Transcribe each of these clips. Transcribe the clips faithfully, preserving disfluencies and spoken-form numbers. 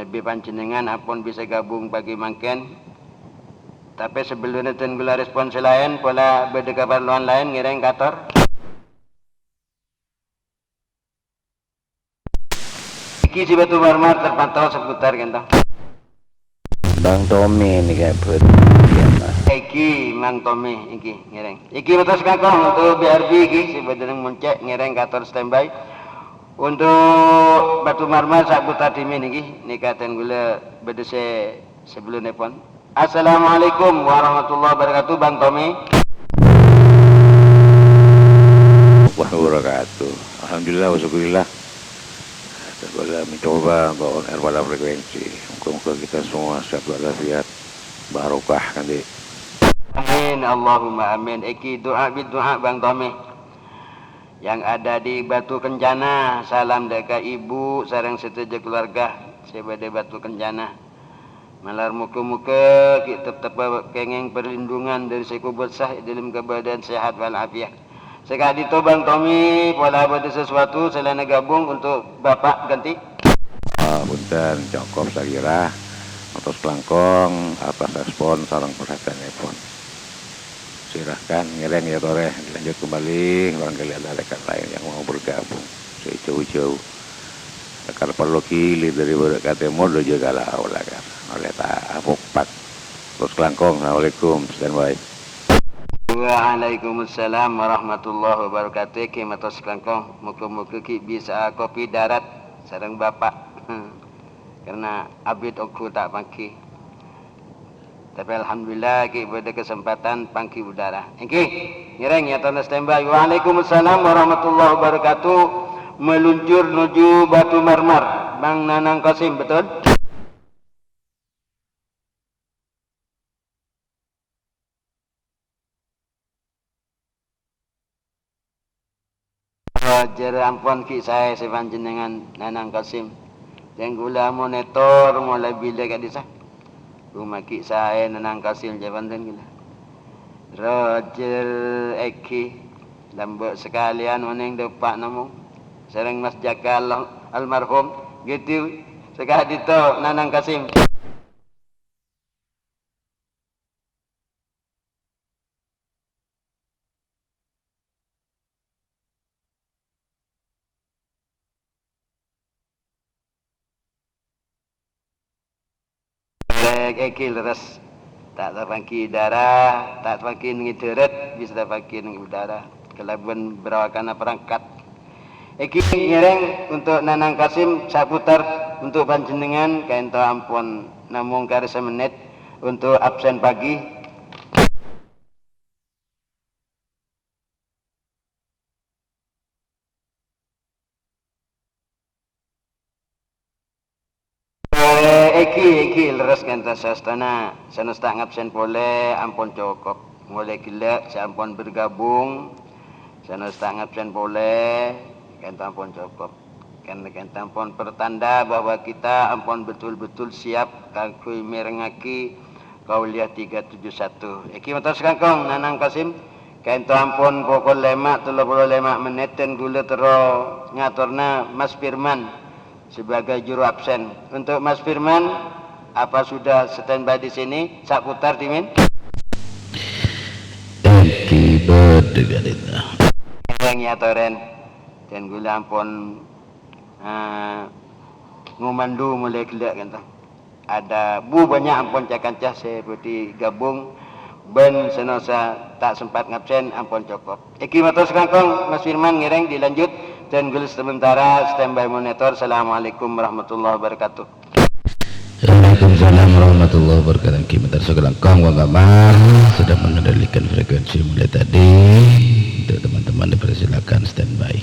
Bi panjhennengngan ampon bisa gabung pagi mangkèn. Tapè sabellunna dân kaulâ respon sè laèn, pola bâdâ kaparlowan laèn, ngèrèng kator. Èngghi sè Batu Marmar terpantau seputar kènto. Bang Tommy nèka bâdâ. Èngghi, Mang Tommy, èngghi, ngèrèng. Èngghi mator sakongkong untuk B R B èngghi, sè bâdâ neng Moncèk, ngèrèng kator standby. Untuk Batu Marmar seputar dhimèn èngghi, nèka dân kaulâ bâdâ sè sabellunèpon. Assalamualaikum warahmatullahi wabarakatuh, Bang Tommy. Wabarakatuh. Alhamdulillah, wa syukurillah. Kita boleh mencoba untuk on air pada frekuensi. Moga-moga kita semua sehat walafiat, barokah nanti. Amin, Allahumma amin. Èngghi du'a bid du'a, Bang Tommy. Yang ada di Batu Kencana, salam dâ' ka ibu sareng sadhâjâ keluarga sè bâdâ Batu Kencana. Malar moga-moga ghi' teptep kèngèng perlindungan dâri sè kobâsa è dâlem kabâdâ'ân sehat wal afiat. Sè ka'dinto Bang Tommy, pola bâdâ sesuatu sè laènna gabung untuk Bapak ganti? Ah, bhunten, cokop sakèra. Mator kalangkong atas respon sareng perhatiannèpon. Silahkan ngèrèng ya, Torè. Dilanjut kembali, barangkali ada rekan lain yang mau bergabung. Sè jhâu-jhâu. Karena perlu kili dari barat ka timur, nuju ka laut, lah, kan. Oleh ta' apopat. Terus kalangkong, assalamualaikum, standby. Waalaikumsalam warahmatullahi wabarakatuh. Èngghi mator kalangkong. Moga-moga ghi' bisa kopi darat sareng Bapak. Karena abit ongghu ta' pangghi. Tapè alhamdulillah, ghi' bâdâ kasempadhân pangghi udara. Èngghi, ngèrèng ya, tana standby. Waalaikumsalam warahmatullahi wabarakatuh. Meluncur nuju Batu Marmar. Bang Nanang Qasim, betul? Roger, ampon ghi' saè sè panjhennengngan Nanang Qasim. Dân kaulâ monitor molaè bilâ ka'dissa'. Coma ghi' saè Nanang Qasim jâ' bhunten kaulâ. Roger, èngghi, lambâ' sakalèyan onèng dâpa' namong. Sareng Mas Jaka al-, almarhum, gitu. Sè ka'dinto Nanang Qasim. Èngghi, èngghi, leres. Ta' tapangghi dâra, ta' tapangghi neng è dârât, bisa tapangghi neng è udara. Kalabân bârâkana perangkat. Èngghi ngèrèng untuk Nanang Qasim saputar untuk panjhennengngan, ka'dinto ampon namong karè samennit untuk absen pagi. Eh, èngghi, èngghi, leres ka'dinto saèstona. Sanaos ta' ngabsen polè, ampon cokop. Molaè ghellâ' sè ampon bergabung, sanaos ta' ngabsen polè, ka'dinto ampon cokop. Kan, ka'dinto ampon pertanda bahwa kita ampon betul-betul siap kaangghuy mèrengngaghi Kuliah tiga tujuh satu. Èngghi mator sakalangkong, Nanang Qasim, ka'dinto ampon pokol lèma' tello polo lèma' mennit, dân kaulâ terro ngatorana Mas Firman sebagai juru absen. Untuk Mas Firman, apa sudah standby di sini? Saputar dhimèn. Èngghi bâdâ ka'dinto. Èngghi atorè. Dân kaulâ ampon, eh, ngomando molaè ghellâ' ka'dinto. Ada bu bânnya' ampon ca-kanca sè bhâdhi gabung bân sanaosa ta' sempat ngabsen ampon cokop. Èngghi mator sakalangkong, Mas Firman ngèrèng dilanjut, dân kaulâ sementara standby monitor. Assalamualaikum warahmatullahi wabarakatuh. Waalaikumsalam warahmatullahi wabarakatuh. Èngghi mator sakalangkong, Bang Kamar sudah mengendalikan frekuensi mulai tadi. Untuk teman-teman dipersilakan standby.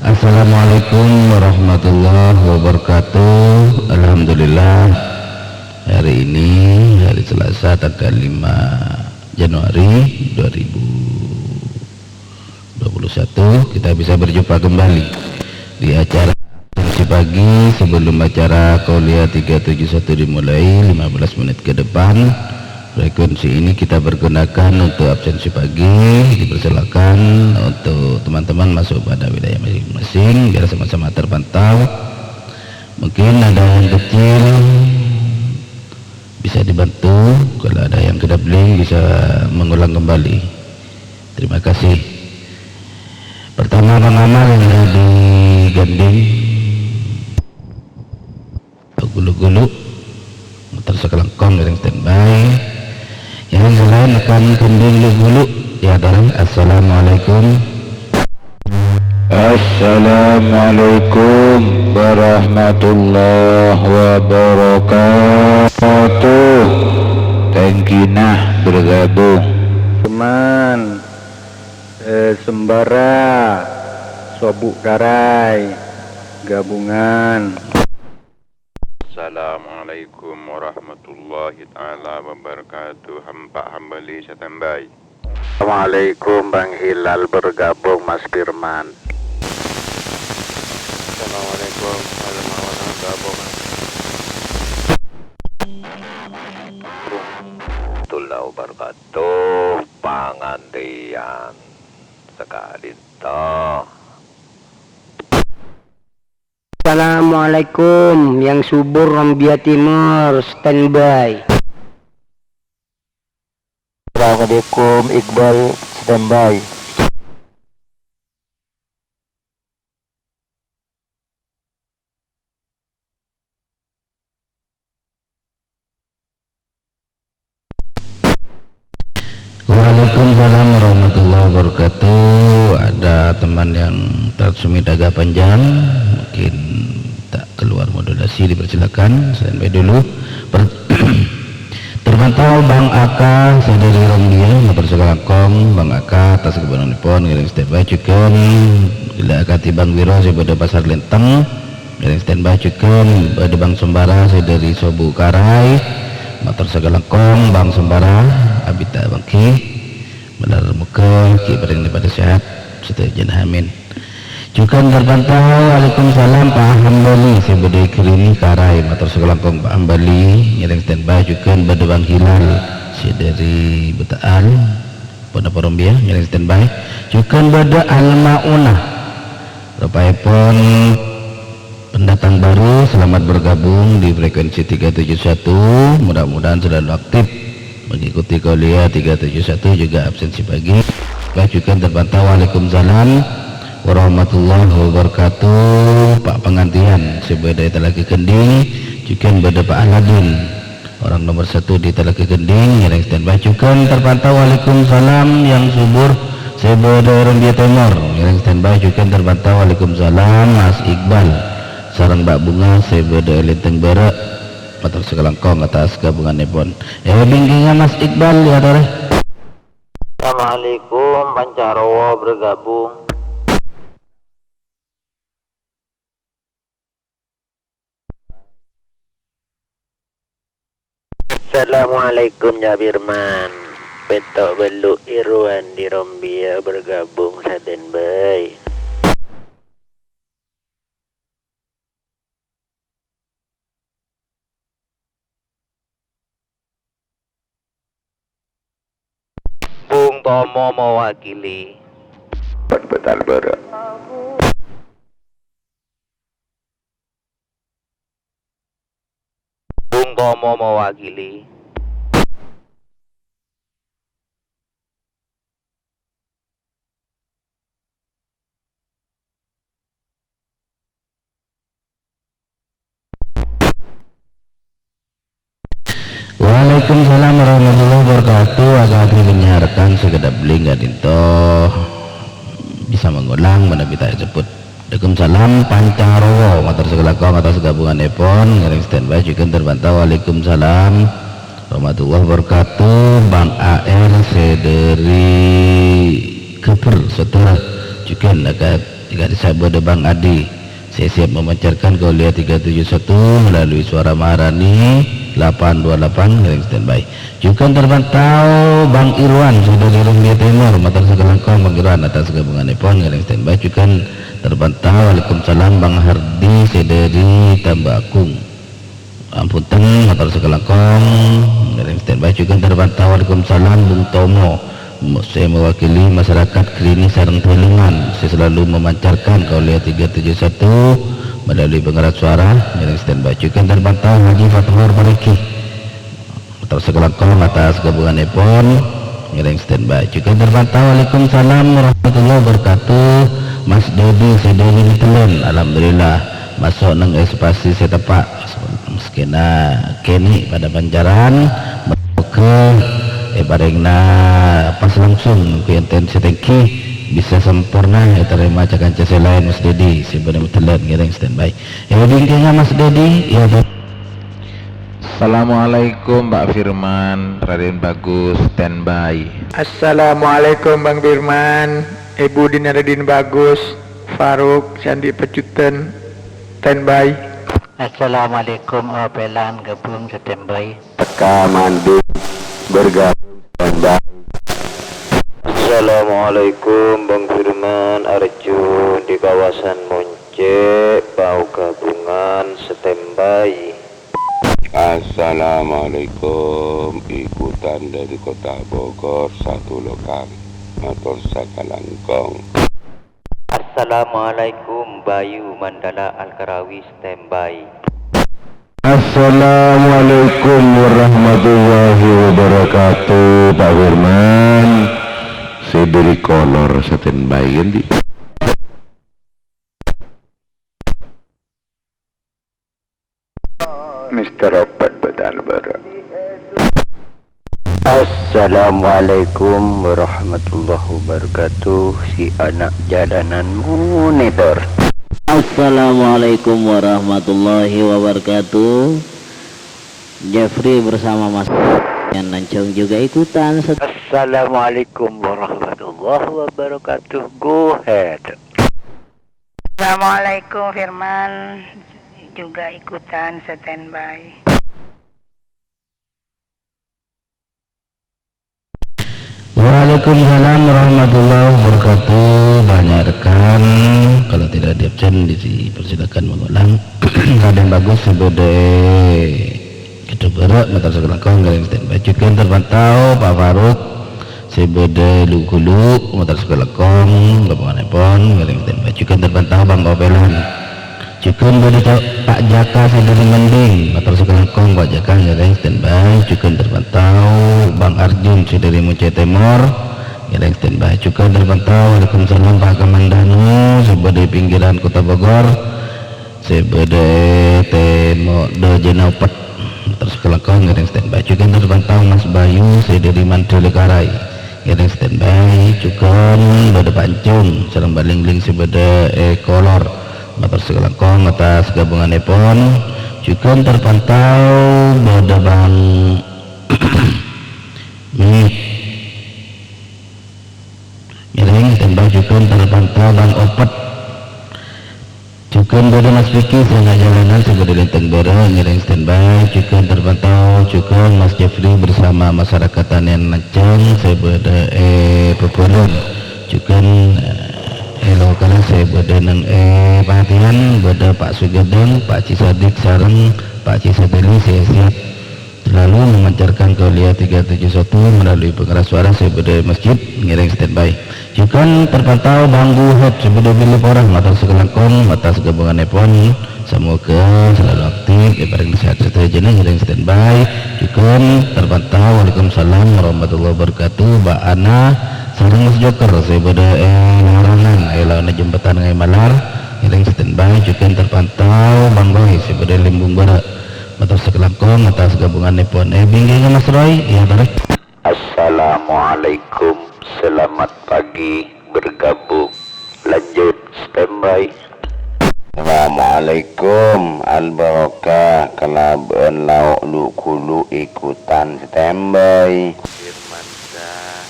Assalamualaikum warahmatullahi wabarakatuh. Alhamdulillah, hari ini, hari Selasa, tanggal lima Januari dua ribu dua puluh satu, kita bisa berjumpa kembali di acara Absensi Pagi. Sebelum acara Kuliah tiga tujuh satu dimulai, lima belas menit ke depan, frekuensi ini kita pergunakan untuk absensi pagi. Dipersilakan untuk teman-teman masuk pada wilayah masing-masing, biar sama-sama terpantau. Mungkin ada yang kecil, Bli bisa mengulang kembali. Terima kasih. Pertama, Bang Amal yang ada di Ganding. Gulu-gulu. Motor sakalangkong ngèrèng standby. Yang lain akan Ganding gulu-gulu. Ya, Assalamualaikum. Assalamualaikum warahmatullahi wabarakatuh. Tengkinah bergabung. Teman, eh, Sembara, Sobuk Karai, gabungan. Assalamualaikum warahmatullahi taala wabarakatuh. Hampa Hambali standby. Assalamualaikum, Bang Hilal bergabung, Mas Firman. Assalamualaikum, Hilal mau bergabung, Mas. Warahmatullahi wabarakatuh, pangandiyan sekali toh. Assalamualaikum, yang subur Rombia Timur, standby. Assalamualaikum, Iqbal, standby. Waalaikumsalam warahmatullahi wabarakatuh. Ada teman yang transmit agak panjang, mungkin tak keluar modulasi, dipersilakan standby dulu. Per-, terpantau Bang Aka, sè dhâri Rombia, mator sakalangkong, Bang Aka, atas kabânganèpon, ngèrèng standby jhughân, ghellâ' akadhi Bang Wiro, sè bâdâ Pasar Lenteng, ngèrèng standby jhughân, bâdâ Bang Sembara sè dhâri Sobu Karai, mator sakalangkong, Bang Sembara, abhidhâ bângghi, malar moghâ ghi' parèng padâ sehat sadhâjâna, amin. Jhughân terpantau, waalaikumsalam, Pak Hambali, sè bâdâ è Grini Karai, mator sakalangkong, Pak Hambali, ngèrèng standby jhughân, bâdâ Bang Hilal, sè dhâri Beta'al, Ponapa Rombia, ngèrèng standby. Jhughân bâdâ Almaunah. Rupaèpon pendatang baru, selamat bergabung di frekuensi tiga tujuh satu. Mudah-mudahan selalu aktif mengikuti kuliah tiga tujuh satu, juga absensi pagi. Baik, jhughân terpantau. Waalaikumsalam warahmatullahi wabarakatuh. Pak Pengantian, sè bâdâ è Talaga Gending, jhughân bâdâ Pak Aladin. Orang nomor satu di Talaga Gending, ngèrèng standby. Jhughân terpantau, waalaikumsalam, yang subur, sè bâdâ è Rombia Timur, ngèrèng standby. Jhughân terpantau, waalaikumsalam, Mas Iqbal, sareng Mbak Bunga, sè bâdâ è Lenteng Bârâ', mator sakalangkong atas kabânganèpon. È bingkingnga Mas Iqbal, ya, Tore. Assalamualaikum, Pancarowo bergabung. Assalamualaikum, Jabirman. Pètto' bâllu' Irwan di Rombia bergabung, standby. Bung Tomo mewakili. Bhâdhân Bârâ'. Bung Tomo mewakili. Waalaikumsalam warahmatullahi wabarakatuh. Akadhi penyiar kan sekedap link ka'dinto bisa mengulang manabi ta' èsebbhut. Waalaikumsalam, Pancarowo. Mator sakalangkong atas kabânganèpon. Ngèrèng standby jhughân terpantau. Waalaikumsalam warahmatullahi wabarakatuh. Bang A R sè dhâri Geber, Saudara. Jhughân akad-, akadhi sè bâdâ Bang Adi. Sè siap memancarkan kuliah tiga tujuh satu melalui Suara Maharani delapan dua delapan, ngèrèng standby. Jhughân terpantau Bang Irwan, sè dhâri Rombia Timur, mator sakalangkong Bang Irwan atas kabânganèpon, ngèrèng standby. Jhughân terpantau, waalaikumsalam, Bang Hardi, sè dhâri Tambakung. Ampun, mator sakalangkong, ngèrèng standby. Jhughân terpantau, waalaikumsalam, Bung Tomo, sè mewakili masyarakat Grini sareng Balungan, sè selalu memancarkan kuliah tiga tujuh satu melalui pengeras suara, ngèrèng standby. Jhughân terpantau, Haji Fathur Parigi. Terros sakalangkong atas ghâbhungannèpon, ngèrèng standby. Jhughân terpantau, waalaikumsalam warahmatullahi wabarakatuh. Mas Dedi sè dhâri Netherlands, alhamdulillah, maso' neng espasi sè teppa'. Maskèna kènè' padâ pancaran, moghâ èparèngana pas langsung, nèngghâ enten sè tèngghi, bisa samporna ètarèma ca-kanca sè laèn, Mas Dedi sè bâdâ Netherlands, ngèrèng standby. È, bingkèngnga Mas Dedi, iyâ, Pak. Assalamualaikum, Pak Firman, Raden Bagus, standby. Assalamualaikum, Bang Firman, Ibu Dina Raden Bagus, Faruk, Candi Pecutan, standby. Assalamualaikum, Opelan, ghâbhung, standby. Teka Mandi, bergabung, standby. Assalamualaikum, Bang Firman, Arjun di kawasan Moncek, Pau Gabungan, standby. Assalamualaikum, ikutan dari Kota Bogor, satu lokal. Mator sakalangkong. Assalamualaikum, Bayu Mandala Al-Karawi, standby. Assalamualaikum warahmatullahi wabarakatuh, Pak Firman. Sè dhâri Kolor standby, èndi? Mister Opat Batanbara. Assalamualaikum warahmatullahi wabarakatuh. Si anak jalanan monitor. Assalamualaikum warahmatullahi wabarakatuh. Jeffrey bersama Mas Yan Lancong juga ikutan. Set- Assalamualaikum warahmatullahi wabarakatuh. Go ahead. Assalamualaikum, Firman juga ikutan standby. Waalaikumsalam warahmatullahi wabarakatuh. Banyak rekan, kalau tidak diabsen, dipersilakan mengulang. Raden Bagus sè bâdâ è Kedubara, mator sakalangkong ngèrèng standby. Jhughân terpantau, Pak Faruk, sè bâdâ è Lu-Ghulu, mator sakalangkong, ghâbhungannèpon, ngèrèng standby. Jhughân terpantau, Bang Kopelan. Jhughân bâdâ Ca-, Pak Jaka sè dhâri Mending, mator sakalangkong, Pak Jaka, ngèrèng standby. Jhughân terpantau, Bang Arjun sè dhâri Moncè Tèmor, ngèrèng standby. Jhughân terpantau, waalaikumsalam, Pak Kamandanu, sè bâdâ è pinggiran Kota Bogor. Sè bâdâ è tèmo' dâjâna Opet. Terros kalangkong ngèrèng standby. Jhughân terpantau Mas Bayu sè dhâri Mandalikarai. Ngèrèng standby. Jhughân bâdâ Pancung sareng Balingling sè bâdâ è Kolor. Mator sakalangkong atas ghâbhungannèpon. Jhughân terpantau bâdâ Bang Mit. Ngèrèng standby. Jhughân terpantau Bang Opet. Jhughân bâdâ Mas Vicky sè ngajhâlânan sè bâdâ Lenteng Bârâ, ngèrèng standby. Jhughân terpantau jhughân Mas Jeffrey bersama masyarakat Tanian Lancong sè bâdâ è Bhâbhâlâng. Jhughân, eh, è lokal sè bâdâ neng è Patihan, bâdâ Pak Sugadang, Pak Haji Sadik sareng Pak Haji Sadali sè siap selalu memancarkan Qauliyah tiga tujuh satu melalui pengeras suara sè bâdâ è masjid, ngèrèng standby. Jhughân terpantau Bang Guhet sè bâdâ è Billy Porah, mator sakalangkong, atas ghâbhungannèpon, samoga selalu aktif, èparèng sehat sadhâjâna, ngèrèng standby. Jhughân terpantau, waalaikumsalam warahmatullahi wabarakatuh, Mbak Ana, sareng Mas Joker sè bâdâ è Larangan, è laona Jembatan Ngai Malar, ngèrèng standby. Jhughân terpantau Bang Roy sè bâdâ è Limbung Bârâ. Mator sakalangkong atas ghâbhungannèpon. Eh, bingkèngnga Mas Roy, iyâ, torè. Assalamualaikum, selamat pagi, bergabung. Lanjut, standby. Assalamualaikum, Al-Barokah, kalabân lao' lu-ghulu ikutan standby. Firmansyah.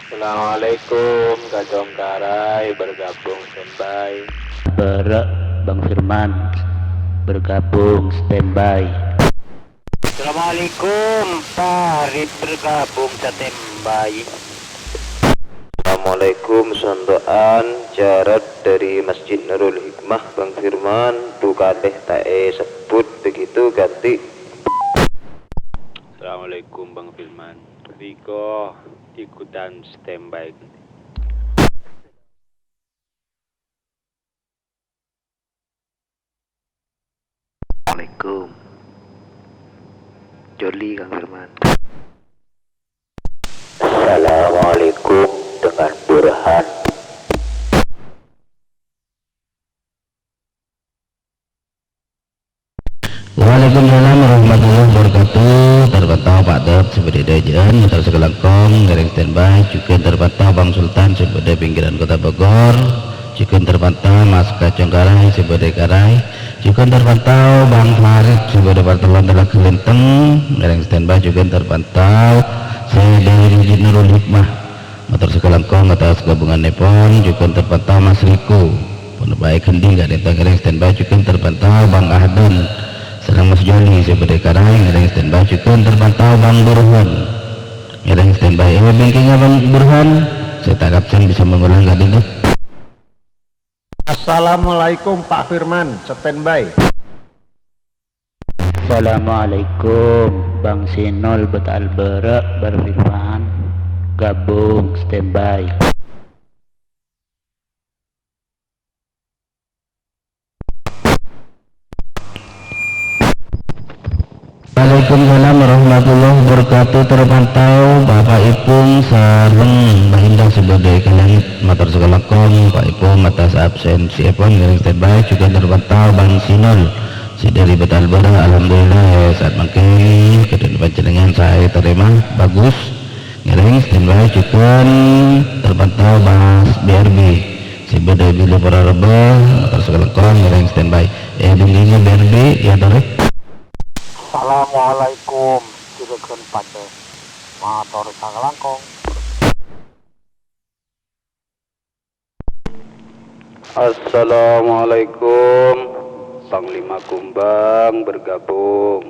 Assalamualaikum, Kacongkarai, bergabung standby. Bârâ', Bang Firman, bergabung standby. Assalamualaikum, Farid, bergabung standby. Assalamualaikum, Sondokan Jarot dari Masjid Nurul Hikmah, Bang Firman, dukalè ta' èsebbhut begitu, ganti. Assalamualaikum, Bang Firman. Riko ikutan standby. Assalamualaikum. Joli, Kang Firman. Assalamualaikum dengan Burhan. Waalaikumsalam warahmatullahi wabarakatuh. Terpantau Pak Dep sè bâdâ è dhâjâ'ân, mator sakalangkong, ngèrèng standby, jhughân terpantau Bang Sultan sè bâdâ è pinggiran Kota Bogor, jhughân terpantau Mas Kacong Karai sè bâdâ è Karai, jhughân terpantau Bang Farid sè bâdâ è Partellon Telaga Linteng, ngèrèng standby, jhughân terpantau sè dâri Masjid Nurul Hikmah. Mator sakalangkong atas ghâbungannèpon, jhughân terpantau Mas Riko. Ponapa è Gending ka'dinto ngèrèng standby, jhughân terpantau Bang Ahdan sareng Mas Joni sè bâdâ è Karai, ngèrèng standby, jhughân terpantau Bang Burhan. Ngèrèng standby, è bingkèngnga Bang Burhan, sè ta' absen bisa mengulang ka'dinto. Assalamualaikum, Pak Firman, standby. Assalamualaikum, Bang Sinol Beta Albara, Bar Firman, gabung, standby. Waalaikumsalam warahmatullahi wabarakatuh. Terpantau Bapak Ipung sareng Mbak Indah sè bâdâ è Kalangit. Mator sakalangkong, Pak Ipung atas absensièpon ngèrèng standby, jhughân terpantau Bang Sinol sè dâri Beta Albara. Alhamdulillah, ya, saat mangkèn keadaan panjhennengngan saè tarèma, bagus. Ngèrèng standby, jhughân terpantau Mas B R B sè bâdâ è Billy Purareba, mator sakalangkong ngèrèng standby. È bingkèngnga B R B, ya, torè. Assalamualaikum, jhughân pajhât. Mator sakalangkong. Assalamualaikum, Panglima Kumbang bergabung.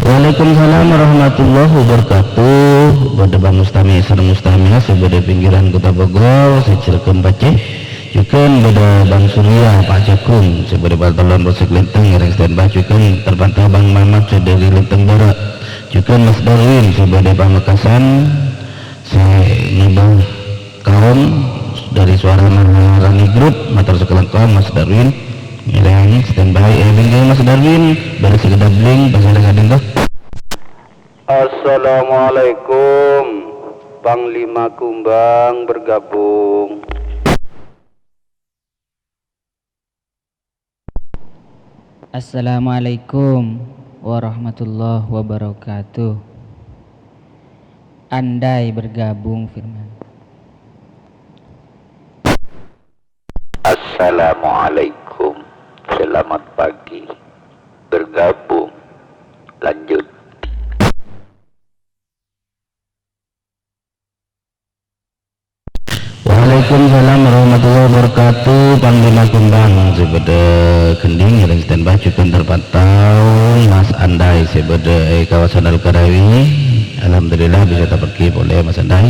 Waalaikumsalam warahmatullahi wabarakatuh. Bâdâ Bang Mustami sareng Mustamiah sè bâdâ è pinggiran Kota Bogor, sè jhârghâm pacè. Jhughân bâdâ Bang Surya, Pak Jagung, sè bâdâ è Partellon Polsek Linteng, ngèrèng standby. Jhughân terpantau Bang Mamat sè dâri Linteng Bârâ'. Jhughân Mas Darwin sè bâdâ è Pamekasan, sè ngibâ kaon dâri Suara Maharani Group, mator sakalangkong Mas Darwin. Ngèrèng standby, è bingkèngnga Mas Darwin, bârâs sè kadâ bling, pasèra ka'dinto. Assalamualaikum, Panglima Kumbang bergabung. Assalamualaikum warahmatullahi wabarakatuh. Andai bergabung, Firman. Assalamualaikum. Selamat pagi. Bergabung. Lanjut. Waalaikumsalam warahmatullahi wabarakatuh. Panglima Kumbang sè bâdâ è Gending, ngèrèng standby, jhughân terpantau Mas Andai sè bâdâ è kawasan Al-Karawi. Alhamdulillah bisa ta' pèggi' polè, Mas Andai.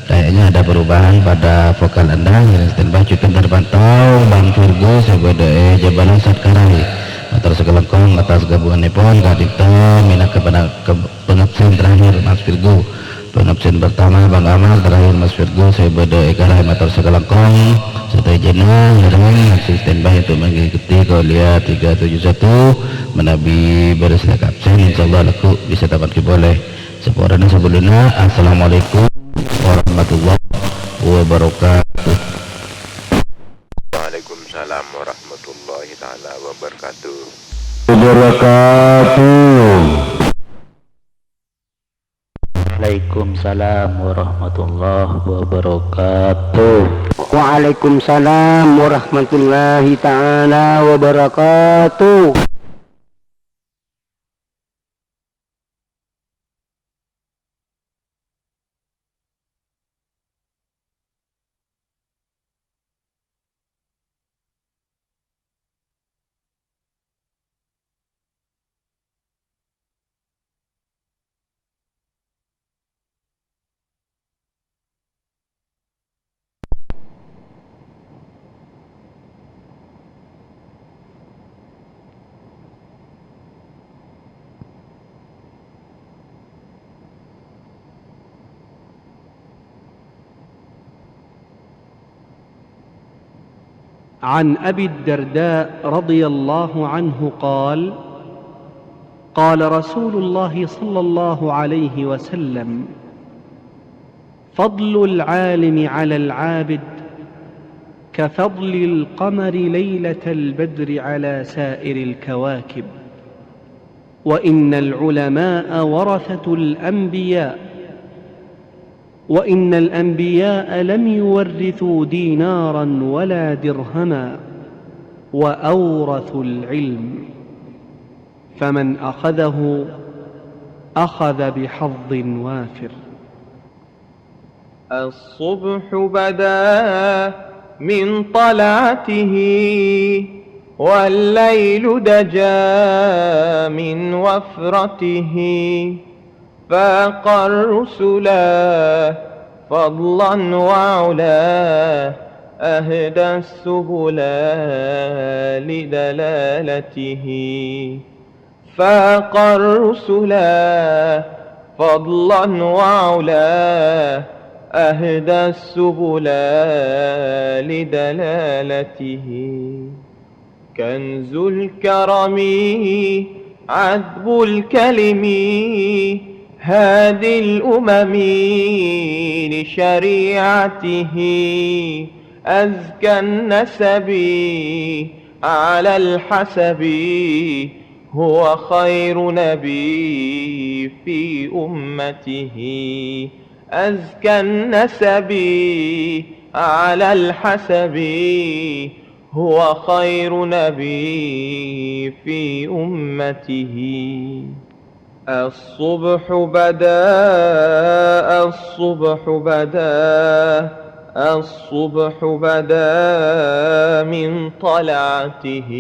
Kayaknya ada perubahan pada vokal Anda, ngèrèng standby, jhughân terpantau Bang Virgo sè bâdâ è Jabalansat Karai. Mator sakalangkong atas ghâbungannèpon ka'dinto, mènangka pèna-, ke-, pangabsen terakhir, Mas Virgo. Pangabsen pertama, Bang Amal, terakhir, Mas Virgo, sè bâdâ è Karai. Mator sakalangkong, sadhâjâna ngèrèng masih standby untuk mengikuti kuliah tiga tujuh satu. Manabi bârâs absen, insyaallah lagghu' bisa ta' pèggi' polè. Saporana sabellunna, assalamualaikum warahmatullahi wabarakatuh. Waalaikumsalam warahmatullahi taala wabarakatuh. Wabarakatuh. Waalaikumsalam warahmatullahi wabarakatuh. Waalaikumsalam warahmatullahi taala wabarakatuh. عن أبي الدرداء رضي الله عنه قال: قال رسول الله صلى الله عليه وسلم: فضل العالم على العابد كفضل القمر ليلة البدر على سائر الكواكب، وإن العلماء ورثة الأنبياء، وإن الأنبياء لم يورثوا دينارا ولا درهما، وأورثوا العلم، فمن أخذه أخذ بحظ وافر. الصبح بدا من طلعته، والليل دجا من وفرته، فاق الرسلا فضلا وعلا، أهدى السبلا لدلالته. فاق الرسلا فضلا وعلا، أهدى السبلا لدلالته. كنز الكرم عذب الكلم، هادي الأمم لشريعته. أزكى النسب على الحسب، هو خير نبي في أمته. أزكى النسب على الحسب، هو خير نبي في أمته. الصبح بدا، الصبح بدا، الصبح بدا من طلعته.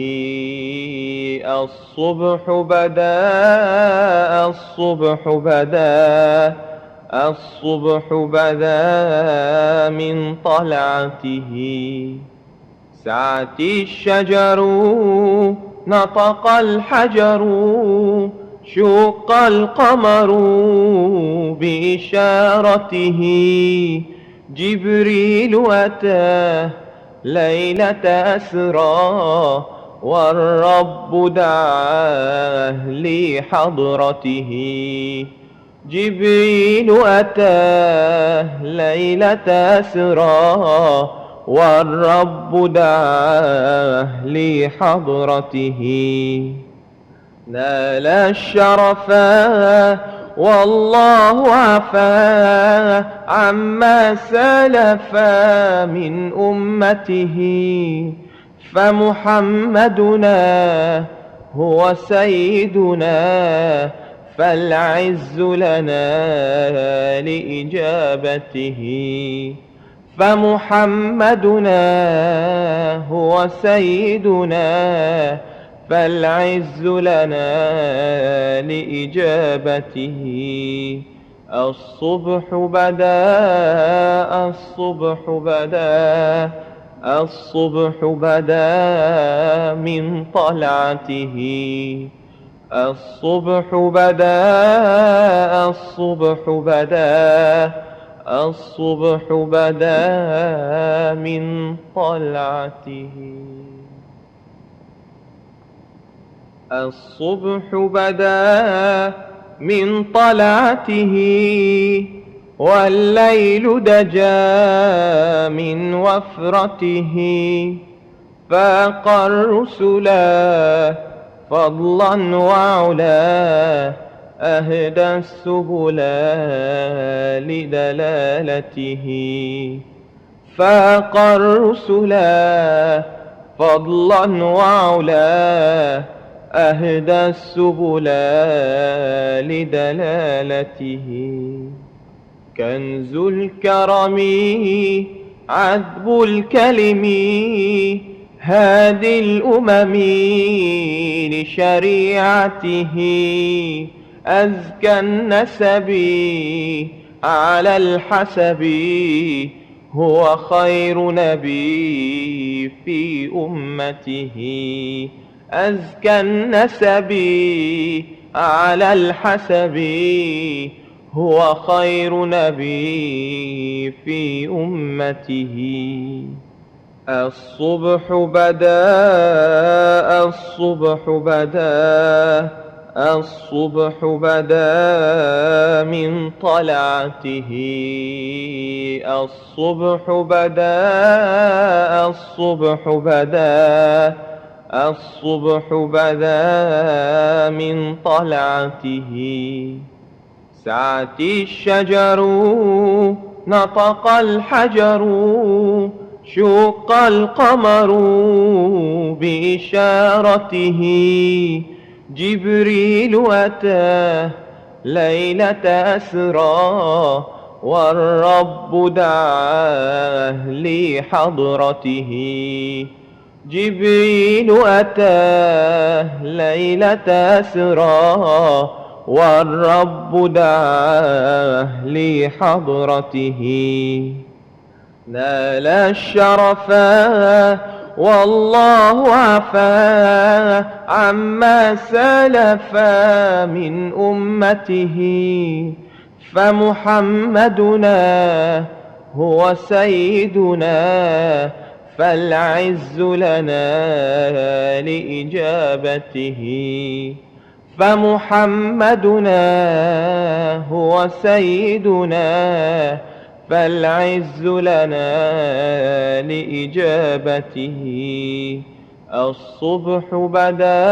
الصبح بدا، الصبح بدا، الصبح بدا من طلعته. سعت الشجر، نطق الحجر، شق القمر بإشارته. جبريل أتى ليلة أسرى، والرب دعاه لحضرته. جبريل أتى ليلة أسرى، والرب دعاه لحضرته. نال الشرفا والله عفا عما سلف من أمته. فمحمدنا هو سيدنا، فالعز لنا لإجابته. فمحمدنا هو سيدنا، فالعز لنا لإجابته. الصبح بدا، الصبح بدا، الصبح بدا من طلعته. الصبح بدا، الصبح بدا، الصبح بدا من طلعته. الصبح بدا من طلعته، والليل دجا من وفرته. فاق الرسلا فضلا وعلا، أهدى السبلا لدلالته. فاق الرسلا فضلا وعلا، أهدى السبلا لدلالته. كنز الكرم عذب الكلم، هادي الأمم لشريعته. أزكى النسب على الحسب، هو خير نبي في أمته. أزكى النسب على الحسب، هو خير نبي في أمته. الصبح بدا، الصبح بدا، الصبح بدا من طلعته. الصبح بدا، الصبح بدا، الصبح بدا من طلعته. سعت الشجر، نطق الحجر، شق القمر بإشارته. جبريل أتى ليلة أسرى، والرب دعاه لحضرته. جبريل أتى ليلة أسرى، والرب دعاه لحضرته. نال الشرفا والله عفا عما سلف من أمته. فمحمدنا هو سيدنا، فالعز لنا لإجابته. فمحمدنا هو سيدنا، فالعز لنا لإجابته. الصبح بدا،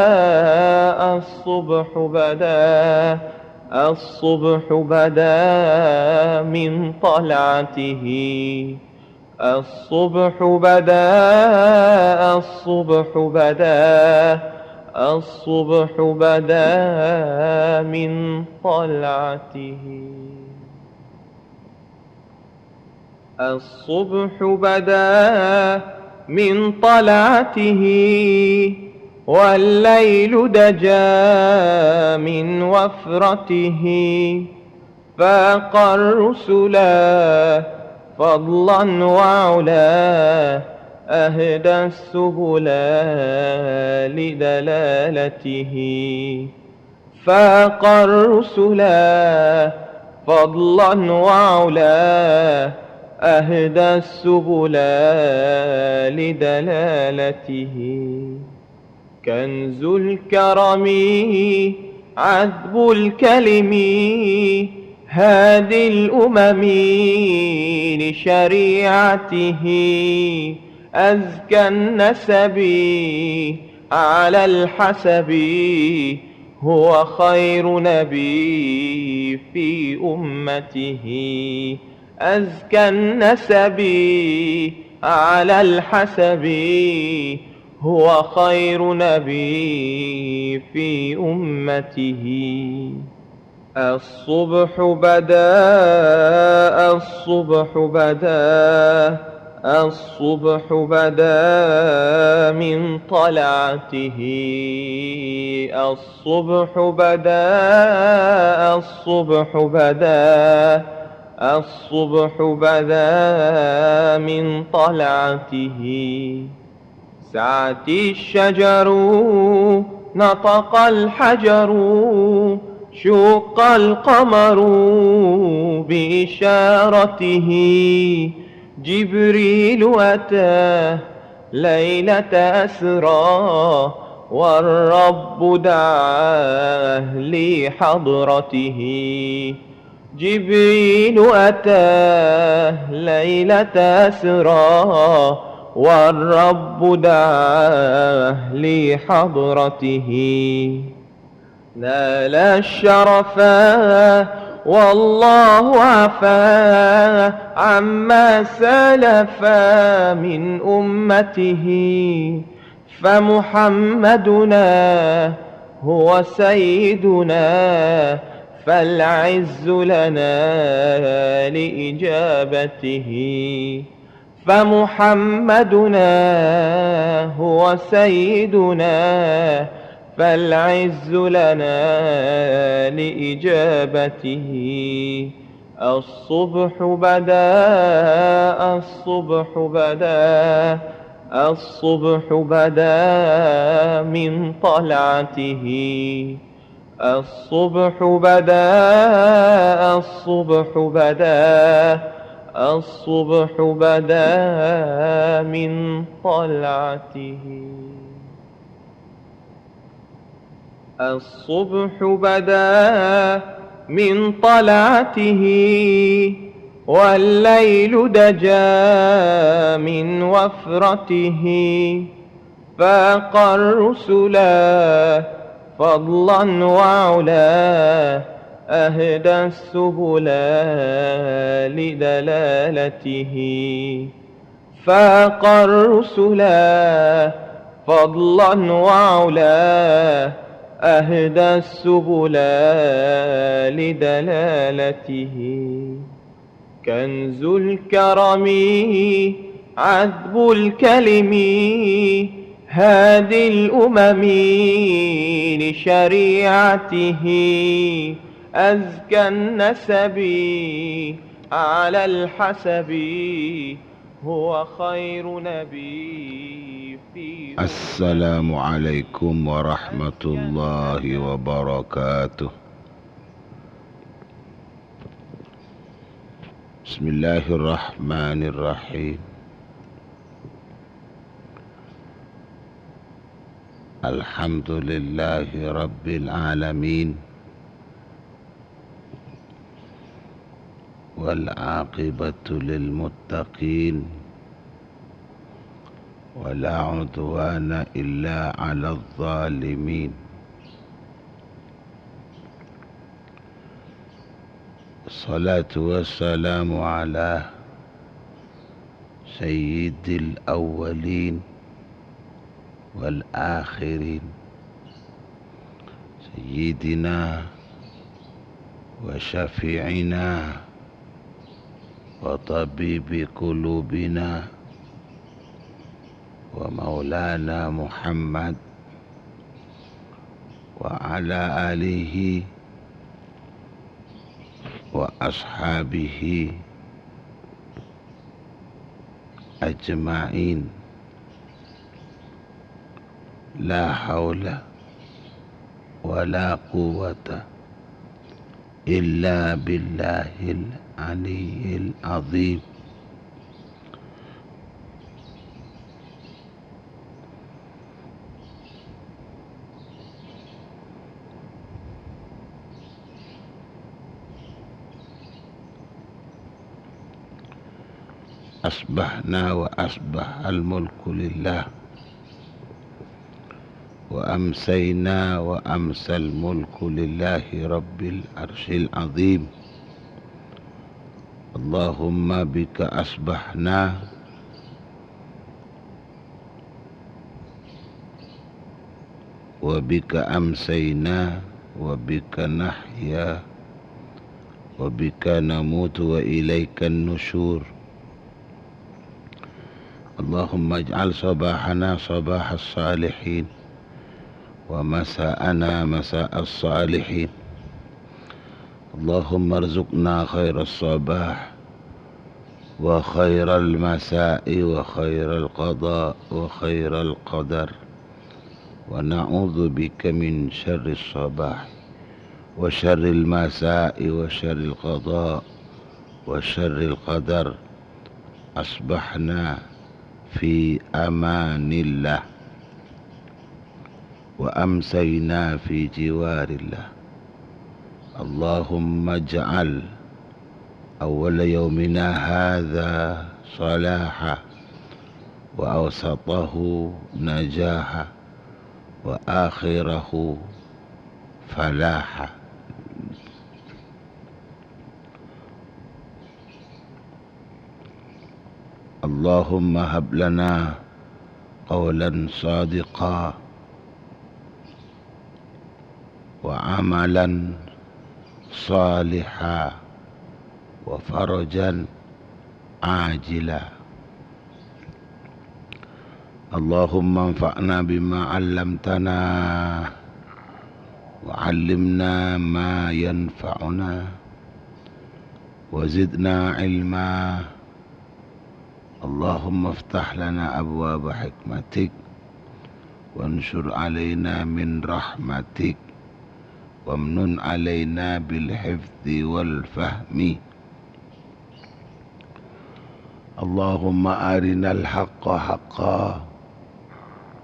الصبح بدا، الصبح بدا من طلعته. الصبح بدا، الصبح بدا، الصبح بدا من طلعته. الصبح بدا من طلعته، والليل دجا من وفرته. فاق الرسلا فضلا وعلا، أهدى السبلا لدلالته. فاق الرسلا فضلا وعلا، أهدى السبلا لدلالته. كنز الكرم عذب الكلم، هادي الأمم لشريعته. أزكى النسب على الحسب، هو خير نبي في أمته. أزكى النسب على الحسب، هو خير نبي في أمته. الصبح بدا، الصبح بدا، الصبح بدا من طلعته. الصبح بدا، الصبح بدا، الصبح بدا من طلعته. سعت الشجر، نطق الحجر، شق القمر بإشارته. جبريل أتى ليلة أسرى، والرب دعاه لحضرته. جبريل أتى ليلة أسرى، والرب دعاه لحضرته. نال الشرفا والله عفا عما سلف من أمته. فمحمدنا هو سيدنا، فالعز لنا لإجابته. فمحمدنا هو سيدنا، فالعز لنا لإجابته. الصبح بدا، الصبح بدا، الصبح بدا من طلعته. الصبح بدا، الصبح بدا، الصبح بدا من طلعته. الصبح بدا من طلعته، والليل دجا من وفرته، فاق الرسلا فضلا وعلا، أهدى السبل لدلالته. فاق الرسلا فضلا وعلا، أهدى السبل لدلالته. كنز الكرم عذب الكلم هادي الأمم لشريعته. أزكى النسب على الحسب هو خير نبي في أمته. السلام عليكم ورحمة الله وبركاته. بسم الله الرحمن الرحيم. الحمد لله رب العالمين، والعاقبة للمتقين، ولا عدوان إلا على الظالمين. الصلاة والسلام على سيد الأولين والآخرين، سيدنا وشفيعنا وطبيب قلوبنا ومولانا محمد وعلى آله وأصحابه أجمعين. لا حول ولا قوة إلا بالله العلي العظيم. أصبحنا وأصبح الملك لله، وأمسينا وأمسى الملك لله رب العرش العظيم. اللهم بك أصبحنا وبك أمسينا وبك نحيا وبك نموت وإليك النشور. اللهم اجعل صباحنا صباح الصالحين، ومساءنا مساء الصالحين. اللهم ارزقنا خير الصباح وخير المساء وخير القضاء وخير القدر، ونعوذ بك من شر الصباح وشر المساء وشر القضاء وشر القدر. أصبحنا في أمان الله، وأمسينا في جوار الله. اللهم اجعل أول يومنا هذا صلاحا، وأوسطه نجاحا، وآخره فلاحا. اللهم هب لنا قولا صادقا وعملا صالحا وفرجا عاجلا. اللهم انفعنا بما علمتنا، وعلمنا ما ينفعنا، وزدنا علما. اللهم افتح لنا أبواب حكمتك، وانشر علينا من رحمتك، وامنن علينا بالحفظ والفهم. اللهم أرنا الحق حقا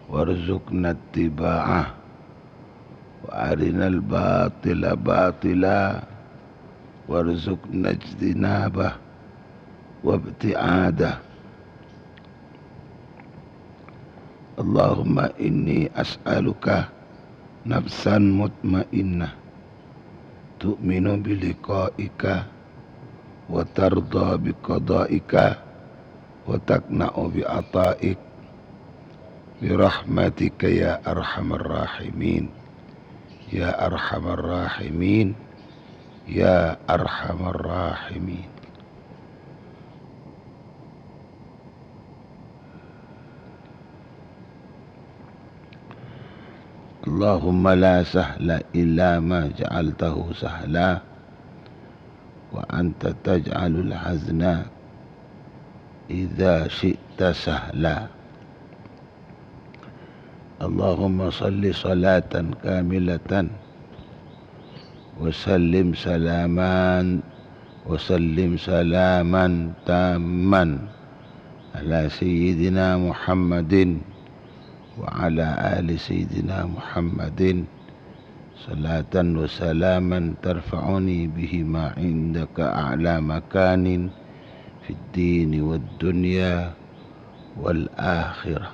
وارزقنا اتباعه، وأرنا الباطل باطلا وارزقنا اجتنابه وابتعاده. اللهم إني أسألك نفسا مطمئنة تؤمن بلقائك وترضى بقضائك وتقنع بعطائك برحمتك يا أرحم الراحمين، يا أرحم الراحمين، يا أرحم الراحمين. اللهم لا سهل إلا ما جعلته سهلا، وأنت تجعل الحزن إذا شئت سهلا. اللهم صل صلاة كاملة وسلم سلاما، وسلم سلاما تاما على سيدنا محمد وعلى آل سيدنا محمد، صلاة وسلاما ترفعني بهما عندك أعلى مكان في الدين والدنيا والآخرة.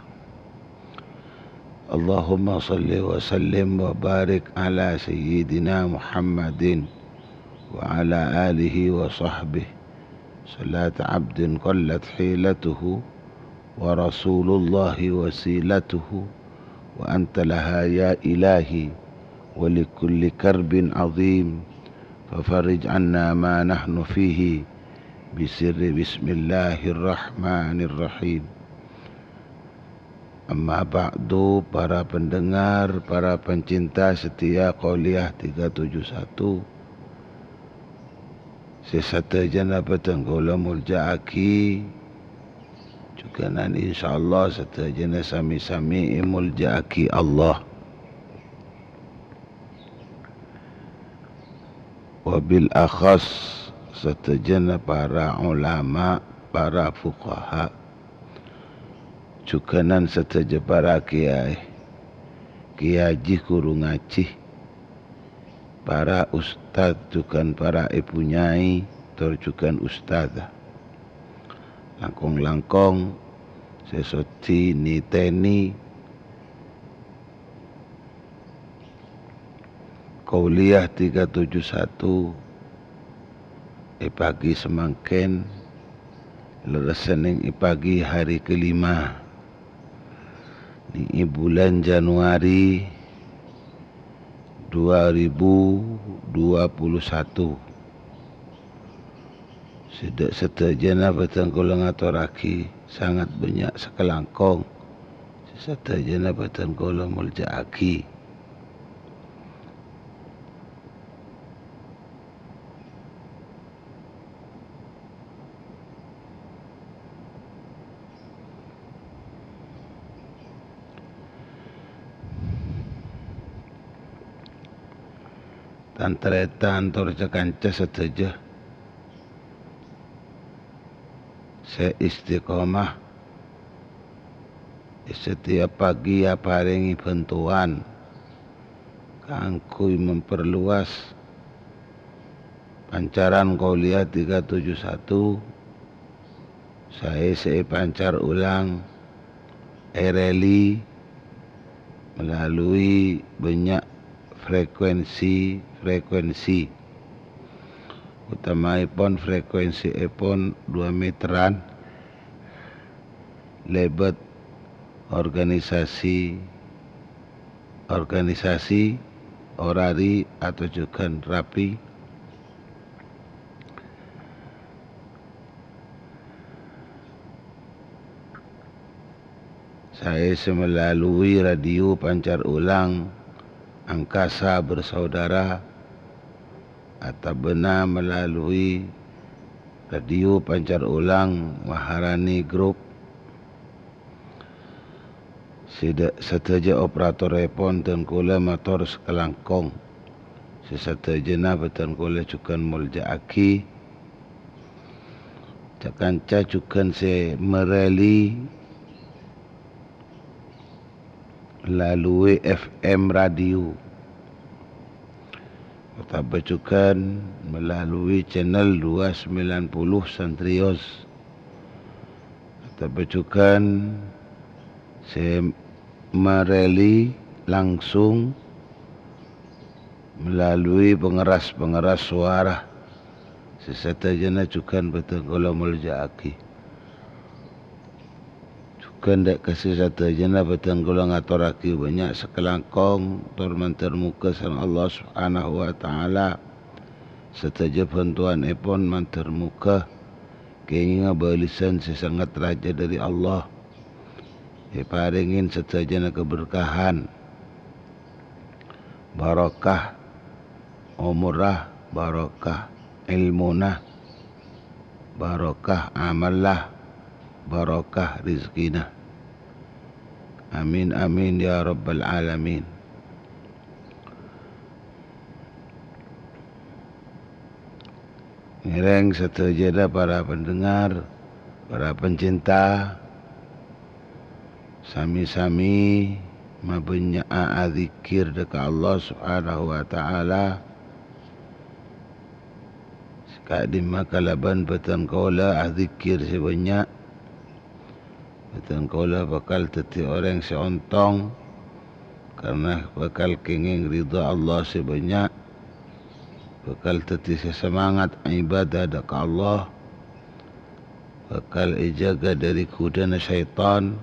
اللهم صل وسلم وبارك على سيدنا محمد وعلى آله وصحبه، صلاة عبد قلت حيلته ورسول الله وسيلته، وأنت لها يا إلهي، ولكل كرب عظيم، ففرج عنا ما نحن فيه بسر بسم الله الرحمن الرحيم. Amma ba'du, para pendengar, para pencinta setia Qauliyah tiga tujuh satu, sè sadhâjâna bhâdhân kaulâ molja'aghi, jhughân insyaallah sadhâjâna sami-sami èmolja'aghi Allah. Wabil akhas sadhâjâna para ulama, para fuqaha, jhughân sadhâjâ para kèyaè, kèyaè ghuru ngajhi, para ustad jhughân para èbhu nyai, tor jhughân ustadzah. Langkong-langkong sè sodi nitèni Qauliyah tiga tujuh satu è pagi samangkèn, lerres Sennèng è pagi hari kelima nèng è bulân Januari dua ribu dua puluh satu. Sè dâ' sadhâjâna bhâdhân kaulâ ngatorraghi sangat bânnya' sakalangkong. Sè sadhâjâna bhâdhân kaulâ molja'aghi. Tan-tarètan tor ca-kanca sadhâjâ sè istiqomah, è setiap pagi aparèngè bhântowan kaangghuy memperluas pancaran Qauliyah tiga tujuh satu, saè sè èpancar ulang, èrèli melalui bânnya' frekuensi-frekuensi, utamaèpon frekuensièpon dua meteran, lèbât organisasi, organisasi orari atojjhughân rapi, saè sè melalui radio pancar ulang Angkasa Bersaudara, otabâna melalui radio pancar ulang Maharani Group. Sè dâ-, sadhâjâ operatorèpon dân kaulâ mator sakalangkong. Sè sadhâjâna bhâdhân kaulâ jhughân molja'aghi. Ca-kanca jhughân sè marèli melalui F M radio, otabâ jhughân melalui channel dua sembilan puluh Santrios, otabâ jhughân sè marèli langsung melalui pengeras-pengeras suara. Sè sadhâjâna jhughân bhâdhân kaulâ molja'aghi. Jhughân dâ' ka sè sadhâjâna bhâdhân kaulâ ngatorraghi bânnya' sakalangkong, tor mandhâr moghâ sareng Allah Subhanahu wa Ta'ala sadhâjâ bhântowanèpon mandhâr moghâ kèngènga bâlessan sè sanget rajâ dâri Allah. Èparèngè sadhâjâna kaberkahan, barokah omorra, barokah èlmona, barokah amalla, barokah rejhekkèna. Amin, amin, ya rabbal alamin. Ngèrèng sadhâjâna para pendengar, para pencinta, sami-sami mabânnya'a adzikkèr dâ' ka Allah Subhanahu wa Ta'ala. Ka'dimma kalabân bhâdhân kaulâ adzikkèr sè bânnya', bhâdhân kaulâ bhâkal dhâddhi orèng sè ontong, karna bhâkal kèngèng ridha Allah sè bânnya', bhâkal dhâddhi sè samangat ibadah dâ' ka Allah, bhâkal èjâgâ dâri ghudhâna syaitan,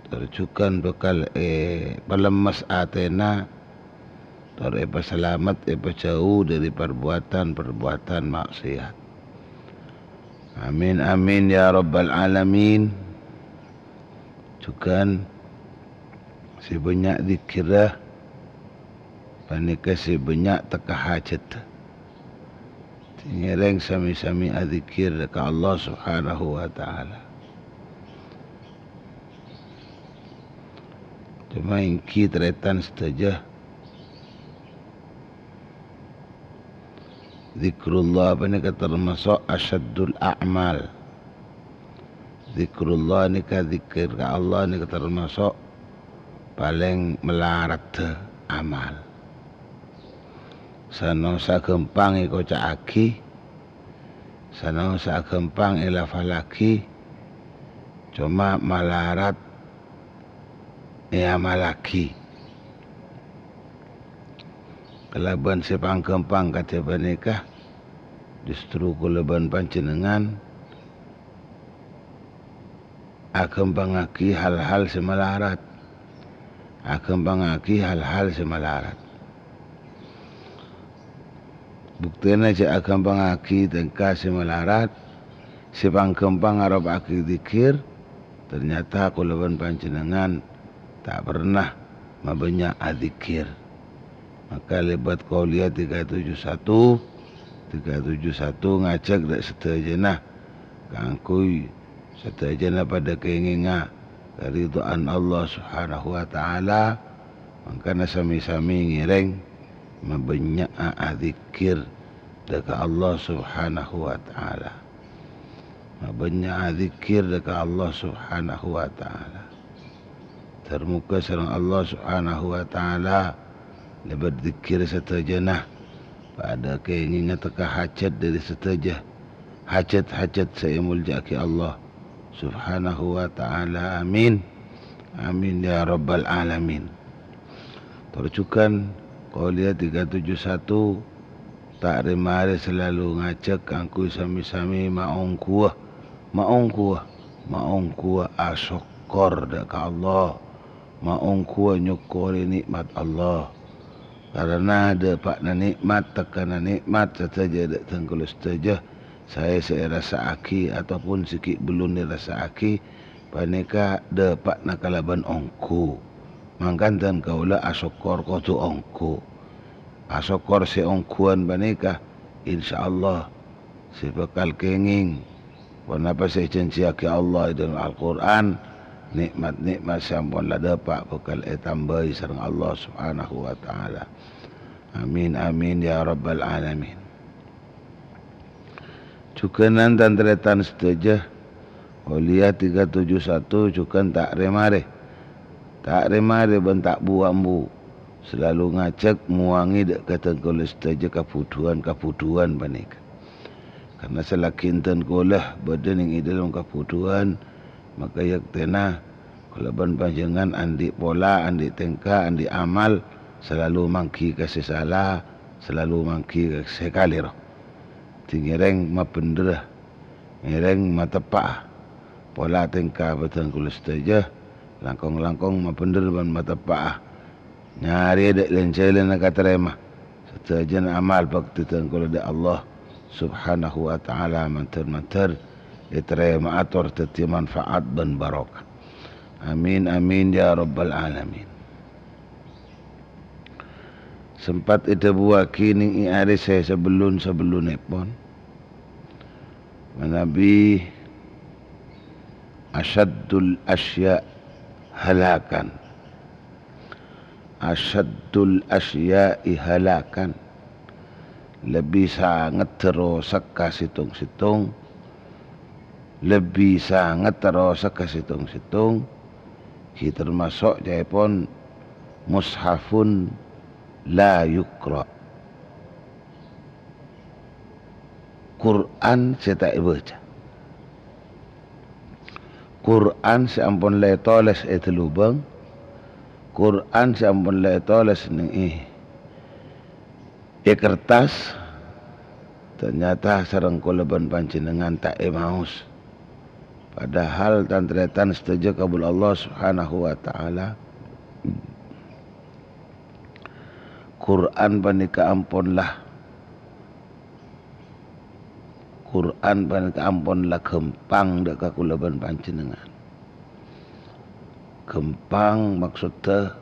tor jhughân bhâkal èpalemmes atèna, tor èpasalamet, èpajhâu dâri parbuatan-parbuatan ma'siyat. Amin, amin, ya rabbal alamin. Jhughân sè bânnya' dzikkèrra panèka sè bânnya' tekka hajhât. Ngèrèng sami-sami adzikkèr ka Allah Subhanahu wa Ta'ala. Coma èngghi tarètan sadhâjâ, dzikrullah panèka tamaso' asyaddul a'mal. Dzikrullah nèka, dzikkèr ka Allah nèka tamaso' palèng malaradhâ amal. Sanaossa ghâmpang èkoca'aghi, sanaossa ghâmpang èlafallaghi, coma malarat èamallaghi. Kalabân sè pang-ghâmpang kadhi panèka, justru kaulâ bân panjhennengngan aghâmpangaghi hal-hal sè malarat. Aghâmpangaghi hal-hal sè malarat. Buktèna jhâ' aghâmpangaghi tèngka sè malarat, sè pang-ghâmpang aropa'aghi dzikkèr, ternyata kaulâ bân panjhennengngan ta' pernah mabânnya' adzikkèr. Maka lèbât Qauliyah tiga tujuh satu, tiga tujuh satu ngajhâk dâ' sadhâjâna kaangghuy sadhâjâna padâ kèngènga karidhoan Allah Subhanahu wa Ta'ala, mangkana sami-sami ngèrèng mabânnya'a adzikkèr dâ' ka Allah Subhanahu wa Ta'ala. Mabânnya'a dzikkèr dâ' ka Allah Subhanahu wa Ta'ala. Tor moghâ sareng Allah Subhanahu wa Ta'ala lèbât dzikkèr sadhâjâna padâ kèngènga tekka hajhât dâri sadhâjâ hajhât-hajhât sè èmolja'aghi Allah Subhanahu wa Ta'ala. Amin. Amin ya rabbal alamin. Tor jhughân Qauliyah tiga tujuh satu ta' rè-marè salalu ngajhâk kaangghuy sami-sami maongghuwâ, maongghuwâ, maongghuwâ asokkor dâ' ka Allah, maongghuwâ nyokkorè nè'mat Allah. Karana dâpa'na nè'mat, tekkana nè'mat sadhâjâ dâ' dhâng kaulâ sadhâjâ saè sè èrassa'aghi ataupun sè ghi' bellun èrassa'aghi, panèka dâpa'na kalabân ongghu. Mangkana dhân kaulâ asokkor kodhu ongghu. Asokkor sè ongghuwân panèka, insyaallah, sè bhâkal kèngèng ponapa sè èjhânjhiyaghi Allah è dhâlem Al-Qur'an, nè'mat-nè'mat sè ampon la dâpa' bhâkal ètambâi sareng Allah Subhanahu wa Ta'ala. Amin, amin, ya rabbal alamin. Jhughân tan-tarètan sadhâjâ, Aulia tiga tujuh satu jhughân ta' rè-marè. Ta' rè-marè bân ta' bu-ambu. Salalu ngajhâk mowangè dhâ' ka dhân kaulâ sadhâjâ kabhudhuwân-kabhudhuwân panèka. Karna salaghi dhân kaulâ bâdâ nèng è dhâlem kabhudhuwân, maka yâktèna kaulâ bân panjhennengngan andi' pola, andi' tèngka, andi' amal, salalu mangghi ka sè sala, salalu mangghi ka sè kalèro. Dhi ngèrèng mabhendherra, ngèrèng mateppa'a. Pola tèngka bhâdhân kaulâ sadhâjâ, langkong-langkong mabhendher bân mateppa'a. Nyarè dhâ' lèn-jhâlânna katarèma. Sadhâjâna amal bhâktè dhân kaulâ dhâ' Allah Subhanahu wa Ta'ala mandhâr-mandhâr ètarèma'a tor dhâddhi manfaat bân barokah. Amin, amin, ya rabbal alamin. Sempat èdhâbuwâghi nèng è arè sè sabellun-sabellunèpon. Manabi asyaddul asya' halakan. Asyaddul asya'i halakan. Lebbi sanget terrosak ka sèttong-sèttong. Lebbi sanget terrosak ka sèttong-sèttong. Ghi' termasok ca'èpon mushafun la yukra. Qur'an sè ta' èbâca. Qur'an sè ampon la ètolès è dhâlubâng. Qur'an sè ampon la ètolès nèng è, è kertas. Ternyata sareng kaulâ bân panjhennengngan ta' èmaos. Padahal tan-tarètan sadhâjâ kabulâ Allah Subhanahu wa Ta'ala. Qur'an panèka ampon la, Qur'an panèka ampon la ghâmpang dhâ' ka kaulâ bân panjhennengngan. Ghâmpang maksodda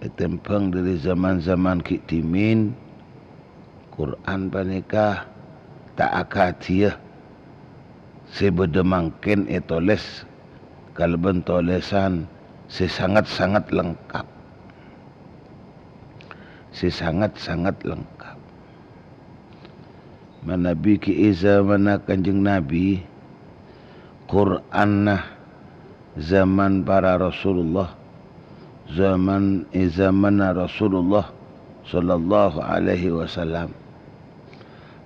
ètèmbhâng dhâri zaman-zaman ghi' dhimèn, Qur'an panèka ta' akadhiyâ sè bâdâ mangkèn ètolès kalabân tolèsan sè sanget-sanget lengkap. Sè sanget-sanget lengkap. Manabi ghi' è zamanna Kanjeng Nabi, Qur'anna zaman para Rasulullah, zaman, è zamanna Rasulullah sallallahu alaihi wasallam.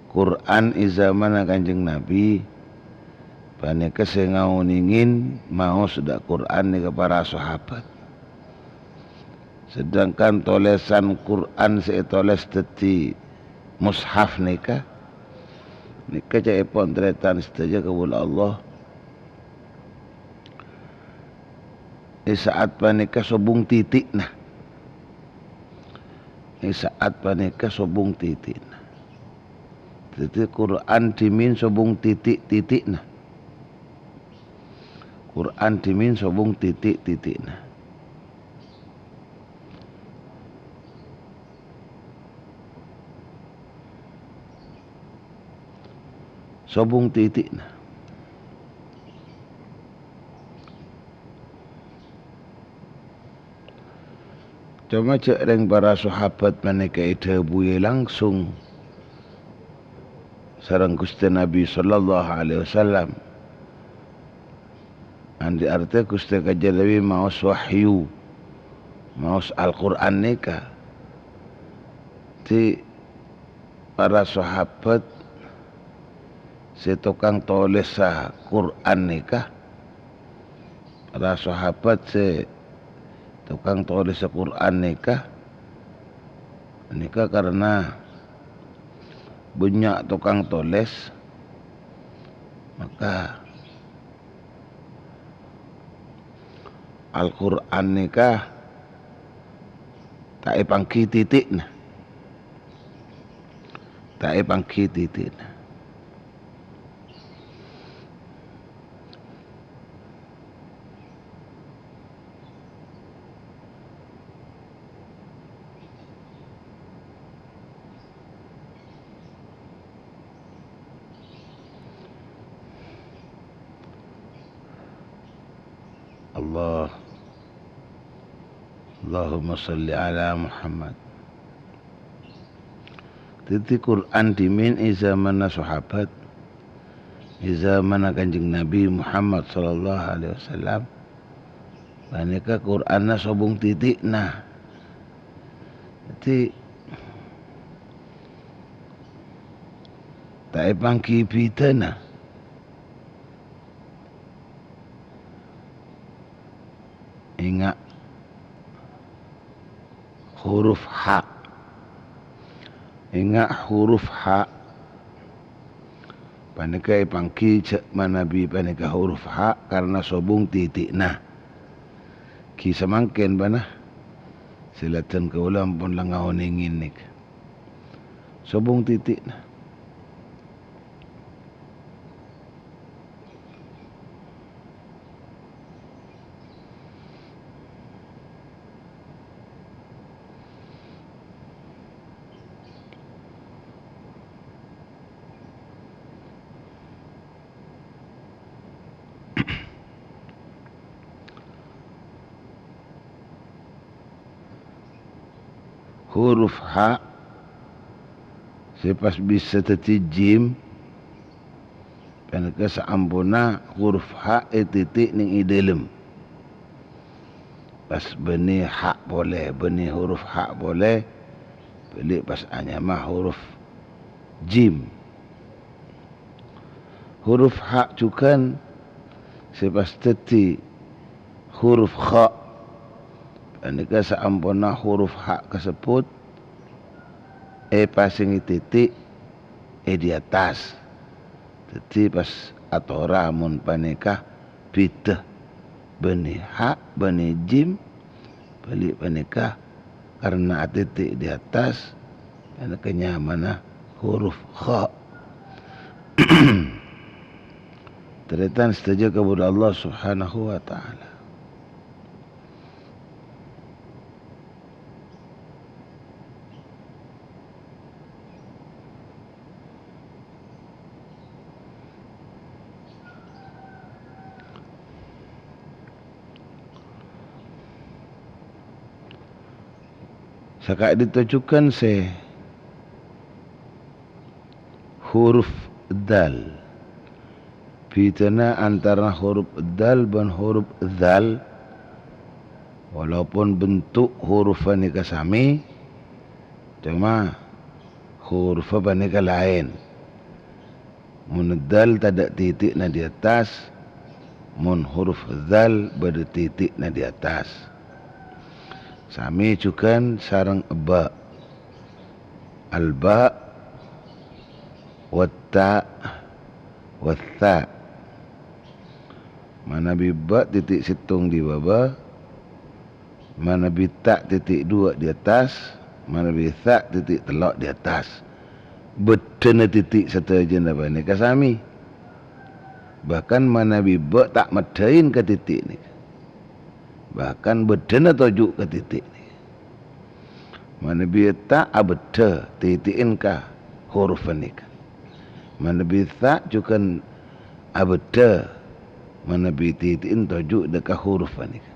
Qur'an è zamanna Kanjeng Nabi, panèka sè ngaonèngè maos dhâ' Qur'an nèka para sahabat. Sedangkan tolèsan Qur'an sè ètolès dhâddhi mushaf nèka, nèka ca'èpon tarètan sadhâjâ kabulâ Allah. È sa'at panèka sobung titi'na. È sa'at panèka sobung titi'na. Dhâddhi Qur'an dhimèn sobung titi'-titi'na. Qur'an dhimèn sobung titi'-titi'na. Sobung titi'na. Coma jhâ' rèng para sahabat panèka èdhâbuwi langsung sareng Ghustè Nabi sallallahu alaihi wasallam. Andi' artè Ghustè Kanjeng Nabi maos wahyu, maos Al-Qur'an nèka. Dhâddhi para sahabat sè tokang tolèssa Qur'an nèka, para sahabat sè tokang tolèssa Qur'an nèka, nèka karena bânnya' tokang tolès, maka Al-Qur'an nèka ta' èpangghi titi'na. Ta' èpangghi titi'na. Allah. Allahumma shalli ala Muhammad. Dhâddhi Qur'an dhimèn è zamanna sahabat. È zamanna Kanjeng Nabi Muhammad sallallahu alaihi wasallam, panèka Qur'anna sobung titi'na. Dhâddhi, ta' èpangghi bhidhâna. Enga' huruf ha. Enga' huruf ha. Panèka èpangghi jhâ' manabi panèka huruf ha karna sobung titi'na. Ghi samangkèn bâ'na. Sè laddhân kaulâ ampon la ngaonèngè nèka. Sobung titi'na. Huruf ha sè pas bisa dhâddhi jim, panèka saamponna huruf ha ètiti' nèng è dhâlem. Pas bânnè ha polè, bânnè huruf ha polè, bâli' pas anyama huruf jim. Huruf ha jhughân sè pas dhâddhi huruf kha. Panèka saamponna huruf ha kasebbhut èpasèngè titi' è di attas. Dhâddhi pas atora mon panèka bhidhâ bânnè ha, bânnè jim, bâli' panèka karna atiti' di attas, panèka nyamana huruf kha. Tarètan sadhâjâ kabudâ Allah Subhanahu wa Ta'ala. Saka'dinto jhughân sè huruf dal. Bhidhâna antara huruf dal bân huruf dzal, walaupun bentuk huruf panèka samè, coma huruf panèka laèn. Mon dal tadâ' titi'na di attas, mon huruf dzal bâdâ titi'na di attas. Samè jhughân sareng ba. Al-ba, wat-ta, wat-tsa. Manabi ba titi' sèttong di bâbâ, manabi ta titi' duwâ' di attas, manabi tsa titi' tello' di attas. Bâddhâna titi' sadhâjâna panèka samè. Bahkan manabi ba ta' maddhâi ka titi' nèka. Bahkan bâddhâna toju' ka titi' nèka. Manabi ta' abâddhâ titi'en ka huruf panèka. Manabi tsa jhughân abâddhâ manabi titi'en toju' dâ' ka huruf panèka.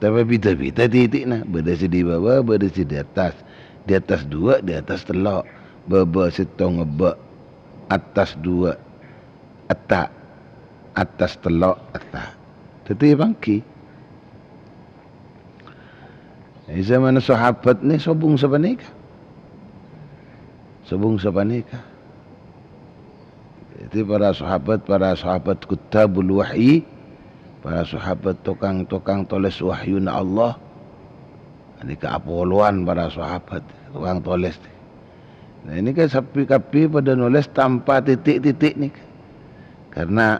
Tapè bhidhâ-bhidhâ titi'na, bâdâ sè di bâbâ, bâdâ sè di attas. Di attas duwâ', di attas tello'. Bâbâ sèttong ebba', attas duwâ'. Etta', attas tello' etta'. Dhâddhi èpangghi. È zamanna sahabat nè sobung sapanèka. Sobung sapanèka. Dhâddhi para sahabat, para sahabat kuttabul wahyi, para sahabat tokang-tokang tolès wahyuna Allah, nèka apolowan para sahabat, tokang tolès. Nah, ini kan sapi kabbhi padâ nolès tanpa titik-titik nèka. Karena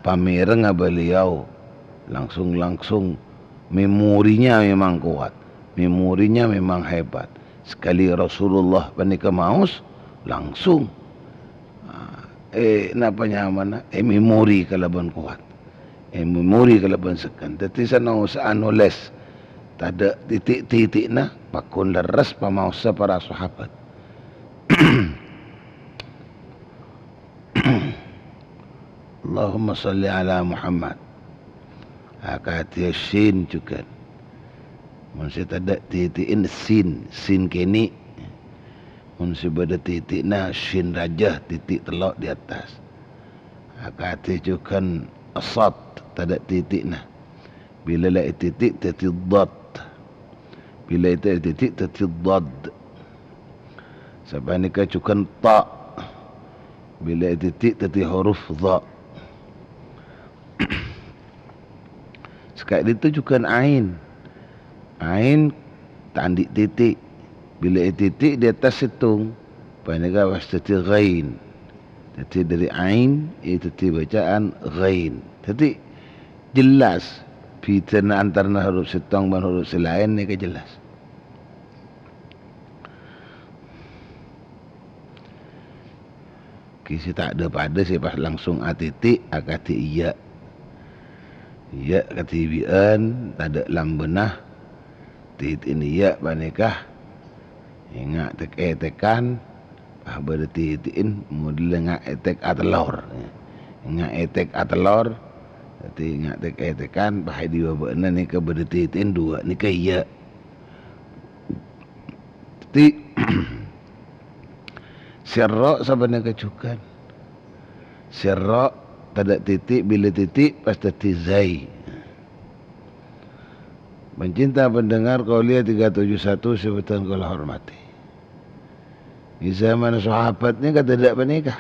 pamèrengnga beliau langsung-langsung memorinya memang kuat, memorinya memang hebat. Sekali Rasulullah panèka maos, langsung, ah, eh, napa nyamana? Eh, memori kalabân kuat. Eh, memori kalabân sekken. Dhâddhi sanaosa anolès tadâ' titik-titikna, pagghun lerres pamaossa para sahabat. Allahumma shalli ala Muhammad. Akadhi sin jhughân. Mon sè tadâ' titi'en sin, sin kènè'. Mon sè bâdâ titi'na sin rajâ, titik tello' di attas. Akadhi jhughân shad, tadâ' titi'na. Bilâ la ètiti' dhâddhi dhad. Bilâ ta' ètiti' dhâddhi dhad. Sapanèka jhughân ta'. Bilâ ètiti' dhâddhi huruf dha. Saka'dinto jhughân ain. Ain ta' andi' titi'. Bilâ ètiti' di attas sèttong, panèka pas dhâddhi ghain. Dhâddhi dhâri ain, è dhâddhi bâcaan ghain. Dhâddhi jelas bhidhâna antarana huruf sèttong bân huruf sè laèn nèka jelas. Ghi sè ta' dhâ-padhâ sè pas langsung atiti' akadhi iyâ. Iyâ kadhibi'ân tadâ' lambâna. Titi'na iyâ panèka ènga' tek-ètekan, pas bâdâ titi'en model ènga' ètek atellor. Ènga' ètek atellor, dhâddhi ènga' tek-ètekan, pas è dibâbâ'na nèka bâdâ titi'en duwâ' nèka iyâ. Dhâddhi, sè ro' sapanèka jhughân. Sè ro' tadâ' titi', bilâ titi' pas dhâddhi zai. Pencinta pendengar Qauliyah tiga tujuh satu sè bhâdhân kaulâ hormatè. È zaman sahabat nèka tadâ' panèka.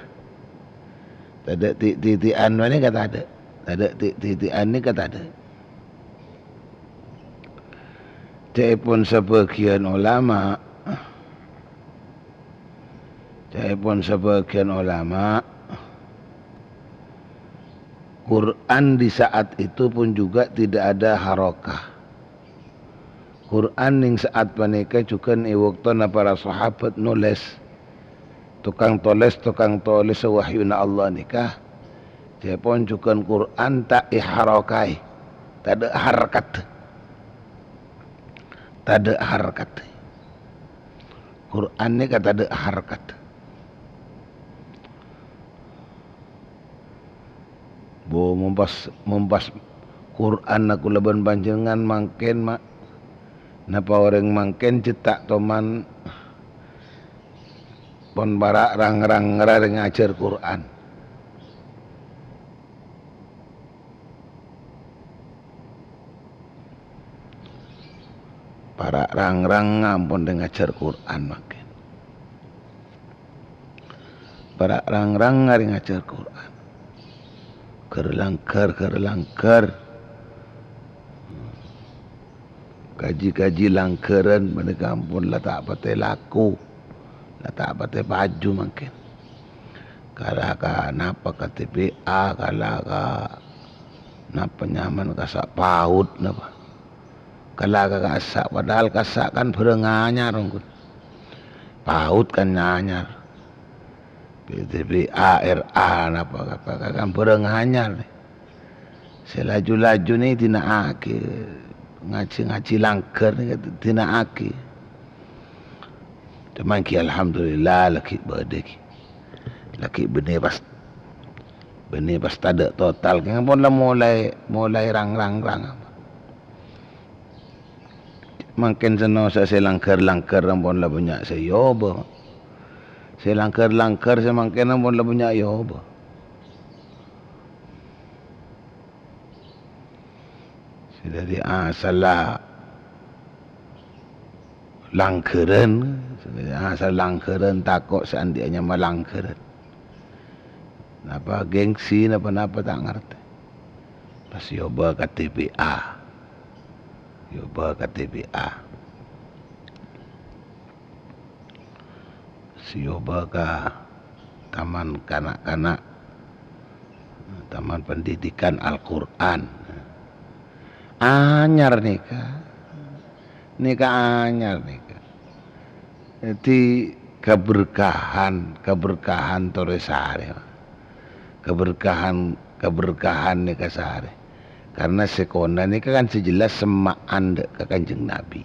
Tadâ' ti-, titi'an panèka tadâ'. Tadâ' ti-, titi'an nèka tadâ'. Ca'èpon sabâgiyân ulama, ca'èpon sabâgiyân ulama, Quran di saat itu pun juga tidak ada harokah. Quran neng saat panèka jhughân è bâktona para sahabat nolès. Tokang tolès, tokang tolès wahyuna Allah nèka, ca'èpon jhughân Quran ta' èharokai, tadâ' harkat. Tadâ' harkat. Quran nèka tadâ' harkat. Bo, mon pas, mon pas Qur'anna kaulâ bân panjhennengngan mangkèn, ma', napa orèng mangkèn jhâ' ta' toman pon para' rang-rang ngarè ngajhâr Qur'an. Para' rang-rang ampon rèng ajhâr Qur'an mangkèn. Para' rang-rang arèng ajhâr Qur'an. Ghâr-langghâr, ghâr-langghâr. Kaji-kaji langghârân panèka ampon la ta' patè laku, la ta' patè paju mangkèn. Kala ka napa ka T B A, kala ka napa nyamana kassa' PAUD napa. Kala ka kassa', padahal kassa' kan bhârâng anyar, ongghu. PAUD kan anyar. P T B A, R A, napa, napa, kan bhârâng anyar. Sè laju-laju nè dina'aghi, ngajhi-ngajhi langghâr nè dina'aghi. Coma ghi, alhamdulillah, laghi' bâdâ ghi. Laghi' bânnè pas, bânnè pas tadâ' total. Kèng ampon la molaè, molaè rang-rang-rang. Mangkèn sè nosa sè langghâr-langghâr ampon la bânnya' sè èobâ. Sè langghâr-langghâr sè mangkèn ampon la bânnya' èobâ. Sè dhâddhi asalla langghârân, sè dhâddhi asalla langghârân tako' sè andi'â nyama langghârân. Napa gengsi, napa-napa ta' ngartè. Pas èobâ ka T B A. Èobâ ka T B A. Sè èobâ ka taman kanak-kanak, taman pendidikan Al-Qur'an. Anyar nèka. Nèka anyar nèka. Dhâddhi, kaberkahan, kaberkahan torè sarè. Kaberkahan, kaberkahan nèka sarè. Karna sè kona nèka kan sè jelas semma'an dâ' ka Kanjeng Nabi.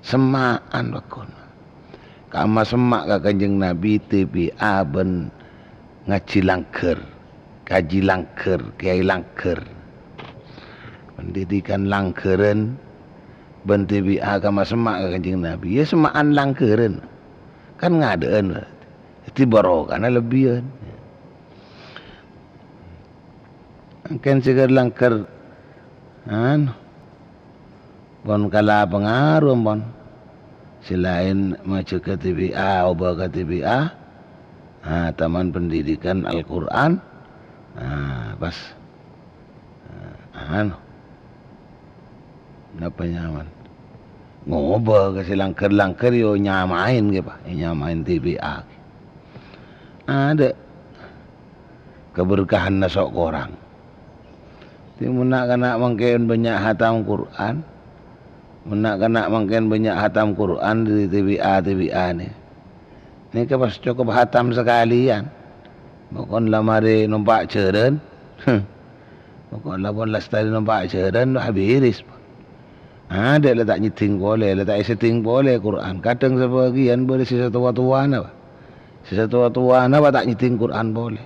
Semma'an bâkona. Ka'amma semma' ka Kanjeng Nabi, T B A bân ngajhi langghâr, kaji langghâr, kèyaè langghâr. Pendidikan langghârân bân T B A ka'amma semma' ka Kanjeng Nabi. Iyâ, semma'an langghârân. Kan ngadâ'ân berarti. Dhâddhi barokana lebbiyân. Mangkèn sè kèr-langkèr, anu, pon kala pangaruh, pon. Sè laèn majâgâ T B A, obâ ka T B A, ah, Taman Pendidikan Al-Qur'an, ah, pas. Ah, anu. Napa nyamana? Ngobâ ka sè langkèr-langkèr, yo nyamaèn, ghi, Pa', nyamaèn T B A. Adâ'. Kaberkahanna so' korang. Dhâddhi, mon na'-kana' mangkèn bânnya' hatam Qur'an, mon na'-kana' mangkèn bânnya' hatam Qur'an dâri T B A, T B A nè. Nèka pas cokop hatam sakalèyan. Pokon la marè nompa' jhârân. Pokon la pon lastarè nompa' jhârân, wah, bèrès. Adâ' la ta' nyèddhing polè, la ta' èsèddhing polè Qur'an. Kadhâng sabâgiyân bâdâ sè satowa-towana, Pa'. Sè satowa-towana, Pa', ta' nyèddhing Qur'an polè.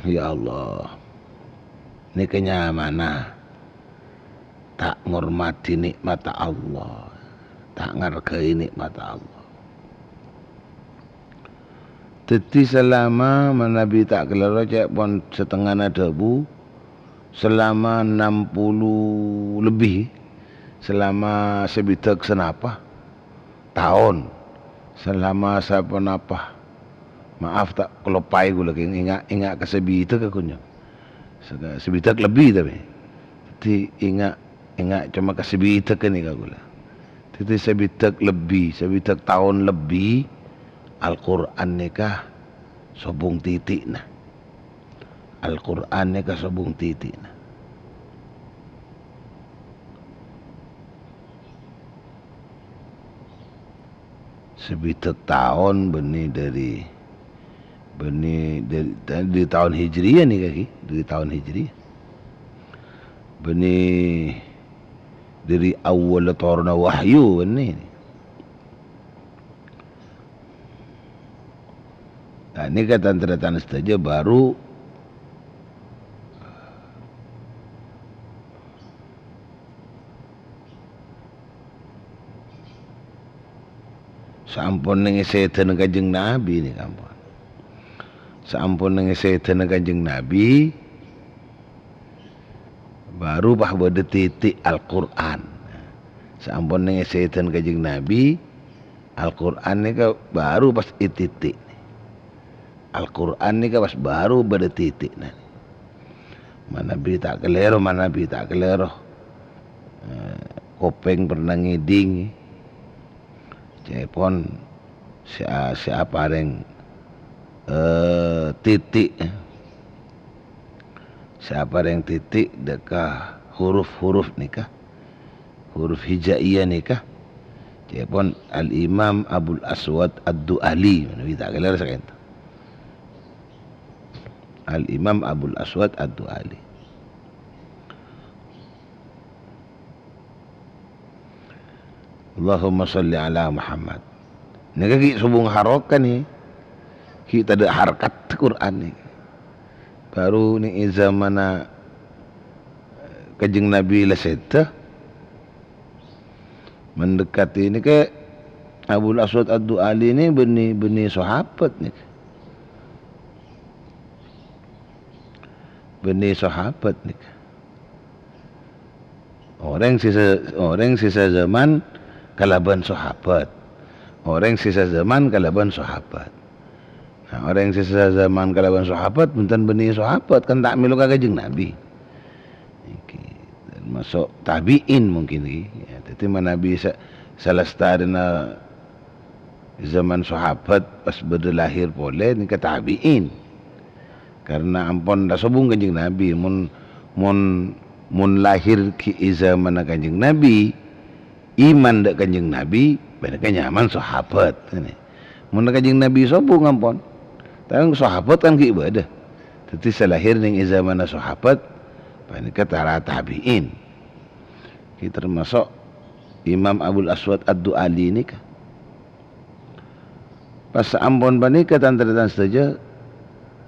Ya Allah, nèka nyamana ta' ngormadhi nè'matta Allah, ta' ngargai nè'matta Allah. Dhâddhi, salama manabi ta' kalèro, cè' pon satengngana dhâbu, salama enam puluh lebbi, salama sabidhâk sanapa, taon, salama saponapa. Maaf, ta' kaloppaè ghulâ, kèng enga', enga' ka sabidhâk ka ghun, nyo. Saka-, sabidhâk lebbi, tapè. Dhâddhi, enga', enga' coma ka sabidhâk ghânèka ghulâ. Dhâddhi, sabidhâk lebbi, sabidhâk taon lebbi, Al-Qur'an nèka sobung titi'na. Al-Qur'an nèka sobung titi'na. Sabidhâk taon bânnè dâri, bânnè dâri, dâri taon Hijriyah nèka, ghi, dâri taon Hijriyah. Bânnè dâri awwal toronna wahyu bânnè. Nah, nèka tan-, tan-, sadhâjâ baru saampon nèng è sèdhâna Kanjeng Nabi nèka ampon. Saampon nèng è sèdhâna Kanjeng Nabi, baru pas bâdâ titi' Al-Qur'an. Saampon nèng è sèdhâna Kanjeng Nabi, Al-Qur'an nèka baru pas ètiti'. Al-Qur'an nèka pas baru bâdâ titi'na. Manabi ta' kalèro, manabi ta' kalèro. Eh, kopèng pernah ngèdhing. Ca'èpon sè a-, sè aparèng, eh, titi'. Sè aparèng titi' dâ' ka huruf-huruf nèka. Huruf hijaiyah nèka. Ca'èpon Al-Imam Abul Aswad Ad-Du'ali. Manabi ta' kalèro saka'ènto. Al-Imam Abul Aswad Ad-Du'ali. Allahumma shalli ala Muhammad. Nèka ghi' sobung harokat nè. Ghi' tadâ' harkat Qur'an nè. Baru nè è zamanna Kanjeng Nabi la sèdhâ. Mendekati nèka Abul Aswad Ad-Du'ali nè bânnè, bânnè sahabat nèka. Bânnè sahabat nèka. Orèng sè sa-, orèng sè sazaman kalabân sahabat. Orèng sè sazaman kalabân sahabat. Nah, orèng sè sazaman kalabân sahabat, bhunten bânnè sahabat, kan ta' mèlo ka Kanjeng Nabi. Nèka, termasuk tabi'in mungkin nèka. Ya, dhâddhi manabi sa-, salastarèna zaman sahabat pas bâdâ lahir polè nèka tabi'in. Karena ampon la sobung Kanjeng Nabi, mon, mon, mon lahir ghi' è zamanna Kanjeng Nabi, iman dâ' Kanjeng Nabi, panèka nyamana sahabat, ngènè. Mon Kanjeng Nabi sobung ampon, tapè sahabat kan ghi' bâdâ. Dhâddhi sè lahir nèng è zamanna sahabat, panèka para tabi'in. Ghi' termasuk Imam Abul Aswad Ad-Du'ali nèka. Pas saampon panèka, tan-, tan-, sadhâjâ,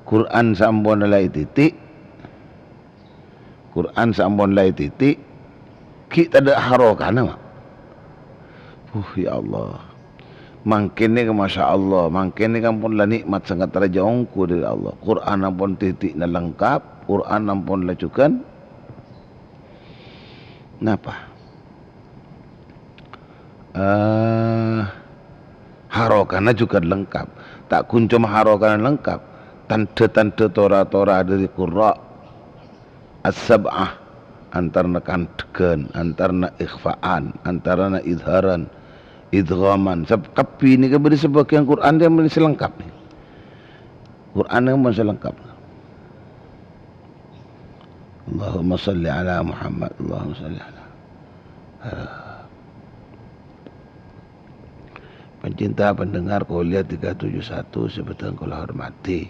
Qur'an saampon la ètiti', Qur'an saampon la ètiti', ghi' tadâ' harokana, Ma'. Uh, ya Allah. Mangkèn nèka, masya Allah, mangkèn nèka ampon la nè'mat sè ngaterrajâ ongghu dâri Allah. Qur'an ampon tètè'na lengkap, Qur'an ampon la jhughân. Napa? Eh, harokana jhughân lengkap. Ta' ghun coma harokana lengkap. Tandhâ-tandhâ tora-tora dâri qurra as-sab'ah, antarana kandhegghân, antarana ikhfa'an, antarana idharan, idghaman. Sab-, kabbhi nèka bâdâ sabâgiyân Qur'an nèka sè lengkap nèka. Qur'an nèka sè lengkap. Allahumma shalli ala Muhammad, Allahumma shalli ala. Pencinta pendengar Kuliah tiga tujuh satu sè bhâdhân kaulâ hormatè.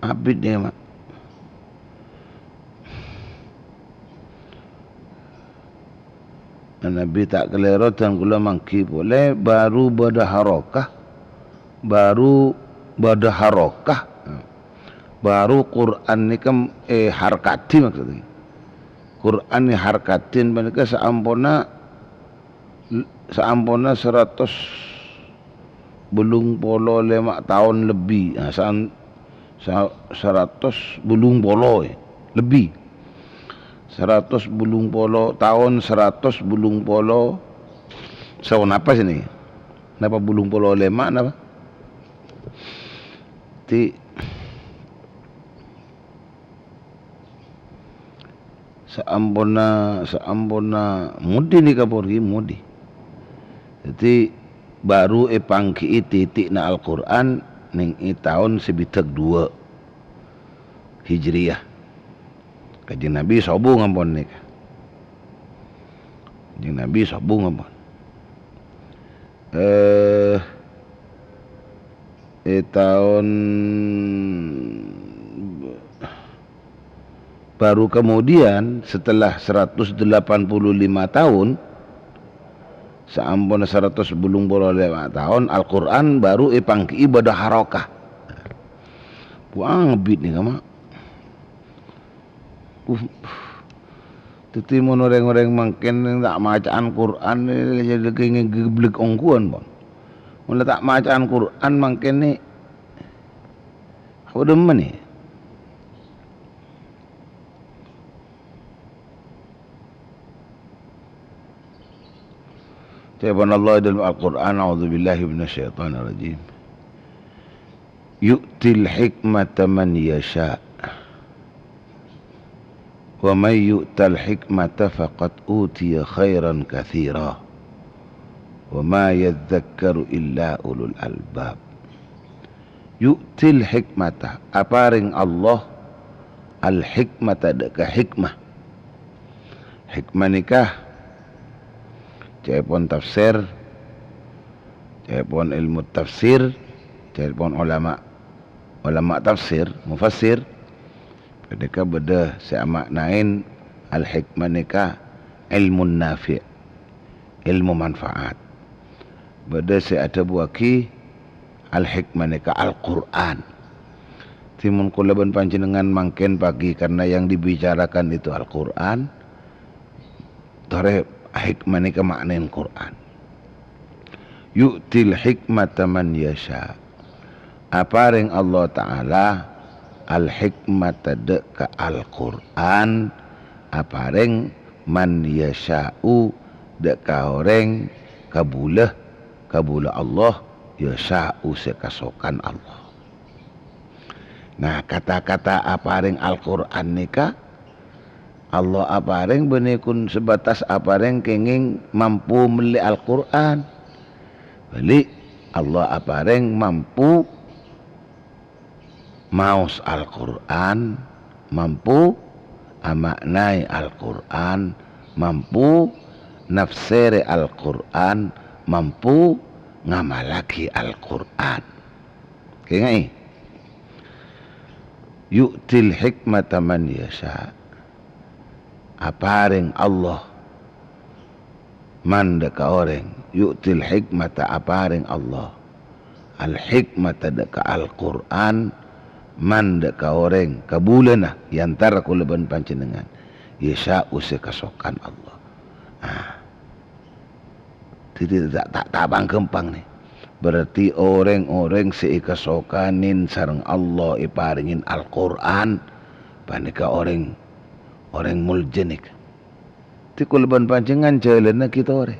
Abit nèka, Ma'. Nabi ta' kalèro dân kaulâ mangghi polè, bhuru bâdâ harokah, bhuru bâdâ harokah, bhuru Qur'an nèka èharkadhi, maksudnya. Qur'an èharkadhi panèka saamponna, saamponna saratos bâllung polo lèma' taon lebbi. Nah, saan-, sa-, saratos bâllung polo, eh, lebbi. Saratos bâllung polo taon, saratos bâllung polo, saon apa sini? Napa bâllung polo lèma' napa? Ti-, Saamponna, saamponna modi nèka pon ghi modi. Dhâddhi, bhuru èpangghi'i tètè'na Al-Qur'an nèng è taon sè bidhâk duwâ' Hijriyah. Kanjeng Nabi sobung ampon nèka. Kanjeng Nabi sobung ampon. Eh, è taon baru kemudian, setelah seratus delapan puluh lima tahun, saamponna saratos bâllung polo lèma' taon, Al-Qur'an baru èpangghi'i bâdâ harokah. Buang bit nèka, Ma'. Uh, dhâddhi mon rèng-orèng mangkèn ta' maca'an Qur'an, jhâ' kèngèng geblek ongghuwân, pon. Mon la ta' maca'an Qur'an mangkèn nè, apa dhimma nè? Ca'èpon Allah è dâlem Al-Qur'an, a'udzubillahi minasyaitonirrajim. Yu'til hikmata man yasha'. Wa may yu'tal hikmata faqad utiya khairan katsira. Wa ma yadzakkaru illa ulul albab. Yu'til hikmata, aparèng Allah al-hikmata dâ' ka hikmah. Hikmah nèka ca'èpon tafsir, ca'èpon ilmu tafsir, ca'èpon ulama, ulama tafsir, mufassir, ghânèka bâdâ sè ama'naè al-hikmah nèka ilmun nafi', ilmu manfaat. Bâdâ sè adhâbuwâghi al-hikmah nèka Al-Qur'an. Dhâddhi mon kaulâ bân panjhennengngan mangkèn pagi karena yang dibicarakan itu Al-Qur'an, torè hikmah nèka ma'naèn Qur'an. Yu'til hikmata man yasha'. Aparèng Allah Ta'ala al-hikmata dâ' ka Al-Qur'an, aparèng man yasha'u dâ' ka orèng kabulâ, kabulâ Allah, yasha'u sè kasokan Allah. Nah, kata-kata aparèng Al-Qur'an nèka, Allah aparèng bânnè kun sebatas aparèng kèngèng mampu mellè Al-Qur'an. Bâli', Allah aparèng mampu maos Al-Qur'an, mampu ama'naè Al-Qur'an, mampu nafsèrè Al-Qur'an, mampu ngamallaghi Al-Qur'an. Kèngèngè. Yu'til hikmata man yasha'. Aparèng Allah man dâ' ka orèng. Yu'til hikmata, aparèng Allah al-hikmata dâ' ka Al-Qur'an, man dâ' ka orèng, kabulâna, è antara kaulâ bân panjhennengngan. Yasha'u sè kasokan Allah. Nah, dhâddhi ta', ta', ta' pang-ghâmpang nè. Berarti orèng-orèng sè èkasokanè sareng Allah èparèngè Al-Qur'an, panèka orèng, orèng molja nèka. Dhâddhi kaulâ bân panjhennengngan jhâlâna ghi' torè.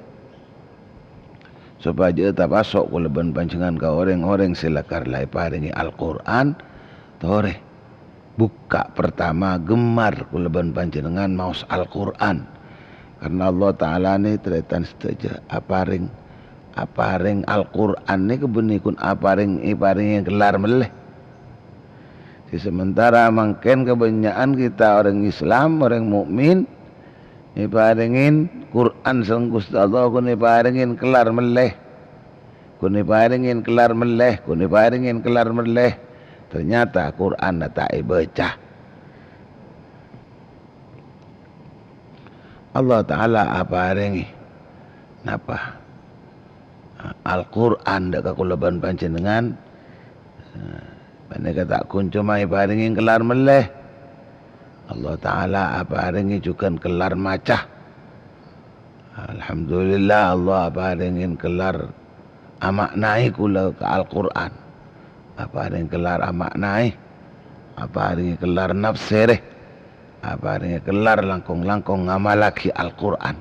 Sopajâ tapaso' kaulâ bân panjhennengngan ka orèng-orèng sè lakar la èparèngè Al-Qur'an, torè. Bukka' partama gemmar kaulâ bân panjhennengngan maos Al-Qur'an. Karna Allah Ta'ala nè, tarètan sadhâjâ, aparèng, aparèng Al-Qur'an nè kabânnè ghun aparèng, èparèngè kellar mellè. Sè sementara mangkèn kabânnya'an kita orèng Islam, orèng mukmin, èparèngè Qur'an sareng Ghustè Allah, ghun èparèngè kellar mellè. Ghun èparèngè kellar mellè, ghun èparèngè kellar mellè. Ternyata Qur'anna ta' èbâca. Allah Ta'ala aparèngè napa? Al-Qur'an dâ' ka kaulâ bân panjhennengngan. Panèka ta' ghun coma èparèngè kellar mellè. Allah Ta'ala aparèngè jhughân kellar maca. Alhamdulillah, Allah aparèngè kellar ama'naè kaulâ ka Al-Qur'an. Aparèngè kellar ama'naè. Aparèngè kellar nafsèrè. Aparèngè kellar langkong-langkong ngamallaghi Al-Qur'an.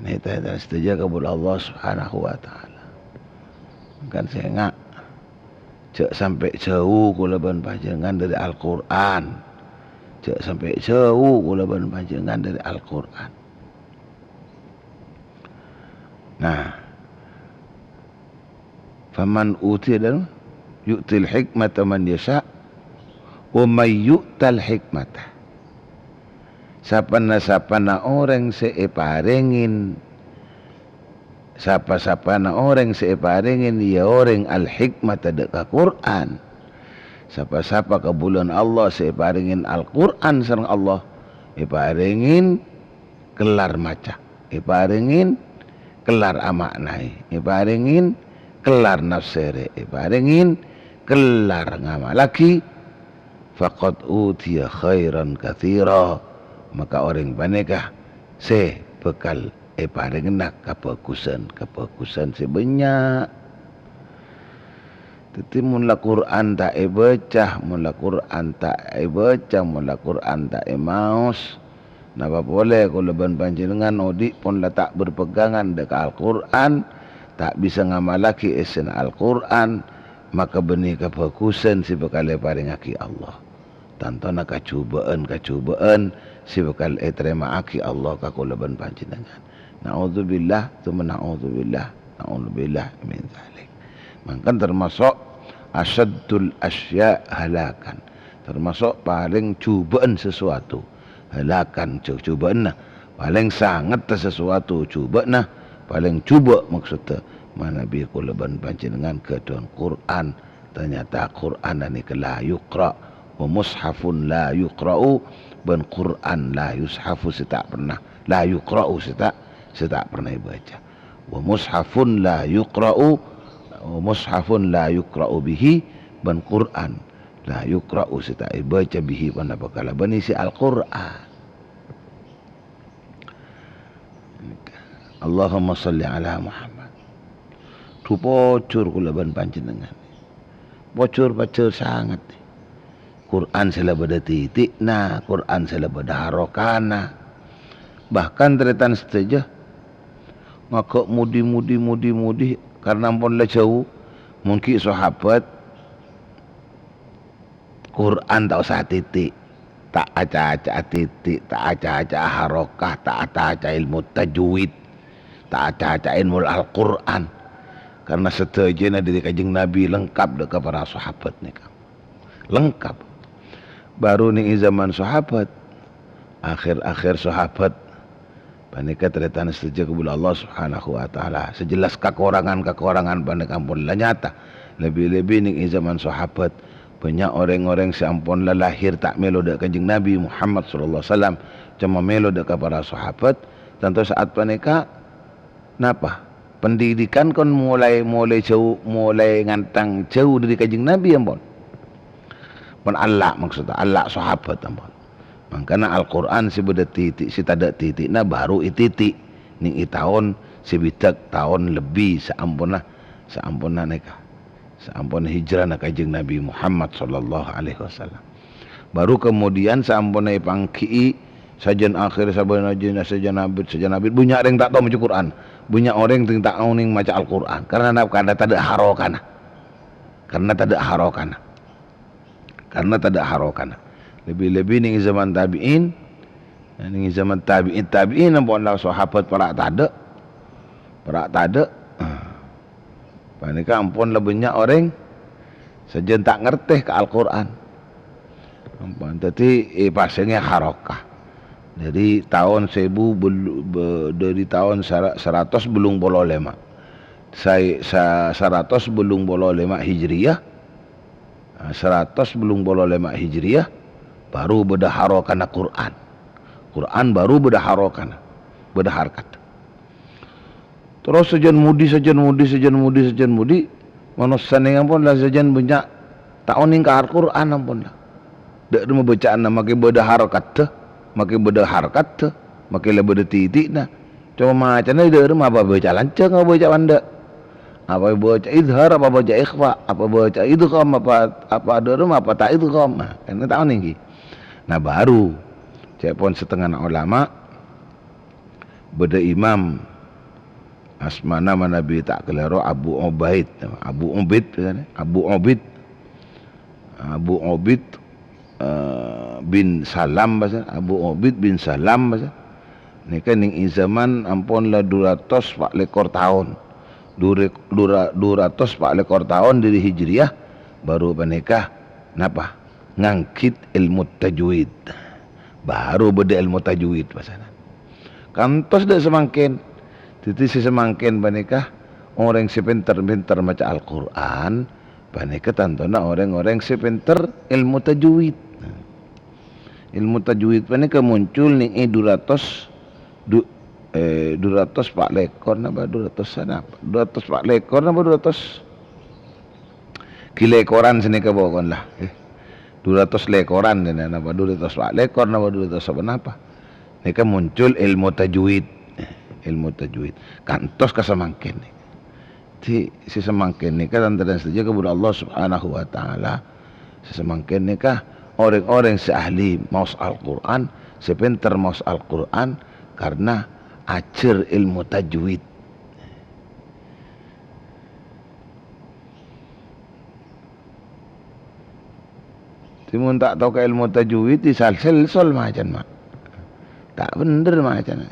Nè, ta-, ta-, sadhâjâ kabulâ Allah Subhanahu wa Ta'ala. Kan sènga', jhâ' sampè' jhâu kaulâ bân panjhennengngan dâri Al-Qur'an. Jhâ' sampè' jhâu kaulâ bân panjhennengngan dâri Al-Qur'an. Nah, Faman utiya dan yu'til hikmata man yasha, wa may yu'tal hikmata. Sapana-sapana orèng sè èparèngè, sapa-sapana orèng sè èparèngè, ya, orèng al-hikmata dâ' ka Qur'an. Sapa-sapa kabulâna Allah sè èparèngè Al-Qur'an sareng Allah, èparèngè kellar maca, èparèngè kellar ama'naè, èparèngè kellar nafsèrè, èparèngè kellar ngamallaghi, faqad utiya khairan katsira, maka orèng panèka sè bhâkal èparèngana kabhâghusân-kabhâghusân sè bânnya'. Dhâddhi, mon la Qur'an ta' èbâca, mon la Qur'an ta' èbâca, mon la Qur'an ta' èmaos, napa polè kaulâ bân panjhennengngan odi' pon la ta' berpegangan dâ' ka Al-Qur'an, ta' bisa ngamallaghi essèna Al-Qur'an, maka bânnè kabhâghusân sè bhâkal èparèngaghi Allah. Tantona kajhubâ'ân-kajhubâ'ân sè bhâkal ètarèma'aghi Allah ka kaulâ bân panjhennengngan. Na'udzubillah, tsumma na'udzubillah, na'udzubillah min dzalik. Mangkana tamaso' asyaddul asya' halakan. Tamaso' palèng jhubâ'ân sasuatu. Halakan, jhu-, jhubâ'ânna. Palèng sangetta sasuatu jhubâ'ânna. Palèng jhubâ' maksodda manabi kaulâ bân panjhennengngan ghâdhuwân Qur'an. Ternyata Qur'an nèka la yuqra, wa mushafun la yuqra'u, bân Qur'an la yushafu sè ta' pernah, la yuqra'u sè ta', sè ta' pernah èbâca. Wa mushafun la yuqra'u, wa mushafun la yuqra'u bihi, bân Qur'an la yuqra'u sè ta' èbâca bihi, ponapa kalabân isi Al-Qur'an. Allahumma shalli ala Muhammad. Dhu pojhur kaulâ bân panjhennengngan. Pojhur-pojhur sanget. Qur'an sè la bâdâ titi'na, Qur'an sè la bâdâ harokana. Bahkan tarètan sadhâjâ, ngaghâ' modi-modi, modi-modi, karna ampon la jhâu, mon ghi' sahabat, Qur'an ta' osa titi', ta' aca-aca'a titi', ta' aca-aca'a harokah, ta' aca-aca'a ilmu tajwid, ta' aca-aca'a ilmu Al-Qur'an. Karna sadhâjâna dâri Kanjeng Nabi lengkap dâ' ka para sahabat nèka. Lengkap. Baru nèng è zaman sahabat, akhir-akhir sahabat, Panèka tarètan sadhâjâ kaulâ Allah Subhanahu wa Ta'ala. Sè jelas kakorangan-kakorangan panèka ampon la nyata. Lebbi-lebbi nèng è zaman sahabat, bânnya' orèng-orèng sè ampon la lahir ta' mèlo dâ' Kanjeng Nabi Muhammad sallallahu alaihi wasallam, coma mèlo dâ' ka para sahabat. Tanto sa'at panèka, napa? Pendidikan kon molaè, molaè jhâu, molaè ngantang jhâu dâri Kanjeng Nabi ampon. Pon ella', maksodda, ella' sahabat ampon. Mangkana Al-Qur'an sè bâdâ titi', sè tadâ' titi'na bhuru ètiti' nèng è taon sè bidhâk, taon lebbi saamponna, saamponna nèka, saamponna hijrana Kanjeng Nabi Muhammad sallallahu alaihi wasallam. Bhuru kemudian saamponna èpangghi'i sajân akhèr, sabâ-, sajân, sajân abit, sajân abit, bânnya' orèng ta' tao maca Qur'an. Bânnya' orèng sè ta' onèng maca Al-Qur'an. Karna napa? Karna tadâ' harokana. Karna tadâ' harokana. Karna tadâ' harokana. Lebbi-lebbi nèng zaman tabi'in, nèng zaman tabi'in, tabi'in ampon la sahabat para' tadâ'. Para' tadâ'. Ah. Panèka ampon la bânnya' orèng sajân ta' ngartè ka Al-Qur'an. Ampon. Dhâddhi, eh, èpasèngè harokah. Dhâri taon sèbu bel-, be-, dhâri taon sara-, saratos bâllung polo lèma'. Saè-, sa-, saratos bâllung polo lèma' Hijriyah, ah, saratos bâllung polo lèma' Hijriyah, bhuru bâdâ harokana Qur'an. Qur'an bhuru bâdâ harokana, bâdâ harkat. Terros sajân budi, sajân budi, sajân budi, sajân budi, manossa nèng ampon la sajân bânnya' ta' onèng ka Al-Qur'an ampon la. Dâ' remma bâca'anna makè bâdâ harkatta, makè bâdâ harkatta, makè la bâdâ titi'na. Coma macana dâ' remma apa bâca lancèng, apa bâca pandâ'. Apa bâca idhar, apa bâca ikhfa, apa bâca idgham, apa, apa dâ' remma apa ta' idgham. Nah, kan ta' onèng ghi. Nah, bhuru ca'èpon setengana ulama, bâdâ imam, asmana manabi ta' kalèro Abu Ubaid, Abu Ubid, Abu Ubid, Abu Ubid, eh, bin Salam, bâsa, Abu Ubid bin Salam, bâsa. Nèka nèng è zaman ampon la dhu ratos pa' lèkor taon. Dhu re-, dhu ra-, dhu ratos pa' lèkor taon dhâri Hijriyah, bhuru panèka napa? Nganggit èlmo tajwid. Bhuru bâdâ èlmo tajwid, bâsana. Kantos dâ' samangkèn. Dhâddhi sè samangkèn panèka orèng sè pènter-pènter maca Al-Qur'an, panèka tantona orèng-orèng sè pènter èlmo tajwid. Èlmo tajwid panèka muncul nèng è dhu ratos, dhu-, eh, dhu ratos pa' lèkor napa dhu ratos sanapa? Dhu ratos pa' lèkor napa dhu ratos? Ghi lèkoran sanèka pokon la. Eh, dhu ratos lèkoran, napa dhu ratos pa' lèkor, napa dhu ratos saponapa. Nèka muncul èlmo tajwid. Eh, èlmo tajwid. Kantos ka samangkèn nèka. Dhâddhi, sè samangkèn nèka, tan-, tan sadhâjâ kabhârân Allah Subhanahu wa Ta'ala. Sè samangkèn nèka, orèng-orèng sè ahli maos Al-Qur'an, sè pènter maos Al-Qur'an, karna ajhâr èlmo tajwid. Dhâddhi mon ta' tao ka èlmo tajwid, èsal-selsol macana, ma'. Ta' bhendher macana.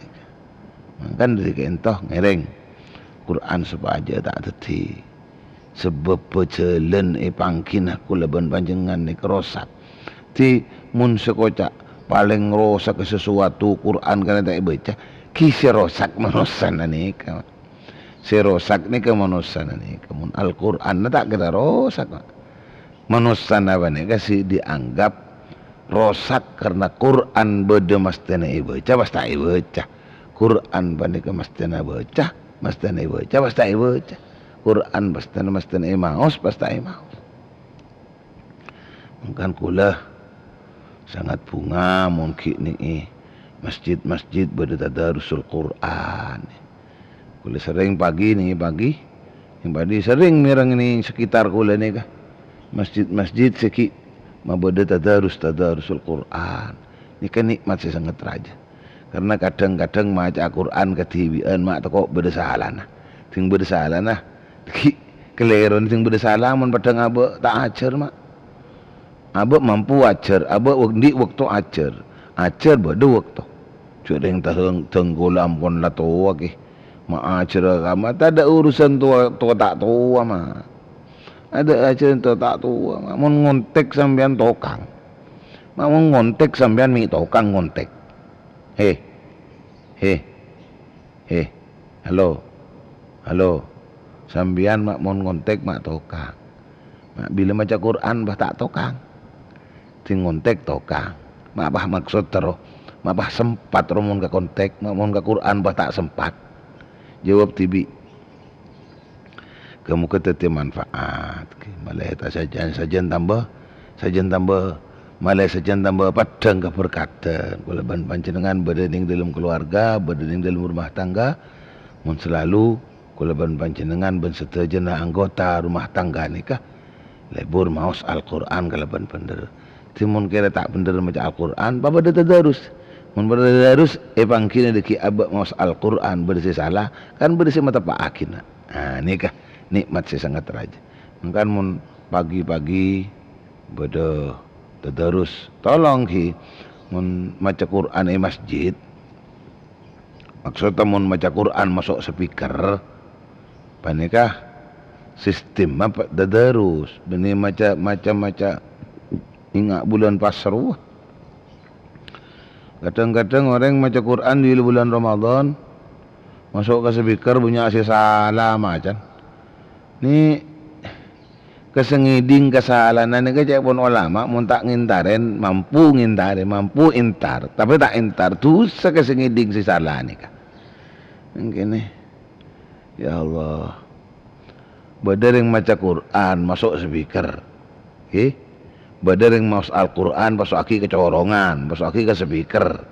Mangkana dhâri ka'ènto ngèrèng Qur'an sopajâ ta' dhâddhi sabâbbhâ jhâlân èpanggina kaulâ bân panjhennengngan nèka rosak. Dhâddhi mon sè koca' palèng rosakka sasuwatu Qur'an karna ta' èbâca, ghi sè rosak manossana nèka, ma'. Sè rosak nèka manossana nèka. Mon Al-Qur'anna ta' kèra rosak, ma'. Manossana panèka sè dianggap rosak karna Qur'an bâdâ mastèna èbâca, pas ta' èbâca. Qur'an panèka mastèna bâca, mastèna èbâca, pas ta' èbâca. Qur'an mastèna, mastèna èmaos, pas ta' èmaos. Mangkana kaulâ sangat bhunga mon ghi' nèng è masjid-masjid bâdâ tadarusul Qur'an. Kaulâ serrèng pagi nèng è pagi, nèng pagi serrèng mèreng nèng sekitar kaulâ nèka. Masjid-masjid sè ghi' mabâdâ tadarus, tadarusul Qur'an. Nèka nè'mat sè sanget rajâ. Karna kadhâng-kadhâng maca'a Qur'an kadhibi'ân, ma', tako' bâdâ salana. Sèng bâdâ salana, ghi' kalèrona sèng bâdâ sala mon padhâng abâ' ta' ajhâr, ma'. Abâ' mampu ajhâr, abâ' wak-, andi' bâkto ajhâr. Ajhâr bâdâ bâkto. Jhâ' rèng tadhâng-, dhâng kaulâ ampon la towa, kè. Ma' ajhâr ka, ma', tadâ' urusan towa, towa ta' towa, ma'. Adâ' ajhâr towa ta' towa, ma'. Mon ngontèk sampèyan tokang. Ma', mon ngontèk sampèyan mè' tokang ngontèk. He. He. He. Halo. Halo. Sampèyan, ma', mon ngontèk, ma', tokang. Ma', bilâ maca Qur'an, bâ, ta' tokang. Sèng ngontèk tokang. Ma' bâ maksod terro. Ma' bâ sempat ro mon ka kontèk, ma' mon ka Qur'an bâ ta' sempat. Jawab dhibi'. Ghâ-moghâ dhâddhi manfaat. Malè ta' sajân, sajân tamba, sajân tamba Malè sajân tamba peddhâng kaberkadhân. Kaulâ bân panjhennengngan bâdâ neng dâlem keluarga, bâdâ neng dâlem rumah tangga, mon salalu kaulâ bân panjhennengngan bân sadhâjâna anggota rumah tangga nèka lebur maos Al-Qur'an kalabân bhendher. Dhâddhi mon kèra ta' bhendher maca Al-Qur'an, pabâdâ tadarus. Mon bâdâ tadarus, èpangghina dhâggi' abâ' maos Al-Qur'an, bâdâ sè sala, kan bâdâ sè mateppa'aghina. Ah, nèka nè'mat sè sanget rajâ. Mangkana mon pagi-pagi bâdâ tadarus, tolong ghi, mon maca Qur'an è masjid, maksodda mon maca Qur'an maso' speaker, panèka sistemma pa-, tadarus, bânnè maca, maca, maca, enga' bulân pas rowa. Kadhâng-kadhâng orèng maca Qur'an è bulân Ramadan, maso' ka speaker bânnya' sè sala macan. Nè, kasangèding kasalana nèka ca'èpon olama, mon ta' ngèntarè, mampu ngèntarè, mampu èntar, tapè ta' èntar, dhusa kasangèding sè sala nèka. Mangkènè, ya Allah. Bâdâ rèng maca Qur'an maso' speaker. Ghi? Bâdâ rèng maos Al-Qur'an maso'aghi ka corongan, maso'aghi ka speaker.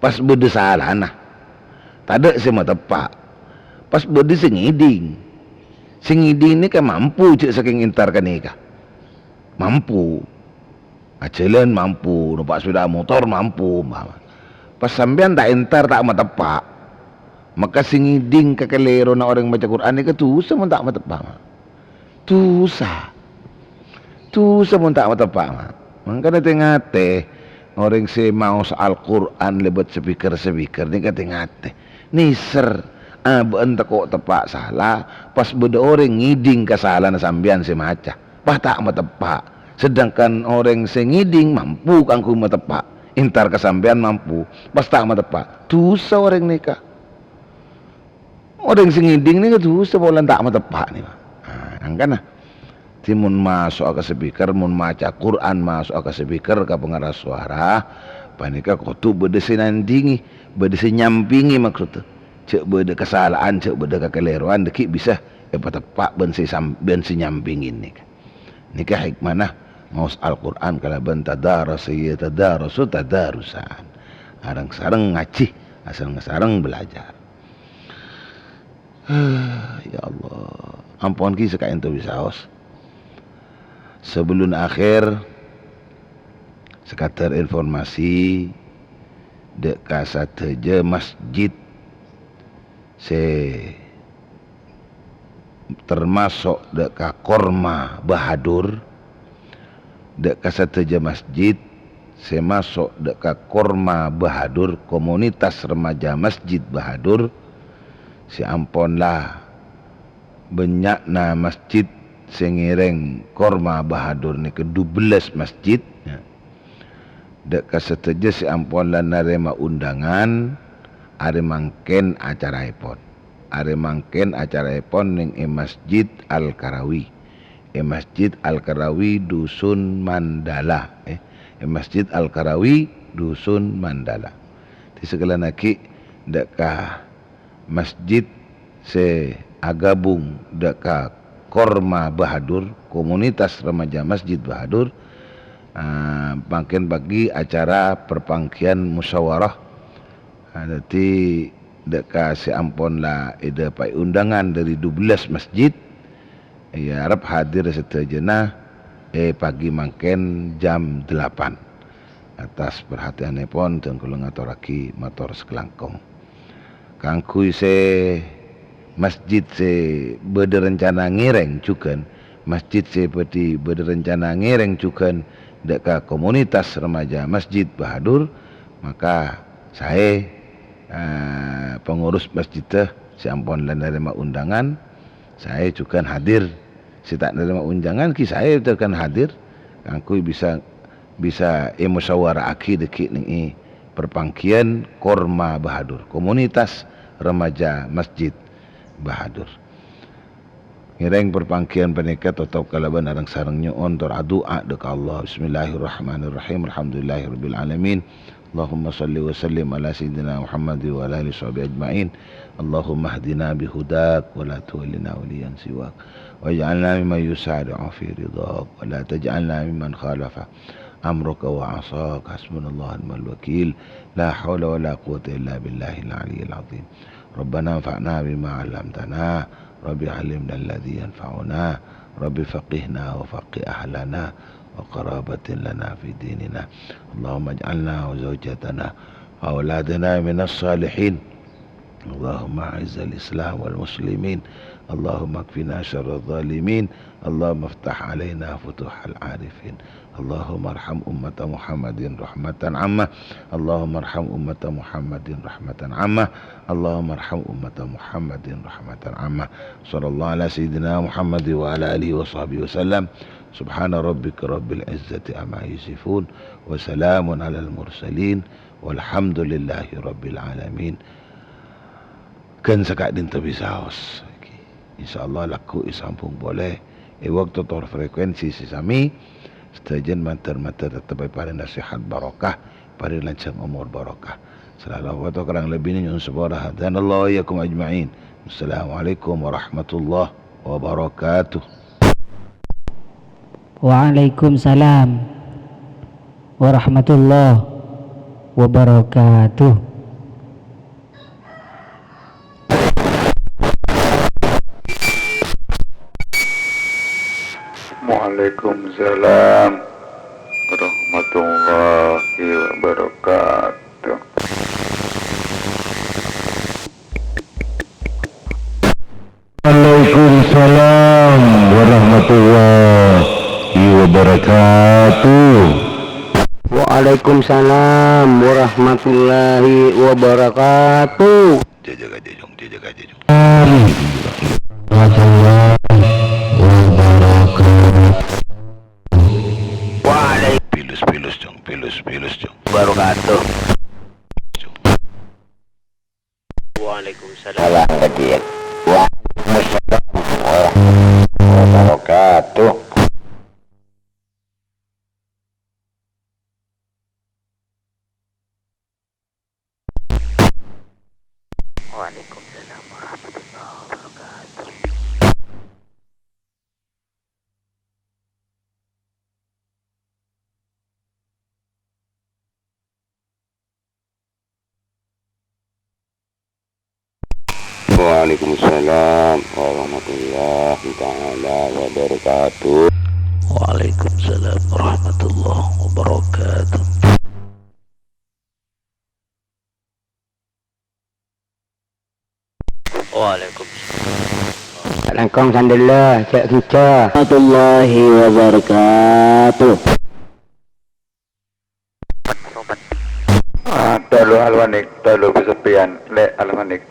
Pas bâdâ salana. Tadâ' sè mateppa'. Pas bâdâ sè ngèding. Sè ngèding nèka mampu jhâ' sakèng èntar ka nèka. Mampu. Ajhâlân mampu, nompa' sepèda motor mampu, umpama. Pas sampèyan ta' èntar, ta' mateppa'. Maka sè ngèding kakalèrona orèng maca Qur'an nèka dhusa mon ta' mateppa', Ma'. Dhusa. Dhusa mon ta' mateppa', Ma'. Mangkana tè-ngatè, orèng sè maos Al-Qur'an lèbât speaker-speaker nèka tè-ngatè. Nèser, abâ'na tako' teppa' sala, pas bâdâ orèng ngèding kasalana sampèyan sè maca. Pas ta' mateppa'. Sedangkan orèng sè ngèding mampu kaangghuy mateppa', èntar ka sampèyan mampu, pas ta' mateppa', dhusa orèng nèka. Orèng sè ngèding nèka dhusa polana ta' mateppa' nèka. Nah, mangkana. Dhâddhi mon maso'a ka speaker, mon maca Qur'an maso'a ka speaker, ka pengeras suara, panèka kodhu bâdâ sè nandhingi, bâdâ sè nyampèngè maksodda. Jhâ' bâdâ kasala'an, jhâ' bâdâ kakalèrowan, dhâggi' bisa èpateppa' bân sè sam-, bân sè nyampèngè nèka. Nèka hikmana maos Al-Qur'an kalabân tadarasa yatadarasu tadarusan. Areng-sareng ngajhi, asareng-sareng belajar. Ya Allah, ampon ghi sakaènto bisaos. Sebelum akhir, sekadar informasi, dâ' ka sadhâjâ masjid sè termaso' dâ' ka Korma Bahadur, dâ' ka sadhâjâ masjid sè maso' dâ' ka Korma Bahadur, komunitas remaja Masjid Bahadur, sè ampon la bânnya'na masjid sè ngèrèng Korma Bahadur nèka dubellâs masjid, ya. Dâ' ka sadhâjâ sè ampon la narèma undangan, arè mangkèn acaraèpon. Arè mangkèn acaraèpon nèng è Masjid Al-Karawi. È Masjid Al-Karawi, Dusun Mandala, eh. È Masjid Al-Karawi, Dusun Mandala. Dhi sakalèyan aghi' dâ' ka masjid sè aghâbung dâ' ka Korma Bahadur, komunitas remaja Masjid Bahadur, ah, mangkèn pagi acara perpangghiyân musyawarah. Ah, dhâddhi dâ' ka sè ampon la èdâpaè undangan dâri dubellâs masjid, èarep hadir sadhâjâna è pagi mangkèn jam delapan. Atas perhatianèpon, dân kaulâ ngatorraghi mator sakalangkong. Kaangghuy sè masjid sè bâdâ rencana ngèrèng jhughân, masjid sè bhâdhi bâdâ rencana ngèrèng jhughân dâ' ka komunitas remaja Masjid Bahadur, maka saè, eh, pengurus masjidda sè ampon la narèma undangan, saè jhughân hadir. Sè ta' narèma undangan ghi saè jhughân hadir, kaangghuy bisa, bisa èmusyawara'aghi dhâggi' nèng è perpangghiyân Korma Bahadur, komunitas remaja Masjid Bahadur. Ngèrèng perpangghiyân panèka totop kalabân areng-sareng nyo'on tor adu'a dâ' ka Allah. Bismillahirrahmanirrahim. Alhamdulillahirabbil alamin. Allahumma shalli wa sallim ala sayyidina Muhammad wa ala alihi washabihi ajma'in. Allahumma hdina bihudak wa la tuwallina waliyan siwak. Waj'alna mimman yusari'u fi ridhak wa la taj'alna mimman khalafa. أمرك وعصاك، حسبنا الله ونعم الوكيل، لا حول ولا قوة إلا بالله العلي العظيم. ربنا انفعنا بما علمتنا، رب علمنا الذي ينفعنا، رب فقهنا وفقه أهلنا وقرابة لنا في ديننا. اللهم اجعلنا وزوجاتنا وأولادنا من الصالحين. اللهم أعز الإسلام والمسلمين. اللهم اكفنا شر الظالمين. اللهم افتح علينا فتوح العارفين. اللهم ارحم أمة محمد رحمة عامة. اللهم ارحم أمة محمد رحمة عامة. اللهم ارحم أمة محمد رحمة عامة. صلى الله على سيدنا محمد وعلى آله وصحبه وسلم. سبحان ربك رب العزة عما يصفون. وسلام على المرسلين. والحمد لله رب العالمين. Ghân saka'dhinto bisaos. Insyaallah lagghu' èsambhung polè è bâkto tor frekuensi sè samè. Sadhâjâna mandhâr-mandhâr tettep èparèng sehat barokah, parèng lanjhâng omor barokah. Salawat kurang lebbina nyo'on sapora. Hadanallahu wa iyyakum ajma'in. Assalamualaikum warahmatullahi wabarakatuh. Waalaikumsalam warahmatullahi wabarakatuh. Waalaikumsalam warahmatullahi wabarakatuh. Waalaikumsalam warahmatullahi wabarakatuh. Waalaikumsalam warahmatullahi wabarakatuh. Jajaga jajong, jajaga jajong. Warahmatullahi wabarakatuh. Waalaikumsalam. Pilus, pilus, jong, pilus, pilus, jong. Wabarakatuh. Waalaikumsalam. Salam kecil. Waalaikumsalam warahmatullahi wabarakatuh. Waalaikumsalam warahmatullahi wabarakatuh. Waalaikumsalam warahmatullahi taala wabarakatuh. Waalaikumsalam warahmatullahi wabarakatuh. Waalaikumsalam. Langkong sandella, cek hijau. Warahmatullahi wabarakatuh. Ah, tolo Almanik, tolo pesepèyan, lè' Almanik.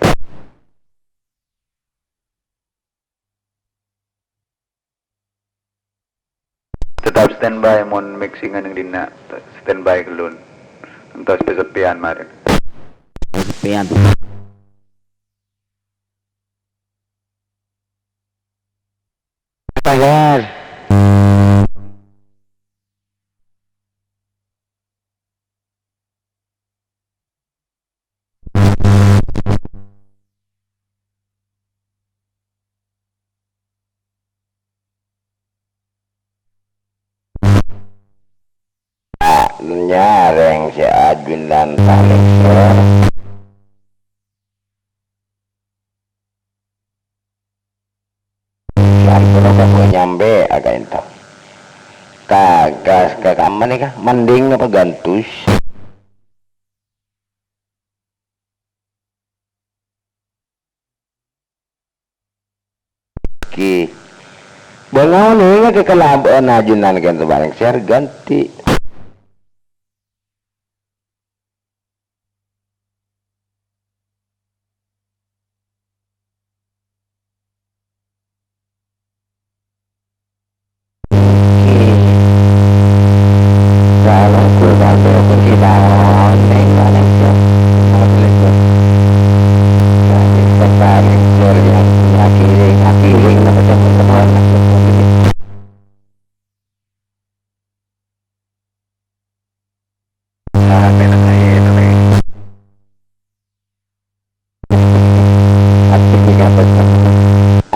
Tetap standby mon mixing-an neng dinna', standby ghâllu. Entos pesepèyan marè. Pesepèyan. Tanggal. Nyarèng sè ajunan paling sor. Sampèyan kok nyampe aga ento. Kagas ka kamma nèka, mending apa gantus? Ki. Bângaon èngà ka kalabân ajunan kento bareng sèr ganti.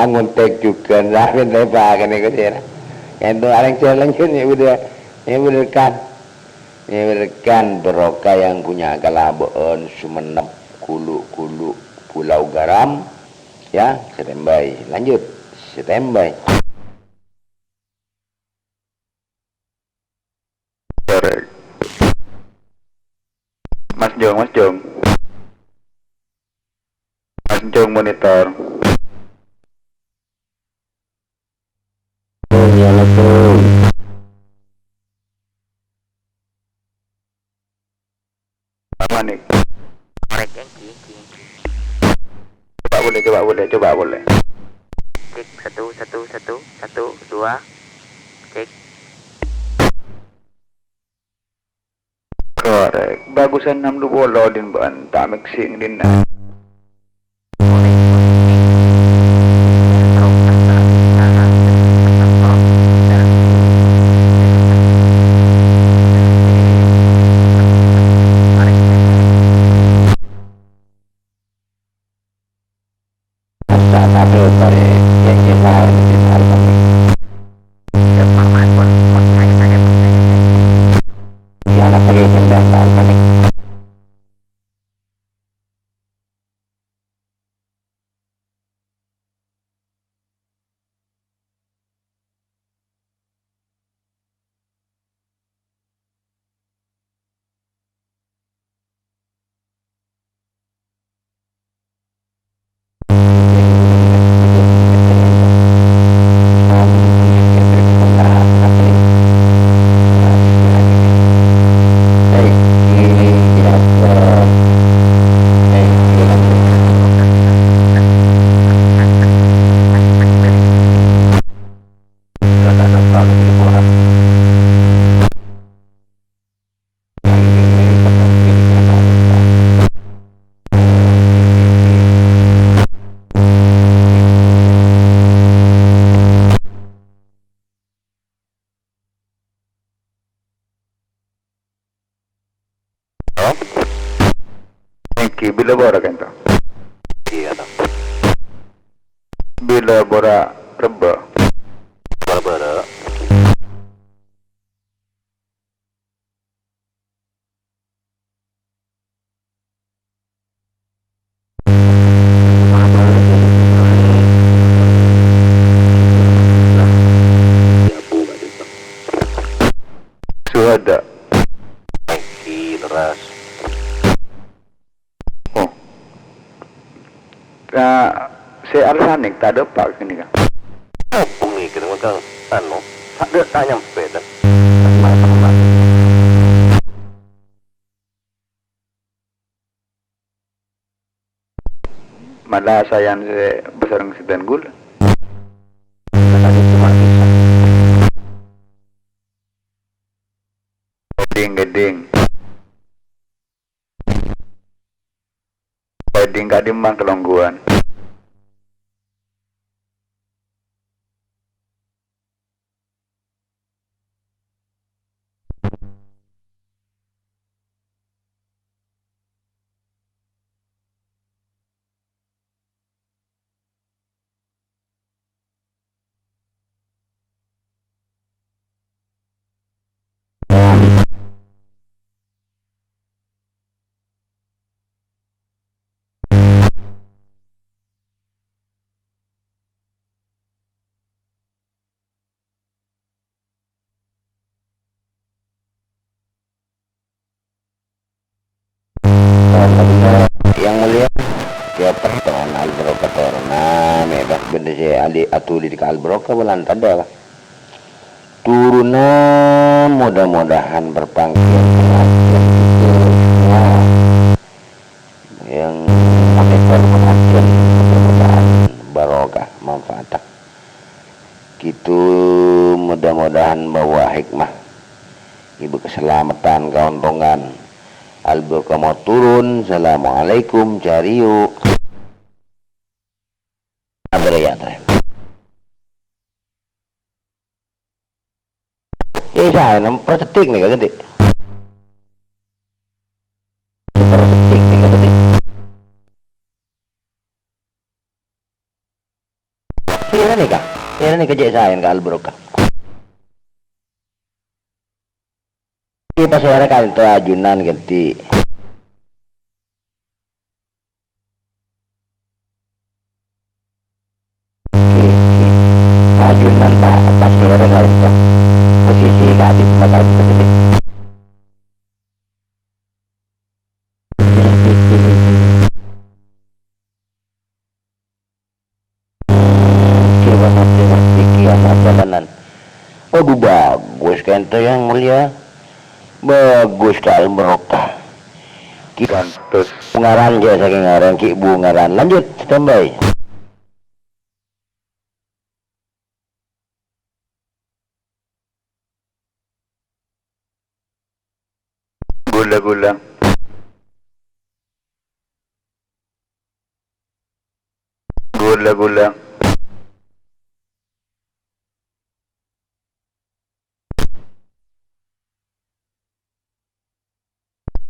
Angontek juga, lah, minta apa, kan, itu, ya. Yang itu, orang jalan, kan, ya, udah, ya, udah, kan. Mewirkan barokah yang punya kalaba'an Sumenep, Gulu'-gulu', Pulau Garam. Ya, standby. Lanjut. Standby. Korek. Mas Jong, Mas Jong. Mas Jong monitor. Oh, iya, betul. Pak Manik. Korek, engki, engki, engki. Coba boleh, coba boleh, coba boleh. Cek, satu, satu, satu, satu, dua. Cek. Korek. Bagusan enam dua puluh din bân ta' mixing dinna'. Halo? Enggi, bilâ bârâ ka'dinto? Iyâ, to. Bilâ bârâ rebbhâ? Bârâ-bârâ. Suhada. Enggi, lerres. Oh. Ka, sè Al-Sanik ta' dâpa' ghânèka. Hubungi kèng mangkèn, anu, ta' dâ' ta' nyampè, dan. Mala sayan sè bâsareng sè dan ghulâ. Ghâdhing-ghâdhing. Ghâdhing ka'dimma kalongghuwân. Yang mulia, kèya pètto'an Al-Barokah toronna, mè' pas bâdâ sè ali-, atolè ka Al-Barokah, bhâlân tadâ', Pak. Turuna, mudah-mudahan berpanggilan pengajian itu semua yang monitor pengajian, mudah-mudahan barokah manfaatnya. Gitu, mudah-mudahan bawa hikmah, ibu keselamatan, keuntungan. Al-Barokah mau turun. Assalamualaikum, cariu. Apa ya, Teh? Kèya saè, nem, per detik nèka, ganti. Per detik nèka, ganti. Pèra nèka? Pèra nèka cè' saèna ka Al-Barokah? Kèya Pas ora kanto ajunan genti. Ajunan ta' pas ora kanto. Posisi kadi bakal seperti Kiamat, kiamat, kiamat jalanan. Waduh, bagus kento, Yang Mulia. Bagus, Kal Barokah. Ki-, Pantes. Bungaran, ya, saking ngaran, Ki Bungaran. Lanjut, standby. Gula-gula. Gula-gula.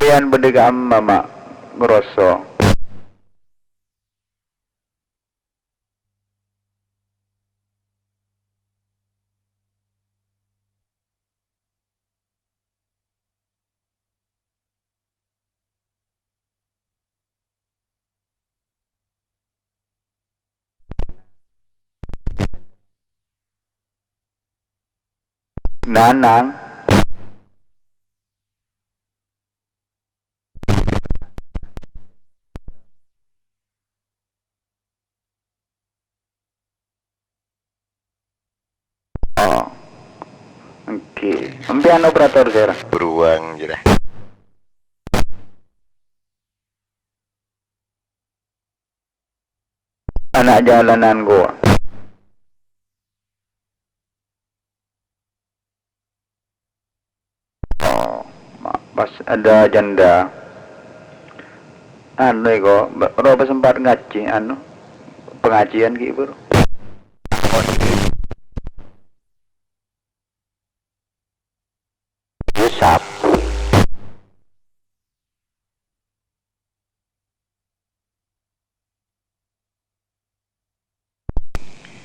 Sampèyan bâdâ ka'emma, Ma', ngroso. Nanang. Oh. Èngghi. Sampèyan operator, Sir. Beruang, jârèya. Ana' jalanan ghuwa. Oh, ma-, pas ada janda. Anu, iko, ba-, ropa sempat ngaji, anu, pengajian, ghi, bro. Yusuf.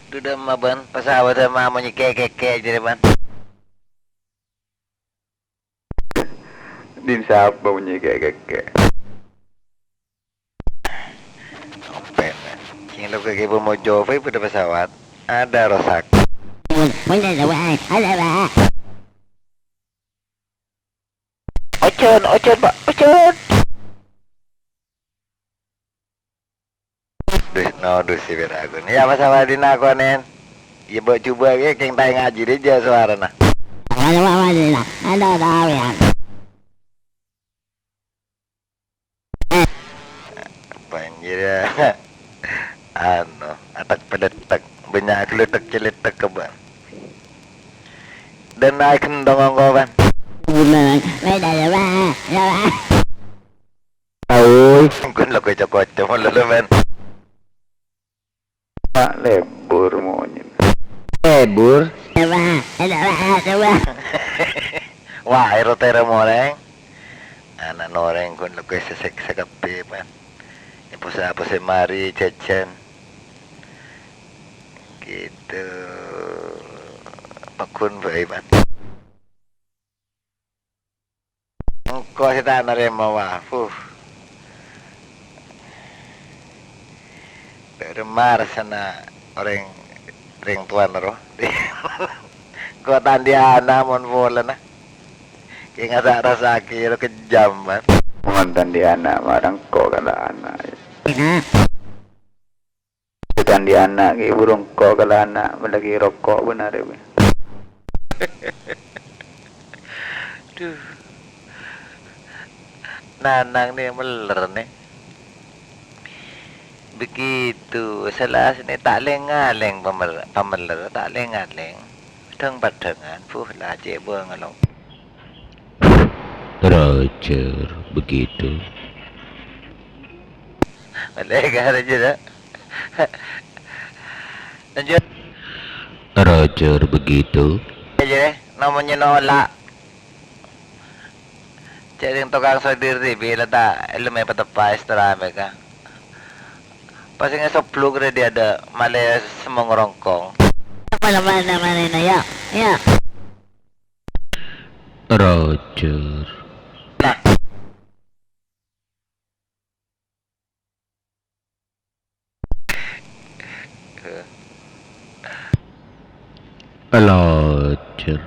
Dudem, Bân, pesawat ma' monyè kè-kè-kè jârèya, Bân. Din sapa monyè kè-kè-kè? Ompèn. Sing lo kè pamojok, bâdâ pesawat. Ada rosak. Ojon, ojon, Pak, ojon. Duh, no, duh, si Firaun. Ya, masalah dina aku, Nen. Ya, mbok coba ke, keng tai ngaji deh, ja suarana. Ada, ada, ada, ya. Banjir, ya. Anu, atak peletek. Banyak geletek celetek ke, Bang. Dan naik kendong ongko, Bang. Gimana? Beda, ya, Bang. Ya, Bang. Oi. Gun lo koco-koco mulu lo, men. Pak, lebur monyet. Lebur? Coba, coba, coba. Wah, ero-tero morèng. Ana' orèng gun lo kowe seseksa kabeh, man. Posa-posa mari jajan. Gitu. Pegun bae, man. Engko' sè ta' narèma, wah. Puh. Dâ' remma rassana orèng, rèng towana rowa. Engko' ta' andi' ana' mon polana. Kèng ta' rassa'aghi ro kejjam, man. Mon ta' andi' ana', marèng engko' kala ana'. Sè ta' andi' ana' ghi' buru engko' kala ana', mellèaghi roko' bân arè, bân. Duh. Nanang nè meller nè. Begitu, sè la sè nè ta' lèng-ngalèng pamer-, pameller, ta' lèng-ngalèng. Dhâng-padhângan, puh, la cè' bângalla. Roger begitu. Ollè ka Roger, ya. Lanjut. Roger begitu. Ya, jârèya, namanya nolak. Cè' rèng tokang sodir dhibi' la ta' èlem èpateppa' èstorè mèka. Pas ngèsobluk rè dhi' adâ' malè semmong rongkong. Apa namanya, namanya, ya? Ya. Roger. Roger.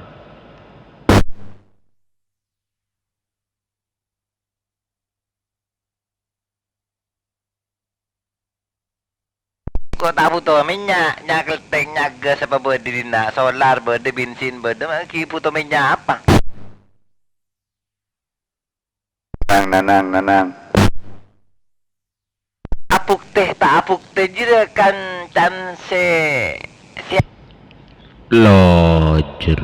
Ko' ta' buto mènnya', nya' keltèng, nya' gas apa bâdâ dinna', solar bâdâ, bensin bâdâ, ma' ghi' buto mènnya' apa? Nanang, nanang, nanang. Abuktè, ta' abuktè jârèya kan can sè, sè Roger.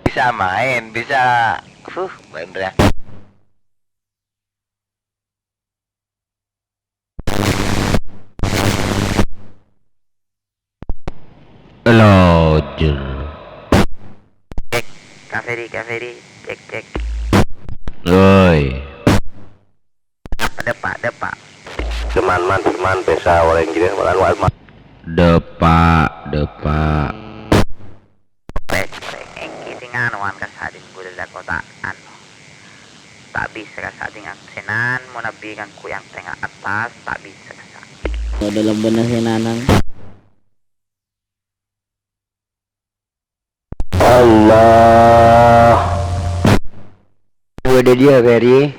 Bisa maèn, bisa, huh, bhender. Roger. Cek, Kak Ferry, Kak Ferry, cek, cek. Woi. Depak, depak, depak. Deman, man, deman, pesa, orang gini, makan, wal, man. Depak, depak. Rèk, rèk, èngghi sè nganowan ka sa'dinto ghulâ la kota'an. Ta' bisa ka sa'dinto sènan, mon abbi ngangghuy yang tengah atas, ta' bisa ka sa-. Padâ lambâna sènanang. Allah. Bâdâ dia, Ferry.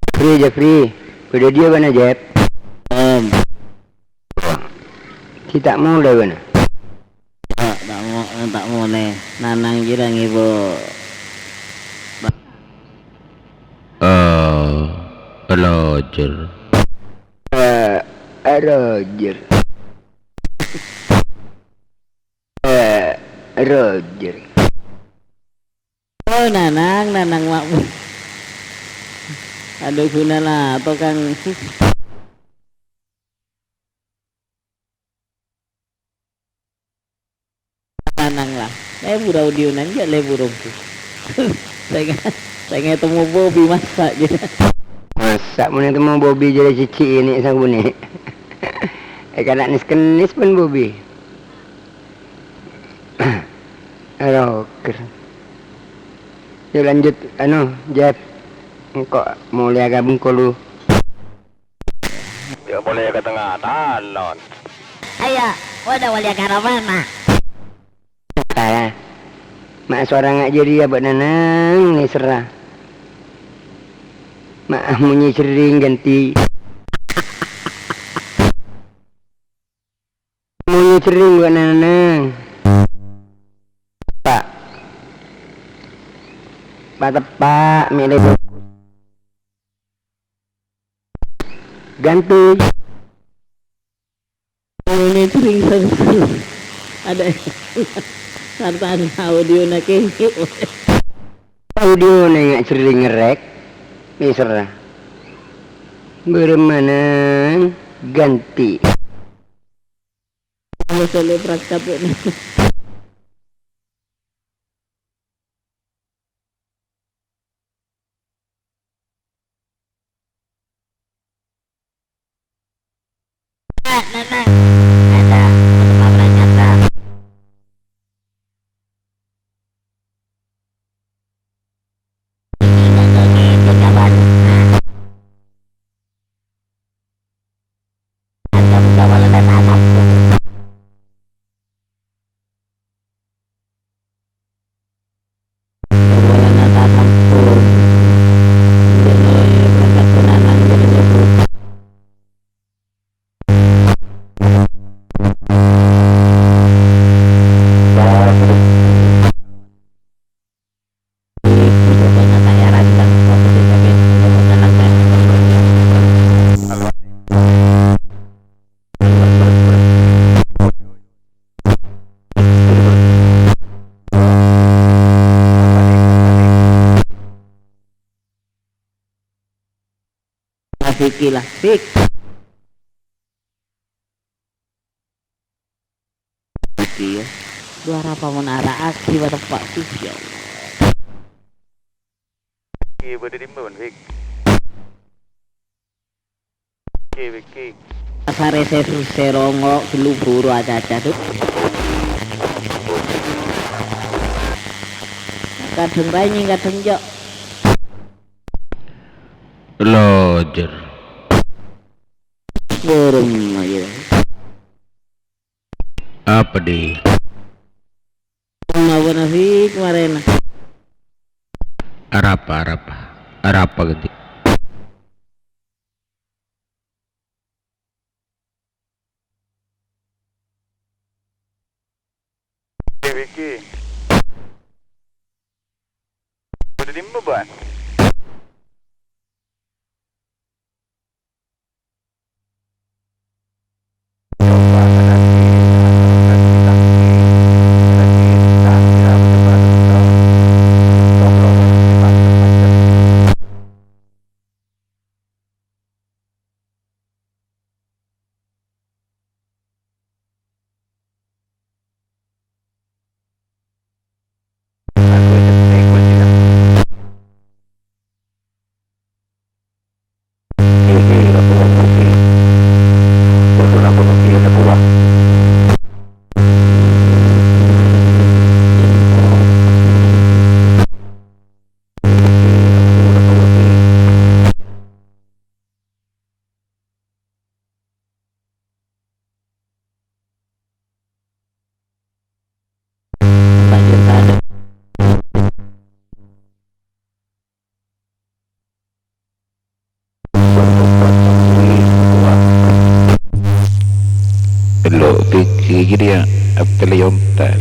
Jeffrey, Jeffrey, bâdâ dia bâ'na, Jep? Em. Ghi' ta' molè bâ'na? Ta', ta' mo-, ta' molè. Nanang jârèya ngibâ. Eh, Roger. Eh, Roger. Eh, Roger. Oh, Nanang, Nanang, Mak. Adhu ghunana tokang. Nanang la. Lebur audiona, enjâ' lebur ongghu. Sènga', sènga' temmo Bobi masa' jârèya. Masa' mon temmo Bobi jârèya cici ini sabune. Eh, kana' nes-kennes pon Bobi. Roger. Yuk lanjut, anu, Jep. Engko' molèya ka Bengkulu. Ya, molèya ka tengnga talon. Ayo, waduh, molèya ka romana. Salah. Ma' sorangnga jârèya bâ'na nang nèserra. Ma' monyè cerring ghântè. Monyè cerring bâ'na nang. Teppa'. Pateppa' mè' lè bagus. Ghântè. Monyè cerring sèngsara. Adâ'. Sartana audiona kèngèng. Audiona nga' cerring ngerrèk. Nèserra. Bârâmma nang ghântè. Masalah perangkat, Bu. Nah, nah, nah. Ada, ada perangkat, nah. Asik lah, sik. Iki ya. Dhu arapa mon ara'aghi pateppa' Gusti Allah. Iki bâdâ dimma, Bun, Fik? Iki, Fik, iki. Sarè sè, sè rongo' ghâllu buru acaca, Du. Kadhâng ranyèng, kadhâng jo'. Lojâr. Buru, ayo. Apa, Di? Napa, Nafik, marèna? Arapa, arapa? Arapa, Genti? Dewi ki. Udah dimma, Ban? Dello', ti-, gigi dia, appelle yontel.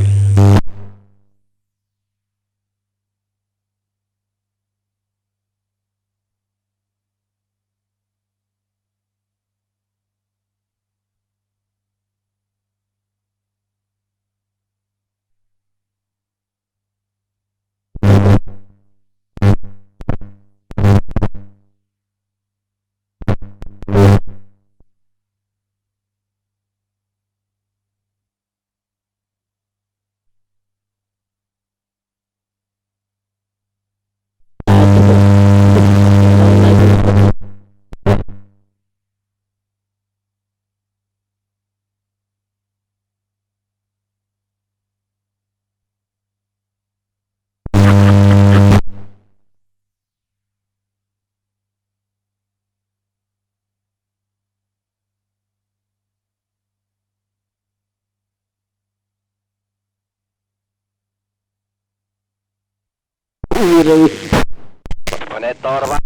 Monitor, Pak.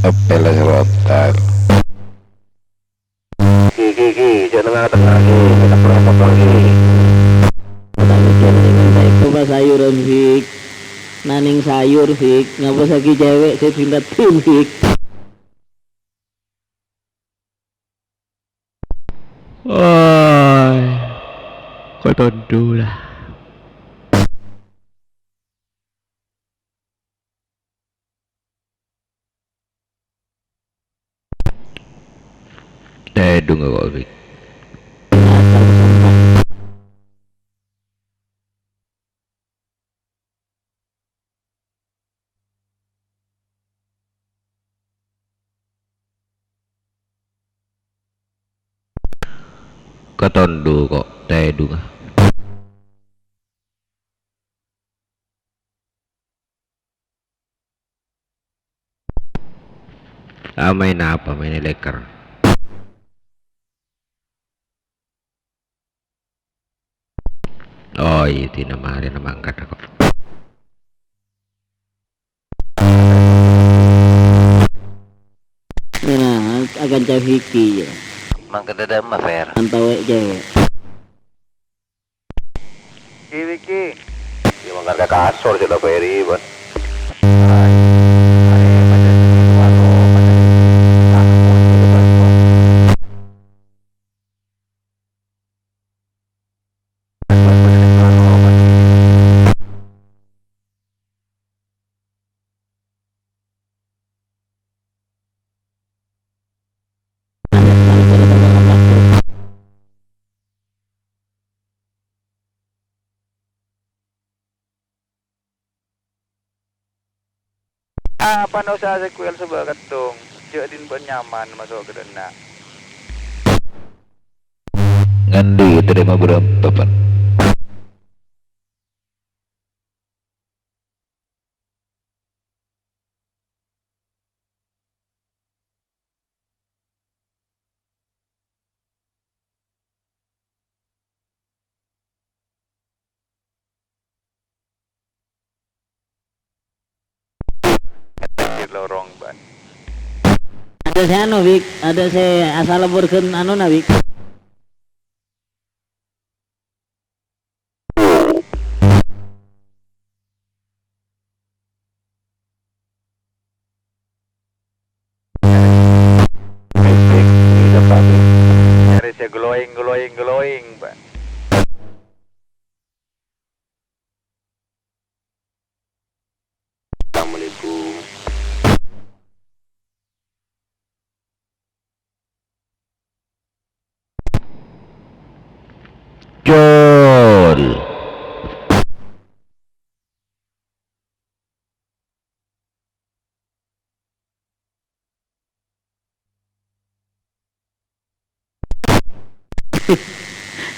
Appelle serotan. Ki, ki, ki, jhâ' nengnga-tengnga, ki. Minta proposal, ki. Apa sayuran, Fik? Nanèng sayur, Fik. Ngapa sagi cewek sè dinta tim, Fik? Oi, kotondhu la. Tèdhungnga kok, Fik. Kotondhu kok, tèdhungnga. Amaèn apa, maèn lèker? Oh, iyâ, dinah marèna mangkat kok. Nah, akanca Vicky, ya. Mangkat dâdâ emma, Fer? Antawè cewek. Ki, Vicky. Ya, mangkat ka kasur, cè' la Ferry, Bân. Apa na' usaha sekuel sabâ' kettong? Jhâ' din bân nyaman maso' ka dânna'. Nganḍi' tarèma bârâmpa, Pan? Lorong, Ban. Ada sè anu, Wik. Ada sè asal burgen anu na, Wik. Nyarè sè glowing, glowing, glowing, Pak. Assalamualaikum. Jol.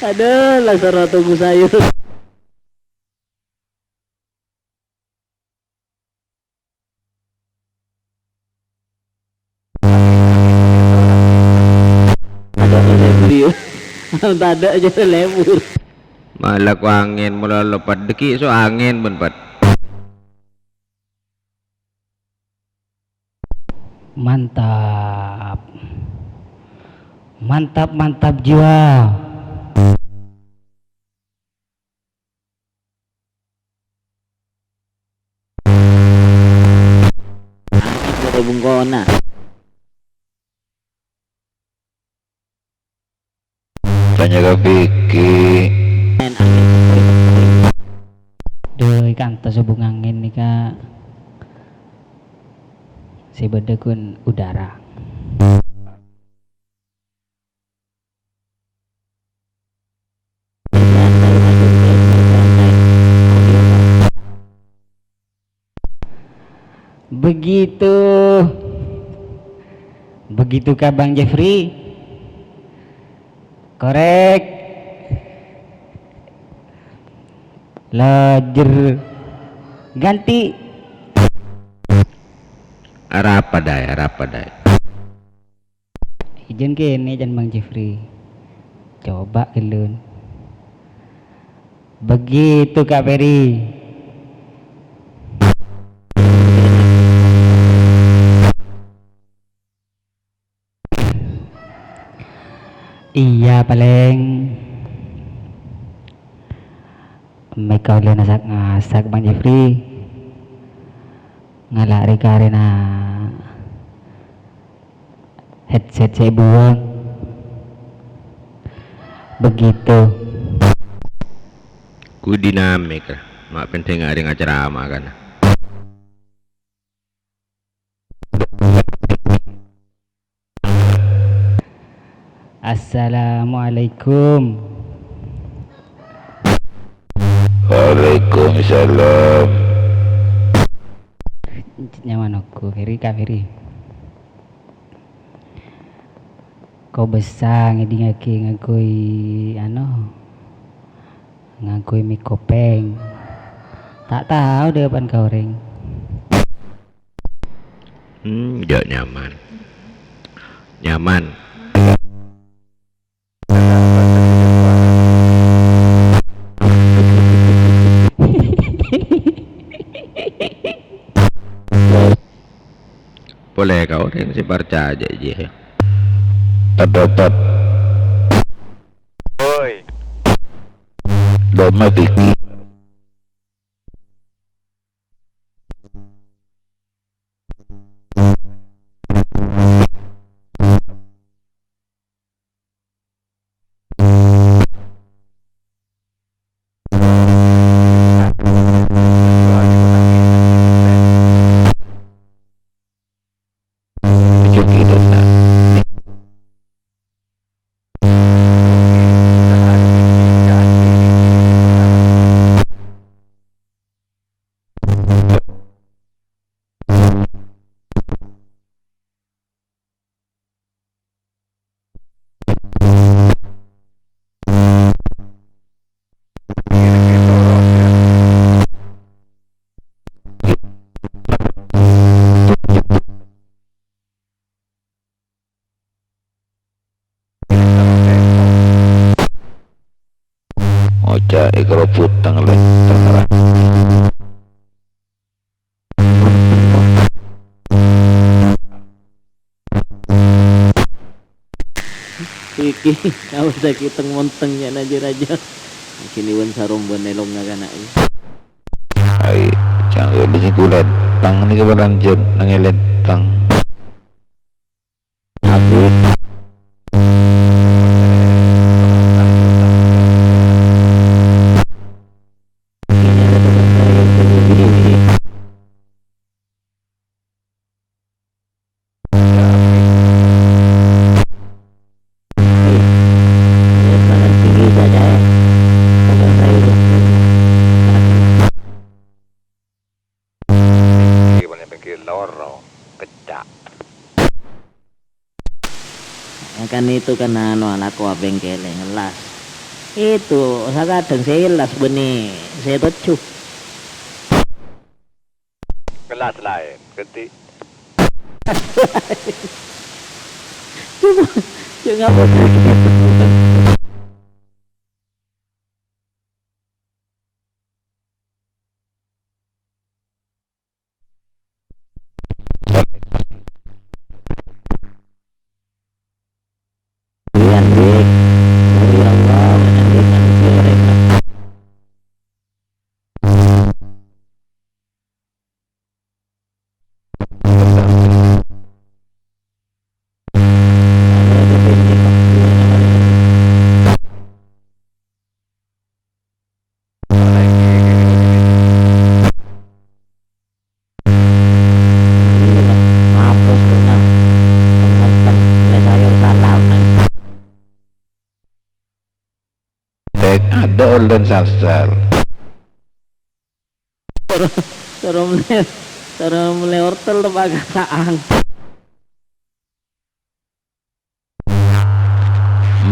Aduh, la soro tunggu sayur. Tadâ' jârâ lebur. Tadâ' jârâ lebur. Malah ko angèn, mula lepat dâgghi' so angèn, bân, Pat. Mantap. Mantap, mantap jiwa. Angèn bungkona. Tanya ka Vicky. Doi, kantos hubung angèn nèka sè bâdâ ghun udara. Begitu, begitu ka Bang Jeffrey. Korek. Lajâr. Ganti. Arapa, Dai? Arapa, Dai? Ijin kènè', can Bang Jeffrey. Coba ghellun. Begitu, Kak Ferry. Iyâ, palèng. Mè' kaulâ ngasak-ngasak, Bang Jeffrey. Ngala' rè-karèna. Headset sè èbuwâng. Begitu. Ku dinamik, ma' pendhing arè ngacerama kana. Assalamualaikum. Waalaikumsalam. Nyaman aku, Ferry, Kak Ferry. Kobâsa ngèdingngaghi ngangghuy, ano, ngangghuy mik kopèng. Ta' tao dâ' pan ka orèng. Hmm, jhâ' nyaman. Nyaman. Polè ka orèng sè parcajâ, jiyâ. Ada-ada. Oi. Doma dikit. èkarobut tang lè-, tang ra-, Iki, awas lagi teng-monteng ya, Raja-raja. Kini wan saromban elong ngakana ini. Ai, jangan dulu sih kulit. Tang ini kebetulan jet, nang elit tang. Habis. Di mana pinggir lorong, pecah. Ya kan itu kan anu, alako abengkele ngelas. Itu, sakadheng sè ngelas bânnè sè toju'. Ngelas laèn, genti. Coba, coba ngapa? Iya, Dik. Oh, ya Allah, mana Dik, manusia, Dik. Tek, ada online Salsel. Cara mele, cara mele wortel tepa' kasa'an.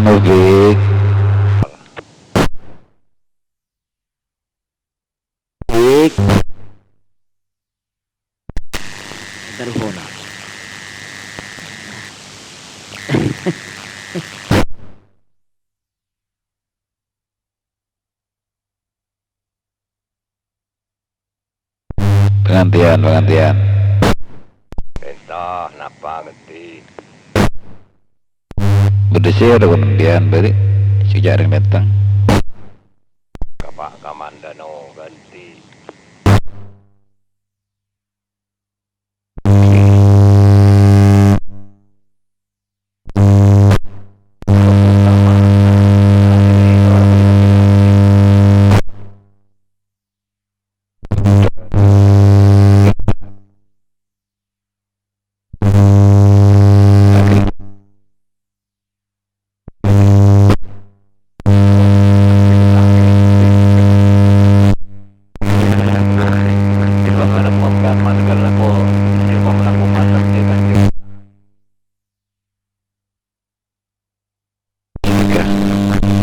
Mubik. Bik. Telepon. Pangantiyan, pangantiyan. Ènto, napa ngerti? Bâdâ sè adâ' pangantiyan bâri', sè jhâ' rèng bhintang. Kapa' kamandano ganti.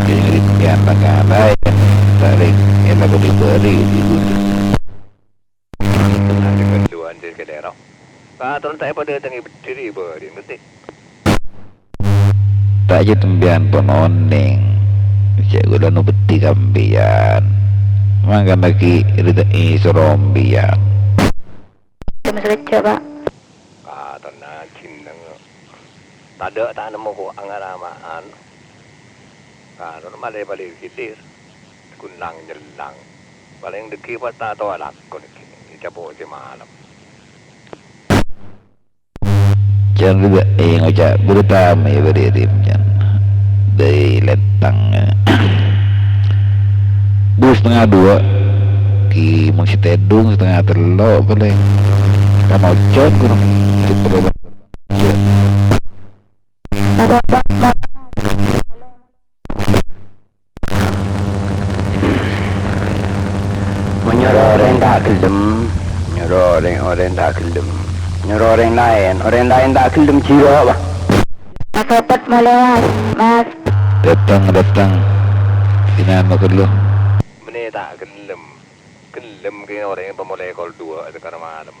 Jadi, yang tengah lain, paling enak diberi di gunung. Ada ketuan di kedera. Patron tak apa datang ibu diri beri, ngerti? Ta' jhâ' sampèyan pon onèng, cè' kaulâ nobedhi sampèyan. Mangkana ghi' ridhâ'i sarombiyan. Cuma saja, Pak. Katonna jineng. Tadâ' ta' nemmo ko' angarama'an. Karon malè-palè gilir. Gunlang-nyellang. Palèng dhâggi' pas ta' towa lakon iki. Ècapo' sè malem. Can ghâbây ngoca' buru tamè bâdâ è dimma, can. Dâri lèntang. Bu, setengah dua. Ghi' mon sè tèdung setengah tello' palèng. Kan ojan ghun. Mon nyoro orèng ta' ghellem, nyoro orèng, orèng ta' ghellem. Nyoro orèng laèn, orèng laèn ta' ghellem jiyâ, wah. Mas Opet mau lewat, Mas. Dâteng, dâteng. Dinah maghâllu. Menè ta' ghellem. Ghellem kè orèng pamolè kol duwâ' sakar malem.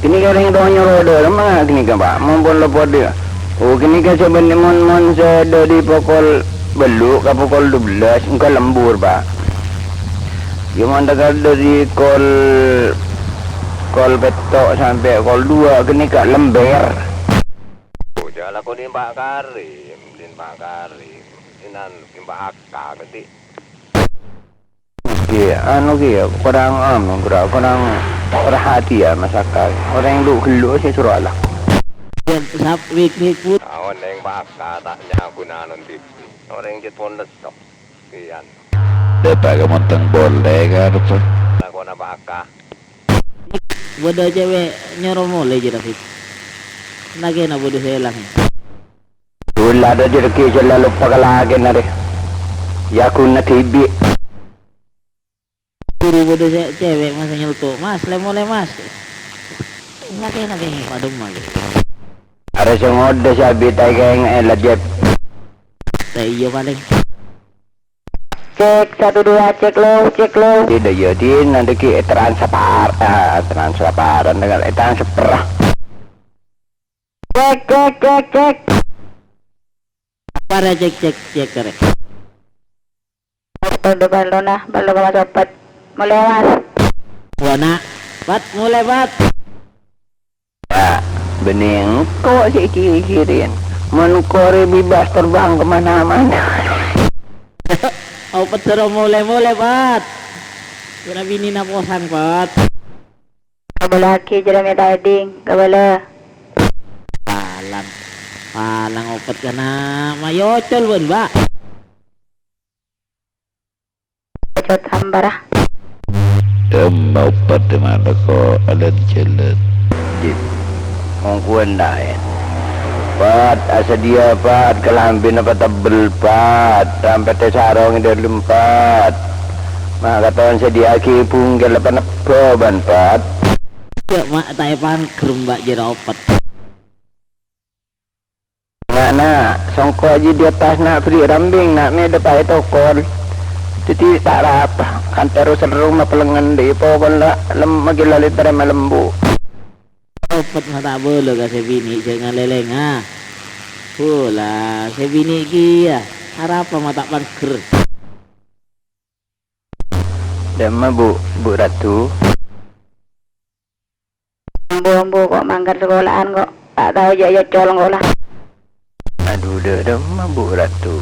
Ghânèka orèng tao nyoro dâlem, ghânèka, Pak. Mon pon lopot, ya. Oh, ghânèka sè bânnè mon, mon sè dâri pokol Bâllu' ka pokol dua belas, engko' lembur, Pak. Iyâ, mon tèngghâl dâri kol, kol pètto' sampè' kol dua ghânèka lembèr. Jhâ' lakon Pak Karim, din Pak Karim. Inan Pak Aka, ghântè. Iyâ, anu, iyâ, kurang, anu, kurang, kurang perhatian, Mas Aka. Orèng lu-, ghellu' sè soro alako. Yâ, sap-, wik-, wik-, put. Aon neng Pak Aka, ta' nyaghuna non T V. Orèng cè' pon lesso. Kiyan. Dâpa' ka montang polè, karep. Lakona Pak Aka. Bâdâ cewek nyoro molè, jârâ, Fit. Lakèna bâdâ sè èlang. Ghulâ dâjâ rèkè jâ' la loppa ka lakèna rè. Yâ ghuna dhibi'. Buru bâdâ sè cewek, Mas, nyelto', "Mas, lè-molè, Mas." Lakèna pèngèn padâ, Mas. Arè sè ngodâ sè abit aè kèngèng la jep. Tè iyâ palèng. Cek, satu, dua, cek, low, cek, low. Tidak, ya, di nanti ki transfer, ah, transferan dengan transfer. Cek, cek, cek, cek. Para cek, cek, cek, karè. Ballo, ballo, nah, ballo ka Mas Opet. Molè, Mas. Wana, Pat, molè, Pat. Ya, bânnè engko' sè kikirin. Mon engko' rè bebas terbang ke mana-mana. Opet soro molè-molè, Pat. Kèra binèna posang, Pat. Kabâlâaghi jârèya mè' tading, kabâlâ. Palang. Palang Opet kana mayu ocol bân, Mbak. Ocot hampara. Dâmma Opet è malako alèn-jhâlân. Dit. Ongkowan laèn. Pat, asadhiyâ, Pat, kalambhina patebbel, Pat, rampèt è sarong è dâlem, Pat. Ma' katon sadhiyâ'aghi bungkel panebbhâ bân, Pat. Yâ, ma' ta' èpangghâr, Mbak, jârèya Opet. Na', na', songko' ajâ di attas, na', bâri' rambing, na', mè' dâpa' è tokol. Dhâddhi ta' arapa, kan terro serro mapelengngen dhi' pokol la-, lem-, maghi la lètèrra malembu. Opet ma' ta' bâlâ ka sè binè' jhâ' ngalèlènga. Pola sè binè' kèya, arapa ma' ta' pangghâr. Dâmma, Bu', Bu' Ratu. Ambu, ambu, ko' mangkat sakola'an, ko'. Ta' tao jâ' èocol engko' la. Adu, dâ-, dâmma, Bu' Ratu.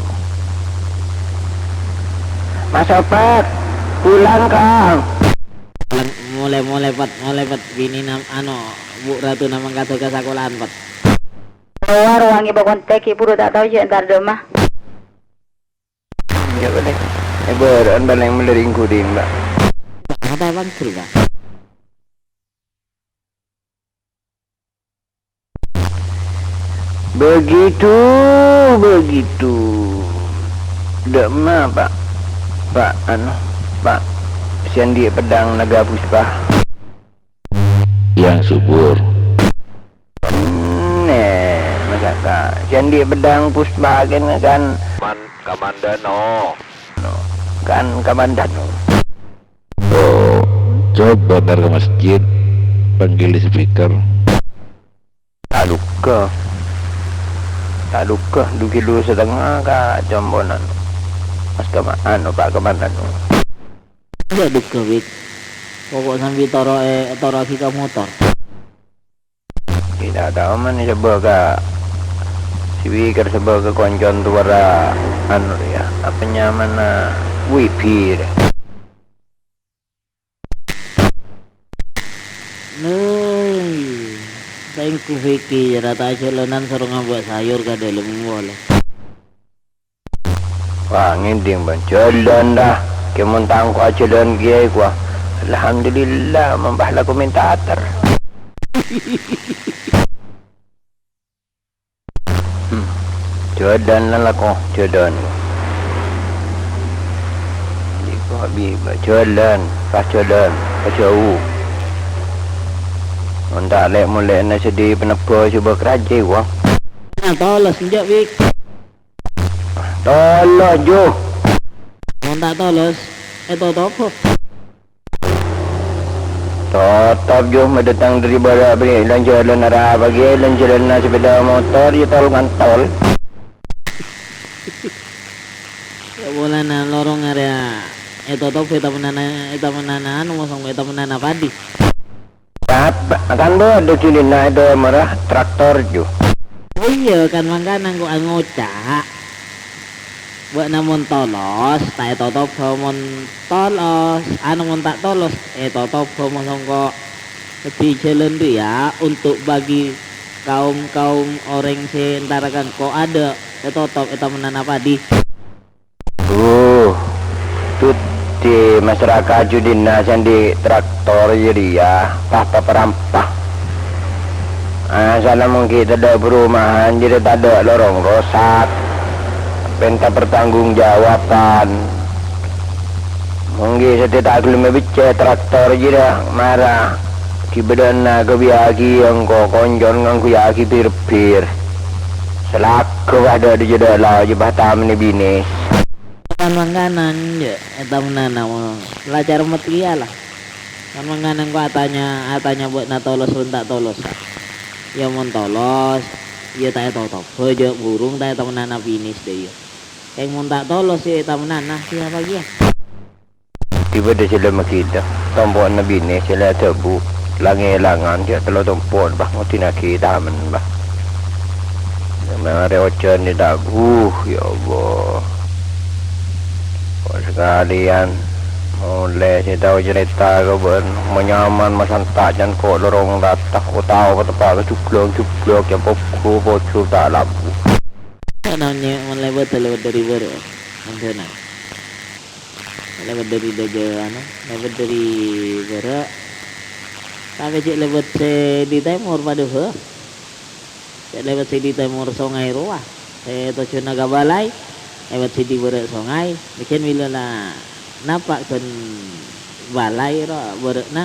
Mas Opet, pulang, Kang. Molè, molè, Pet, molè, Pet. Binèna, ano, Bu' Ratuna mangkat ka sakola'an, Pet. Lowar wangi pokon tèkè buru ta' tao jâ' entar dâmma. Jâ' palèng. È bârâ'ân palèng mellè ring ghuding, Pak. Apa, Bang? Seru, Bang. Begitu, begitu. Dâ'emma, Pak? Pak, anu, Pak, sè andi' pedhang Naga Puspa. Yang subur. Nè, masaka. Sè andi' pedhang Puspa kènè kan. Man-, Kamandano. Kan Kamandano. Oh, coba ntar ke masjid, panggil speaker. Ta' dhugghâ. Ta' dhugghâ, du kilo setengah ka componan. Mas Kama-, anu, Pak Kamandano. Enjâ' dhugghâ, Wik. Pokok sambi toro' è, toro'aghi ka motor. Tidak tahu mana sebâ ka speaker, sebâ ka koncon tuwara anu ya, apa nyamana, wifi deh. Nèh, saèngko Vicky jârèya ta' ajhâlânan soro ngambâ' sayur ka dâlem polè. Wah, ngèdhing, Bân. Jhâlân, dah. Kè mon tangko ajhâlân kèya, wah. Alhamdulillah, mambah la komentator. Hmm. Jhâlân la lako, jhâlân. Iko bi-, ba-, jhâlân, pas jhâlân, ka jhâu. Mon ta' lè'-molè'na sè dhi penebbhâ jhubâ' karajâ, wah. Nah, tolos, enjâ', Wik. Tolos, Ju. Mon ta' tolos, ètotop. Totop, Ju, ma' dâteng dâri bârâ' bâri' lan-jhâlân arapa ghi, lan-jhâlânna sepeda motor, ya tol ngantol. Polana lorong arèya ètotop è tamennana, è tamennana anu, mosong è tamennana padi. Apa? Kan bâdâ cunina èdâ mara traktor, ju. Oh iyâ, kan mangkana engko' angoca'. Bâ'na mon tolos, ta' ètotop, mon tolos, anu, mon ta' tolos, ètotop, mosong ko'. Dhâddhi jhâlân rèya untuk bagi kaum-kaum orèng sè entara ka engko' adâ', ètotop è tamennana padi. Uh, tutti masyarakat judina sè andi' traktor jârèya, pa-, pa-, parampa. Asalla mongghi tadâ' perumahan, jârèya tadâ' lorong rosak. Pènta pertanggungjawaban. Mongghi satèya ta' ghellem èbeccè' traktor jârèya, mara. Ghi' bâdâna kabiyâ ghi' engko' konjhon ngangghuyyâghi bir-bir. Salaga bâdâ è jâdâ' lao jâ bâ tamennè binè. Kan mangkana, enjâ', è tamennana, la carmet kèya, la. Kan mangkana engko' atanya, atanya bâ'na tolos bân ta' tolos, a. Iyâ, mon tolos, iyâ ta' ètotop. Bâjâ burung ta' è tamennana binè, dâ' iyâ. Kèng mon ta' tolos, iyâ è tamennana, kèya apa kèya? Tiba dâ' sè lèma' kita, tompo'na binè sè la adhâbu, lang-èlangan, jâ' tello tompo', bâ, ngodinaghi tamen, bâ. Marè ojhân è tabu, ya Allah. Kok sakalèyan molè sè tao carèta ka bâ'na, manyaman masanta' can ko' lorong rata, otabâ teppa' ka jublok-jublok, ya poggu pojur ta' labu. Ana nyè' mon lèbât, lèbât dâri bârâ', mangkana. Lèbât dâri dâjâ, anu, lèbât dâri bârâ'. Tapè cè' lèbât sè dâri tèmor padâ, bâ. Cè' lèbât sè dâri tèmor songay rowa, sè tojjhuna ka balai, lèbât sè dâri bârâ' songay, mèkkèn bilâ la napa' ghân balai ro bârâ'na.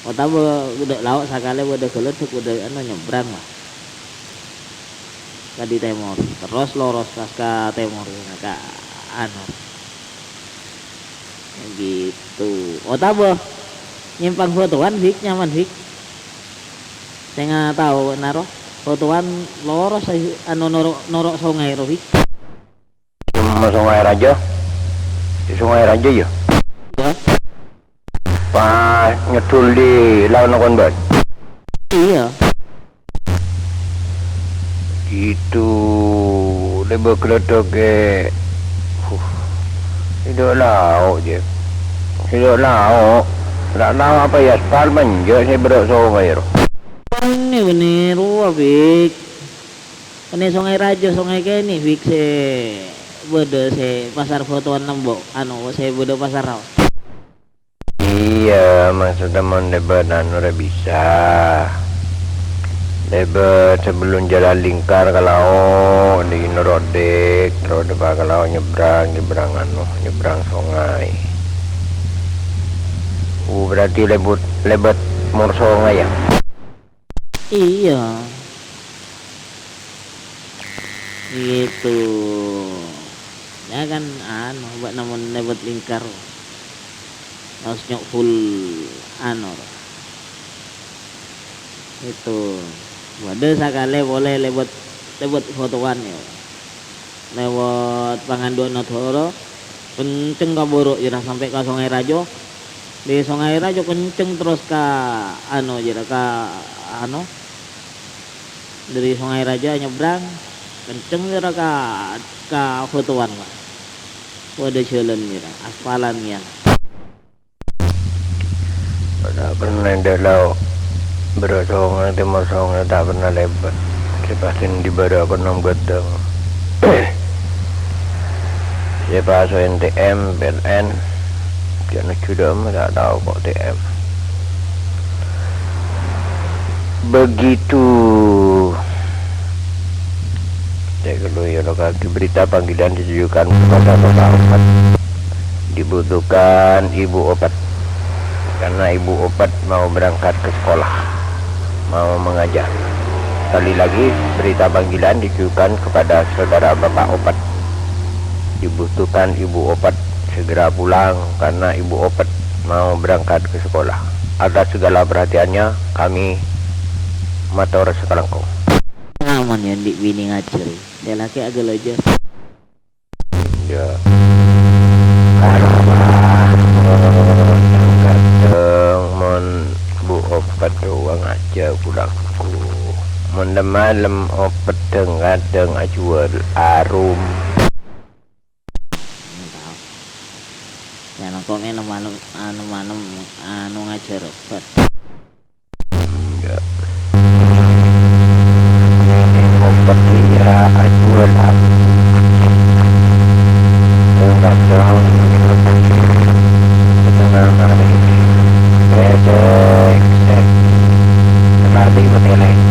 Otabâ dâ' lao' sakalè bâdâ ghâlâdhâk bâdâ, anu, nyèbrang, bâ. Ka dâri tèmor, terros loros pas ka tèmor, ka, anu. Gitu. Otabâ nyèmpang Bâtowan, Fik, nyaman, Fik. Sènga' tao, naro. Bâtowan loros, anu, noro', noro' songay, ro, Fik. Coma Songay Raja. Di Songay Raja, ya? Ya. Pas nyeddhul dâri laona Konban. Iyâ. Gitu, lèbât ghâlâdhâk è, huh, sè dâ' lao', jâ. Sè dâ' lao'. Dâ' lao' apa è aspal, manjâ' sè bârâ' songay, ro. Bânnè, bânnè rowa, Fik. Bânnè Songay Raja, Songay Kènè', Fik, sè bâdâ sè pasar Bâtowan Lembo', anu, sè bâdâ pasar, ro. Iyâ, maksodda mon lèbât anu rè bisa. Lèbât sabellun jalan lingkar ka lao', dâri noro' dâ', terros dâpa' ka lao' nyèbrang, nyèbrang anu, nyèbrang songay. Uh, berarti lèbât, lèbât mor songay, ya? Iyâ. Gitu. Ya kan, anu, bâ'na mon lèbât lingkar. Harus nyok full, anu. Gitu. Bâdâ sakalè polè lèbât, lèbât Bâtowan, ya. Lèbât Pangandu'na Dhâra, kenceng ka bârâ', jârèya sampè' ka Songay Raja. Dâri Songay Raja kenceng terros ka, anu, jârèya ka, anu, dâri Songay Raja nyèbrang, kenceng jârèya ka, ka Bâtowan, Pak. Bâdâ jhâlân jârèya, aspalan, ya. Ta' pernah dâ' lao', bârâ' songay, tèmor songay, ta' pernah lèbât. Sè pastè dâri bârâ' kennèng ghâddhâng. Sè paso'èn T M, P L N, jâ' nojjhu dâ'emma ta' tao ko' T M. Begitu. Cè' ghâllu, ya, lo, kaki berita panggilan ditujukan kepada Bapak Opat. Dibutuhkan Ibu Opat. Karena Ibu Opat mau berangkat ke sekolah, mau mengajar. Sekali lagi, berita panggilan ditujukan kepada saudara Bapak Opat. Dibutuhkan Ibu Opat segera pulang karena Ibu Opat mau berangkat ke sekolah. Atas segala perhatiannya, kami mator sakalangkong. Aman ya, andi' binè ngajhâr. Sè lakè' aghâlâjâ. Arwah mon kadhâng mon bu opet dowang ajâ kulangku. Mon lem-malem opet dhâng-kadhâng ajhuwâl arum. Tao. Yâ, engko' mè' lem-malem, anu, malem, anu, ngajhâr opet. Enggak. Opet iyâ ajhuwâl aku. Enggak dong. Setengah mati. Cek, cek, cek. Tadi mati lagi.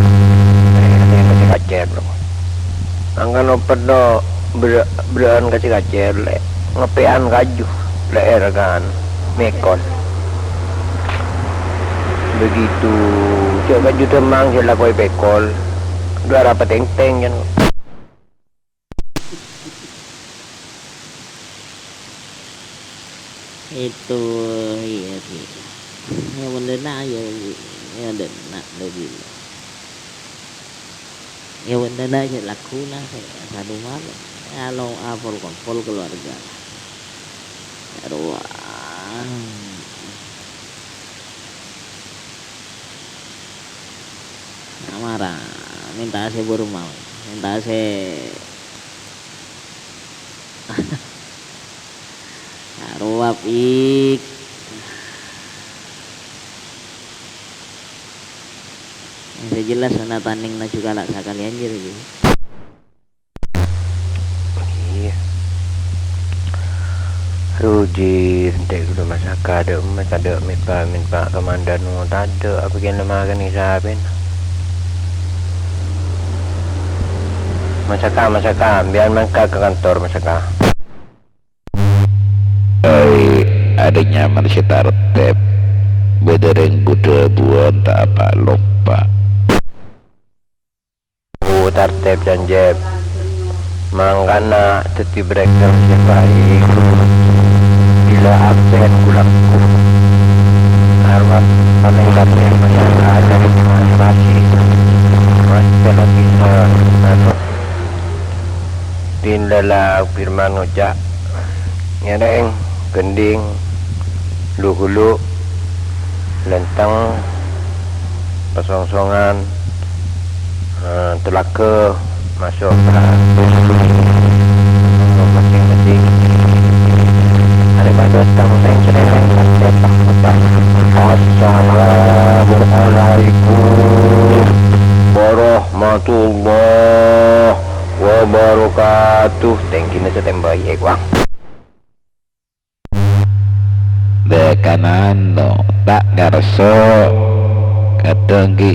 Eh, ini masih kacet, bro. Mangkana opet do bher-, bherrâ'ân ka sè kacèr, lè', ngepè'an kaju, lè', èrekan, mèkol. Begitu, jâ' kaju dâmmang sè èlakowè pèkol, dhu arapa tèngtèng, jân. Itu, iyâ, sih. Yâ, bendhâna, yâ, yâ, bendhâna, lagi. Yâ, bendhâna, sè laguna, sè sadu malem. Anu, apol-kompol keluarga. Aduh, ah. Amara, mènta sè buru mau. Mènta sè Arowa, Pik. Yang sè jelas ana tanèng naju kala' sakalèyan, jârèya. Iyâ. Rujin, tè' ghulâ masaka, dâ' emmet, tadâ' mèt-pamèt, Pa', kamandan, tadâ', apa kèna makan isapèn? Masaka, masaka, biar mangkat ka kantor, masaka. Ai, adâ' nyaman sè tartèb. Bâdâ rèng budhâ buwân ta' apa-lompa. Oh, tartèb, Canjèp. Mangkana dhâddhi bhârâkah sè baik. Bilâ absen, kulangku. Arwah palèng tartèb, masalah ajâ motivasi. Mas, kalau bisa, anu, Din Lala Firman ngoca', ngèrèng, gendhing, lu-ghulu, lèntèng, pasongsongan, eh, telaga, maso' ka masing-masing. Arè padâ tang sèng-sèng. Assalamualaikum warahmatullahi wabarakatuh. Tènggina sè tèmbâi, eh, Wang. Dâ' kanano, ta' ngarso. Kadhâng ghi',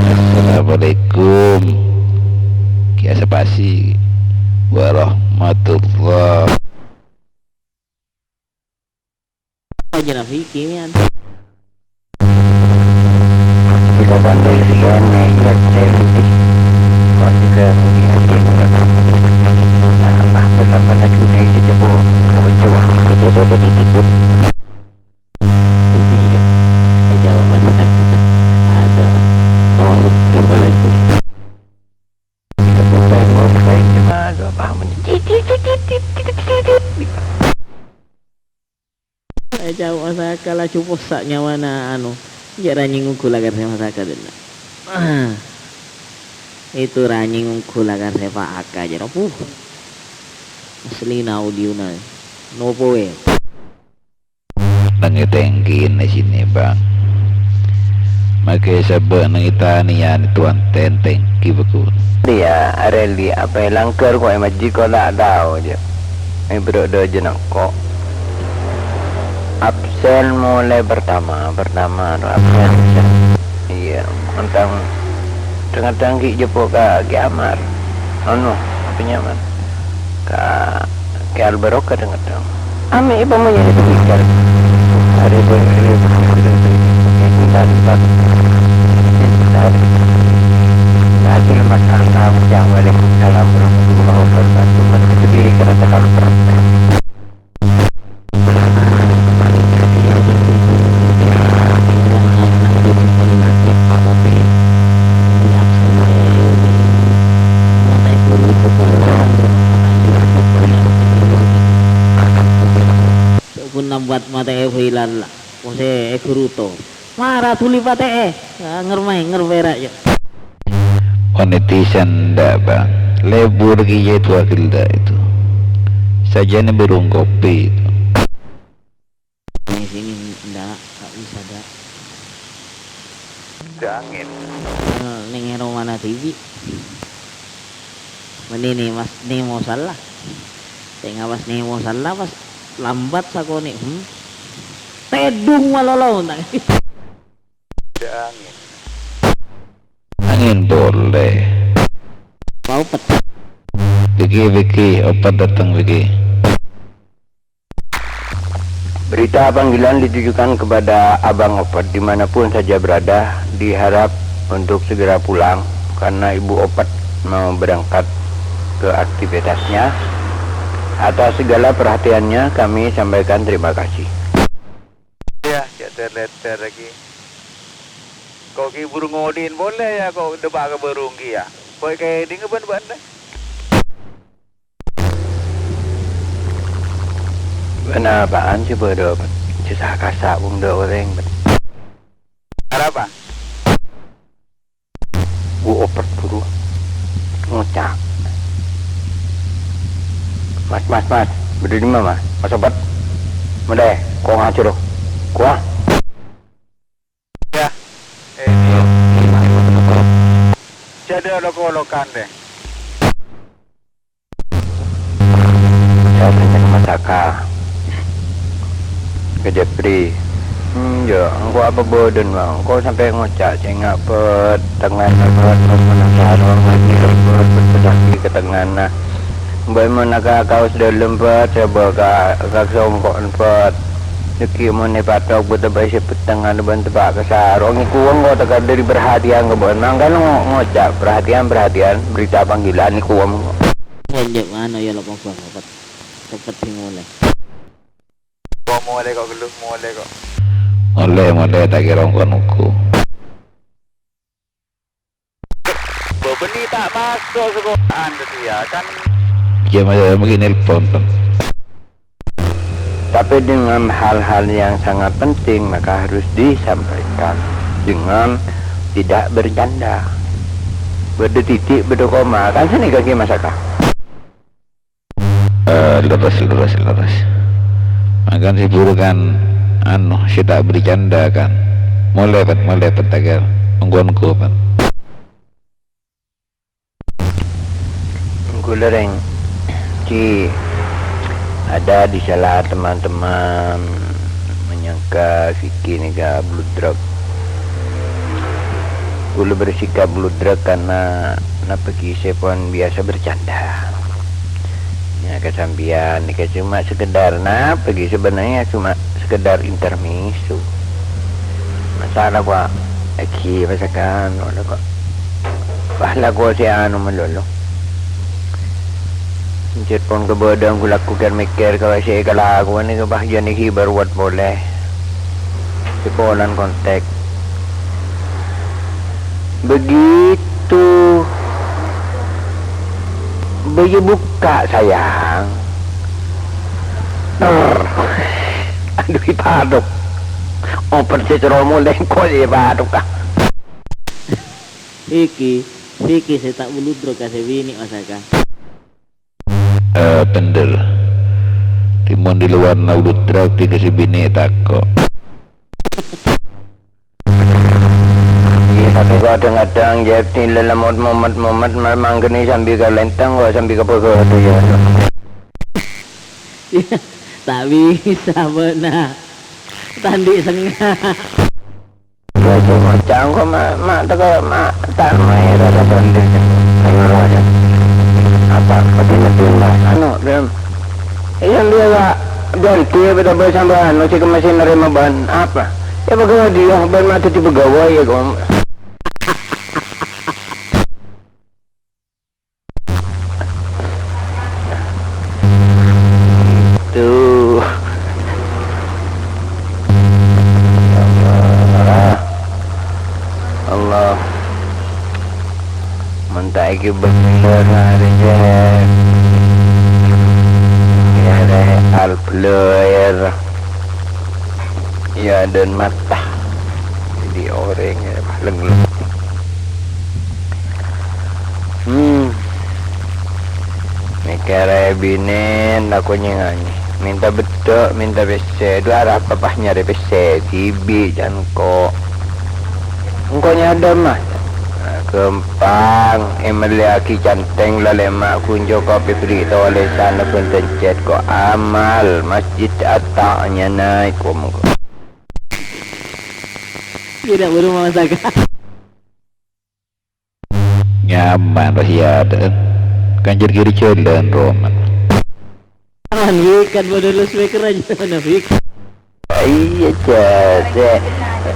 "Assalamualaikum." Ghi' asapasi. "Warahmatullah." Aja nafiki, men. Kita sampai sini, ya, saya putih. Masih ke putih, putih. Nah, Allah, berapa lagi, saya jemput. Coba. Putih, ya. Saya jawab, ada. Oh, coba lagi. Kita putih, putih, paham ini. Eh, ca'na Masaka laju possa' nyawana, anu, jâ' ranyèng ongghu lakar sè Masaka, dâ' enna'. Ah. Itu ranyèng ongghu lakar sè Pak Aka, jâ' robu. Aslina audiona. Nopo, wè? Neng è tènggina sini, Bang. Make sabâ' neng è tanèyan tuan tèntèng, ghi bâgus. Iyâ, arè li apa è langghâr ko' è majjhi ko' la' tao, jâ'. È bârâ' dâjâna ko'. Absen molaè pertama, pertama, no, absen, absen. Iyâ, mantang dhâng-kadhâng ghi' jhâpo ka Ki Amar. Anu, apa nyaman? Ka Ki Al Barokah dhâng-kadhâng. Ame' pamonyana demikian. Ada dua kali. Sebentar, sebentar. Sebentar. Lagi lemas angka, waalaikumsalam warahmatullahi wabarakatuh. Masih gede, karena terlalu keras. Lalla, kosè è Guruto. Mara dhuli patè'è. Ah, ngermai, ngerwera, ya. Onetisan ndak, Bang. Lebur kèya itu wakil ndak itu. Sajane burung kopi itu. Ini sini ndak, tak bisa, dak. Angin. Eh, ning ero mana tibi. Meni nih, Mas, nih mau salah. Tengah pas nih mau salah, pas lambat sakone, hmm. Tedung malolo, tak. Angin. Angin boleh. Mau pet. Vicky, Vicky, opat datang, Vicky. Berita panggilan ditujukan kepada Abang Opet dimanapun saja berada, diharap untuk segera pulang karena Ibu Opet mau berangkat ke aktivitasnya. Atas segala perhatiannya kami sampaikan terima kasih. Ya, cak ter-letter lagi. Kok ki burung odin boleh ya, kok debak ke burung ki ya. Kok kayak ini ngeban-ban deh. Bân apaan sè bâdâ, Pet? Sè sa-kasa' wong dâ' orèng, Pet. Arapa? Bu Opet buru ngoca'. "Mas, Mas, Mas, bâdâ dimma, Mas? Mas Opet? Mendè, kong ajâro. Kowa." Ya. Eh, ini. Jadi olok-olokan deh. Saya tanya ke Mas Aka. Ke Jepri. Hmm, ya, engko' apa bâdân, Bang? Engko' sampè' ngoca' sè ngabât, tengngana bât, mon sarong lagi bât, bât, bât, lagi ke tengngana. Mbak mon aka kaos dâlem, Pet, sè bâ ka, ka songko'en, Pet. Nèkè mon èpatok bâ tebâ sè petteng anu bân tebâ ka sarong, nèko wong kok teka dâri perhatian ka bân. Mangkana ngo-, ngoca' perhatian, perhatian, berita panggilan nèko wong. Mon jhâ' mano ya lo kong bân, Pet. Cepet sè molè. Kok molè kok, ghâllu molè kok. Molè, molè, ta' kèra kong nunggu. Bâbânnè ta' maso' sakolaan tadi ya, kan? Iyâ, Mas, mungkin nelpon, Bang. Tapi dengan hal-hal yang sangat penting, maka harus disampaikan dengan tidak bercanda. Bâdâ titik, bâdâ koma. Kan sanèka ghi, Mas Aka? Eh, leres, leres, leres. Mangkana sè buru kan, anu, sè ta' bercanda kan. Molè, Pet, molè, Pet, tager. Ongghuwânku, Pet. Ongghu lereng. Ci, ada di sela teman-teman menyangka Vicky nèka bluddrek. Kaulâ bersikap bluddrek karena napa ghi sè pon biasa bercanda. Ya, ka sampèyan nèka cuma sekedar, napa ghi sebenarnya cuma sekedar intermezzo. Masalah kok lagi masakan, kok. Wah, lagu sè anu malolo. Encet pon kabâdâ'ân gu-lagu kèr mèkkèr ka sè èkalakowan nèka, bah, jhâ' nèka bâruwât polè. Sè polana kontak. Begitu. Bâjâ bukka', sayang. Ter. Adhu, èpadhuk. Opet sè cèromol lèngko' sè èpadhuk, ah. Iki, iki sè ta' bluddrek ka sè binè', Mas Aka. Eh, bhender. Timon di luar na bluddrek, di ka sè binè' tako'. Iyâ, tapè kok kadhâng-kadhâng, Jep, nilai lemot momet-momet, ma-, mangkènè sambi ka lenteng, kok sambi ka pagâdhâ, ya. Ta' bisa, bâ'na. Tandhi' sengnga'. Cangko ma', ma' teko ma' ta' maèra ka Bande. Apa? Pati nebbi ma'. Anu, dem. Iya, dia, Pak. Ganti, apa, apa, sampeyan, mesti ke mesin nerima ban. Apa? Ya, pegawai dia, ban ma' daddi pegawai, ya, kok. Tuh. Allah. Allah. Mon ta' èkè bhender arè, Jep. Kèrè al-, blur. Iyâ, dân mata. Jadi orèng, iyâ, palèng. Hmm. Mèkkèrè binèna, la konyènganè. Mènta beddhâ', mènta pèssè. Dhu arapa pas nyarè pèssè dhibi' can engko'. Engko' nyadhâ, Mas. Ghâmpang, èmellèyaghi cantèng la lèma' ghun cokop èberri' tolèsanna bân dencèt ko' amal masjid Atta' nyanaè ko' mongko. Tidak berumah tangga. Nyaman, Mas, iyâ, dâ'. Kan jâr kiri jhâlân, roman. Aman, Wik, kan padâ loudspeaker aja, mana, Wik? Iyâ, Cak. Cè',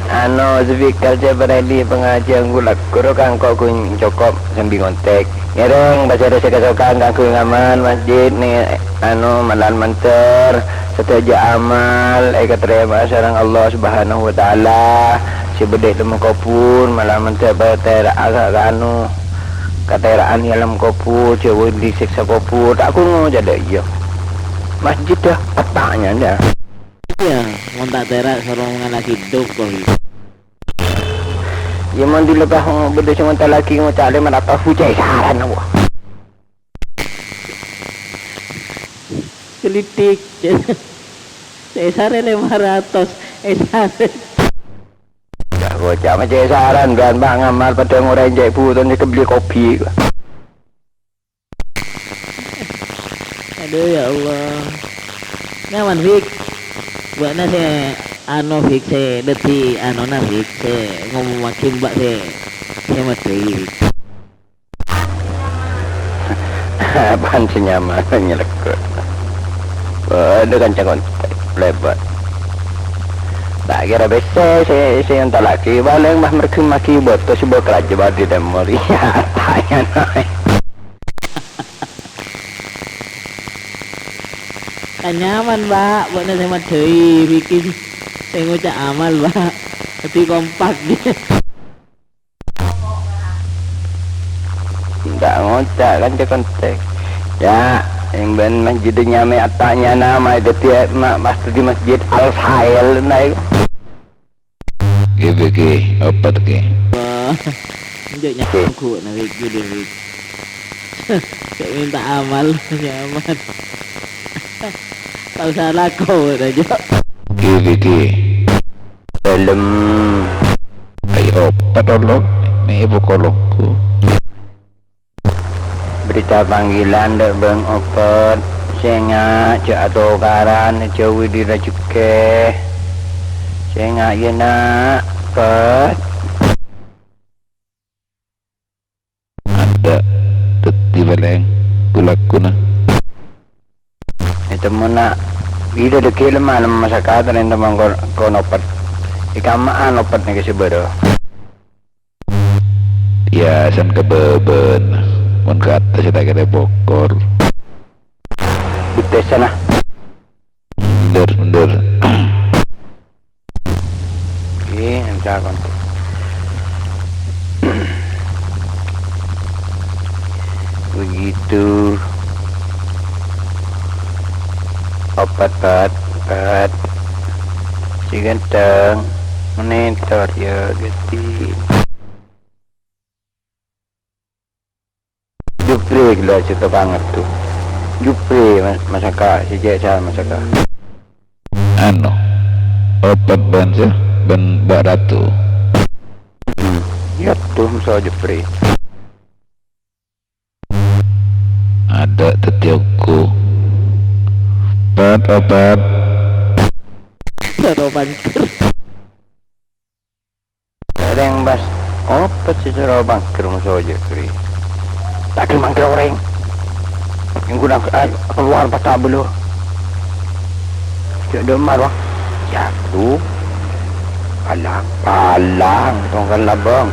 anu, speaker cè' berani pengajian gula guru kangko ghun cokop sambi ngontèk. Ngèrèng, pasèra sè kasokan kaangghuy ngamal masjid nè, anu, malam mandhâr, sadhâjâ amal èkatarèma sareng Allah Subhanahu wa Ta'ala. Sè bâdâ è alam kobhur, malam mandhâr patèra-, anu, katèra'an è alam kobhur, jhâuwi dâri sèksa kobhur, ta' ghun ngoca' dâ' iyâ. Masjid dâ', Atta'nya dâ'. Iyâ, mon ta' tèra' soro ngala' hidup kok. Iyâ, mon dilebah bâdâ sè ngontallaghi ngoca' lèma ratos bucai saran apa? Kelitik. Sè sarè lèma ratos, è sarè. Yâ, ngoca' ma' cè' saran, bân bâ' ngamal padâ ngorèng cè' bhuton sè kebelli kopi. Aduh, ya Allah. Nyaman, Fik. Bâ'na sè, anu, Fik, sè dhâddhi, anuna, Fik, sè ngomongaghi Mbak sè, sè madhâi, Fik. Apaan sè nyaman nyelekot? Waduh, kanca kontak, lebat. Tak kira bisa sè, sè entallaghi, palèng mah mergemmaghi bâto sè bâkal ajâ bâdhi tèmor. Iyâ, tanya naè. Kan nyaman, Pak. Bâ'na sè madhâi, Riki sè ngoca' amal, Pak. Dhâddhi kompak. Enggak ngoca' kan cè' kontak. Ya, yang ben masjid nyamè atanya nama itu dia ma-, masjid, masjid Al Sail naik. G B G, opat G. Wah, enjâ' nyanggu na, Wik, ghi, Wik. Cè' mènta amal, nyaman. Tao sala kok, Jo. G B G. Film. Ayo, opat, Allah. Ini ibu kolongku. Berita panggilan dâ' bâng opat, sènga' jhâ' atokaran, jhâuwi dâri rajhekkè. Sènga' iyâ, Na', opat. Adâ' dhâddhi palèng ghu-lagguna. Ètemmo, Na', bilâ dhâggi' lemma-lemma sakadhâr ètemmo ko-, kono opat. È kamma'an opat nèka sè bârâ. Biyasana ka bâbâna, mon ka attas ta' kèra bokor. Bhuttèsana. Bhender, bhender. Oke, entar kontak. Begitu. Opat, Pat, Pat. Si ganteng. Monitor, ya, ganti. Jupri ghellâ' sè tokang adhu. Jupri, Mas, masaka, sè cè' sal masaka. Anu, opat bân sè, bân Mbak Ratu. Hmm, iyâ, adhu, masa Jupri. Adâ' dhâddhi ongghu. Opat, opat. Soro panter. Rèng bâs, opat sè soro bangker moso jâ' ghâri. Tadâ' mangkèr orèng. Èngghu nang, ah, kalowar pata bâlâ. Jâ' dâmar, wah. Jatuh. Palang, palang, tongkol labâng.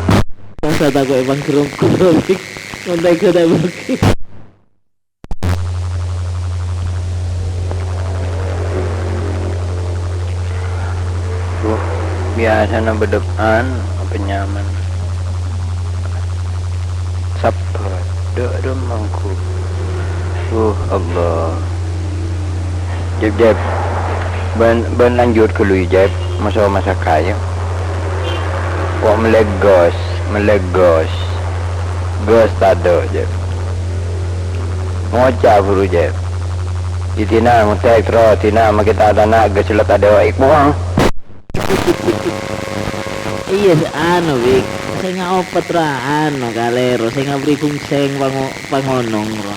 Masa tako' è bangker onggu, Rik. Ngontai gada bagi. Duh, biyasana bâdâ an, apa nyaman. Sabbhâr, dâ' remma ongghu. Duh, Allah. Jep, Jep. Bân, bân lanjut ghâllu, Jep. Maso masa kayu. Kok mellè ghâs, mellè ghâs. Ghâs tadâ', Jep. Ngoca' buru, Jep. Di dina ngotek terro, dina makè ta' tana ghâs la tadâ' èkoang. Iyâ, anu, Wik. Sènga' opet ra, anu, kalèro. Sènga' bherri' gongsèng pango-, pangonong ra.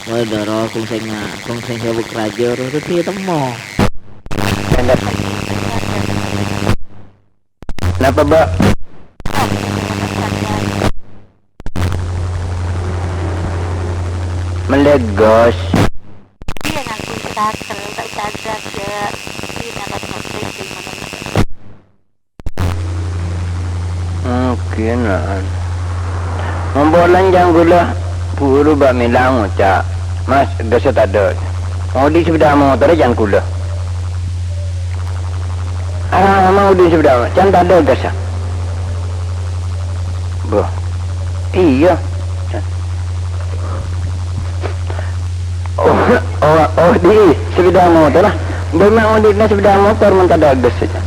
Waduh, ro, gongsèngnga-, gongsèng sabuk raja, ro, terus ètemmo. Napa, Mbak? Mellè ghâs. Iya, nganggo starter, tak sadar, ya. Ini atas motor, sih, mana-mana. Mungkin, nah. Mon polana can kaulâ, buru Mbak Mila ngoca', "Mas, ghâssa tadâ'." Odi' sepeda motor can kaulâ. Arapa odi' sepeda motor, can tadâ' ghâssa. Bâh. Iyâ. Oh, oh, oh, di sepeda motor lah. Bâi ma' odi' na sepeda motor mon tadâ' ghâssa.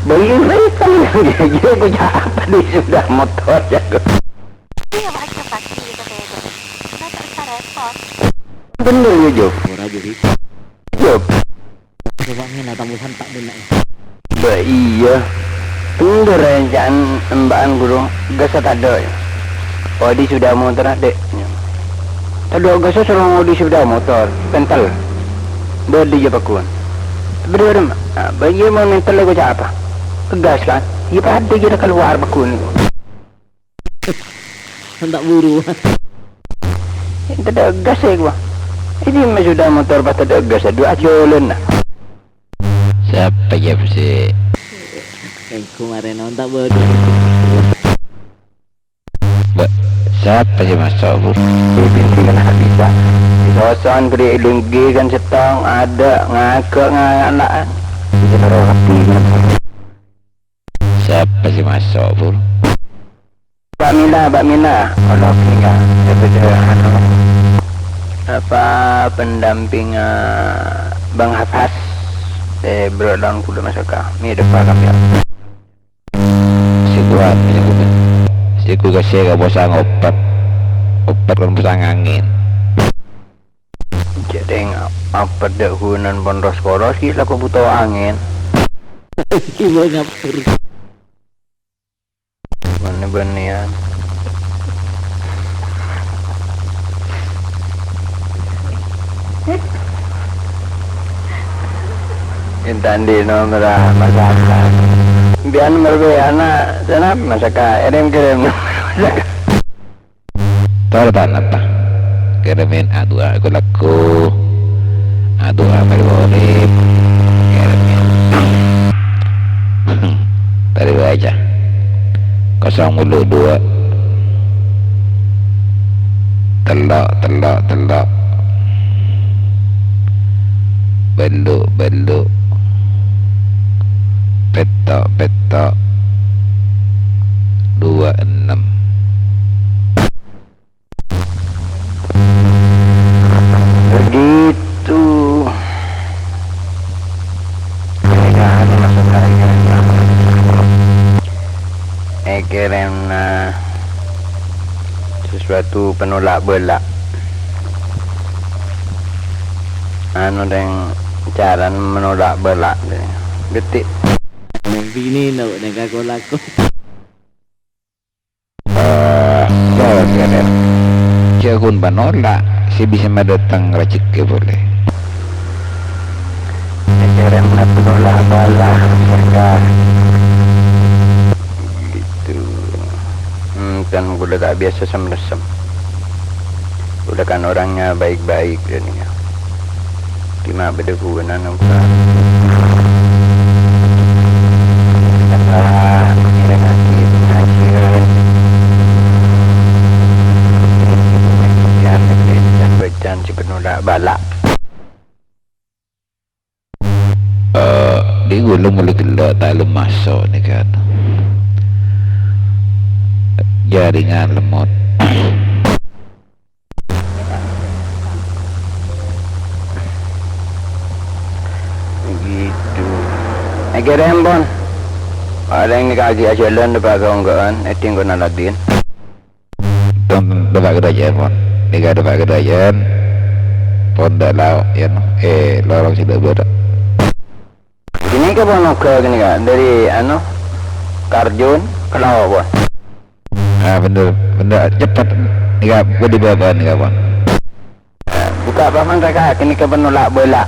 Bâi, bâi, bâi, ghâssa, ghâssa, apa di sepeda motor, ya? Iya, Pak, aja pagi sepeda. Nggak usah repot. Bener ya, Job? Ora, Juri. Job. Coba ngena tamu santak bener. Bâh, iyâ. Bener, ya, can emba'an, Guru. Ghâssa tadâ', ya. Odi' sepeda motor, Dek. Tadâ' ghâssa soro odi' sepeda motor. Pentel. Bâdâ, ya, paggun. Bener, Mak. Nah, bâ, iyâ, mon pentel, èkoca' apa? Ghâs, kan? Iyâ, padâ, ya, kalowar paggun. Entak buru. Tadâ' ghâssa, gua. Ini mah sepeda motor pas tadâ' ghâssa, dua jalan, nah. Sapa ya, sih? Engko' marèna entak buru. Mbak, sapa sih, Mas Sobur? Ini kan bisa. Disoson, beri linggi kan setong, ada, ngagak, ngalakan. Ini terus rapi, kan? Sapa sih, Mas Sobur? Mbak Mina, Mbak Mina, kalau Mina, ya, beda, anu, apa, pendampingnya Bang Hafas, eh, bro, lawan kuda masuk ke, ini depan kami, ya. Si kuat, si kuat. Si kuat kasih ke bosang opat. Opat kan bosang angin. Jadi, apa dek gunan pon ros-koros, ki, laku butuh angin. Ki, mau ngapur. Bânnè-bânnèyan. Intan di nomor masalah. Biar merbe anak, sana masaka, erem kerem. Tor ta' napa? Kèrèmèn adu'a ghu-lagghu. Adu'a marè maghrib. Kèrèmèn. Tadâ' bâca. Kosong polo duwâ'. Tello', tello', tello'. Bâllu', bâllu'. Pètto', pètto'. Duwâ' ennem. Begitu. Èkèrèmna sesuatu penolak bala. Anu, rèng, carana menolak bala. Ghetti'. Neng bini no, neng kako-lako. Eh, salah sadar. Jhâ' ghun panola' sè bisa madhâteng rajhekkè polè. Èkèrèmna panola' bala, berkah. Gitu. Hmm, kan kaulâ ta' biyasa sem-lessem. Kaulâ kan orangnya baik-baik, jârèya. Cuma bâdâ ghuna napa. Kata, ngèrèngngaghi pangajiyân. Bacaan sè penuh bala. Eh, di ghulâ molaè ghellâ' ta' lem maso' nèka. Jaringan lemmot. Gitu. Kèrèm, pon. Palèng nèka ghi' ajhâlân dâpa' ka ongghâ'ân, èdhing kona ladin. Ton dâpa' ka dâjâ'ân, pon. Nèka dâpa' ka dâjâ'ân. Pon dâ' lao', yâ, no. Eh, lorong sè dâ' bârâ'. Ghânèka, pon, ongghâ ghânèka. Dâri, anu, Karjun ka lao', pon. Ah, bhender, bhender. Cepet. Nèka, bâdâ bâbâ'ân nèka, pon. Buka, pon, rèka, ghânèka pon la'-bâla'.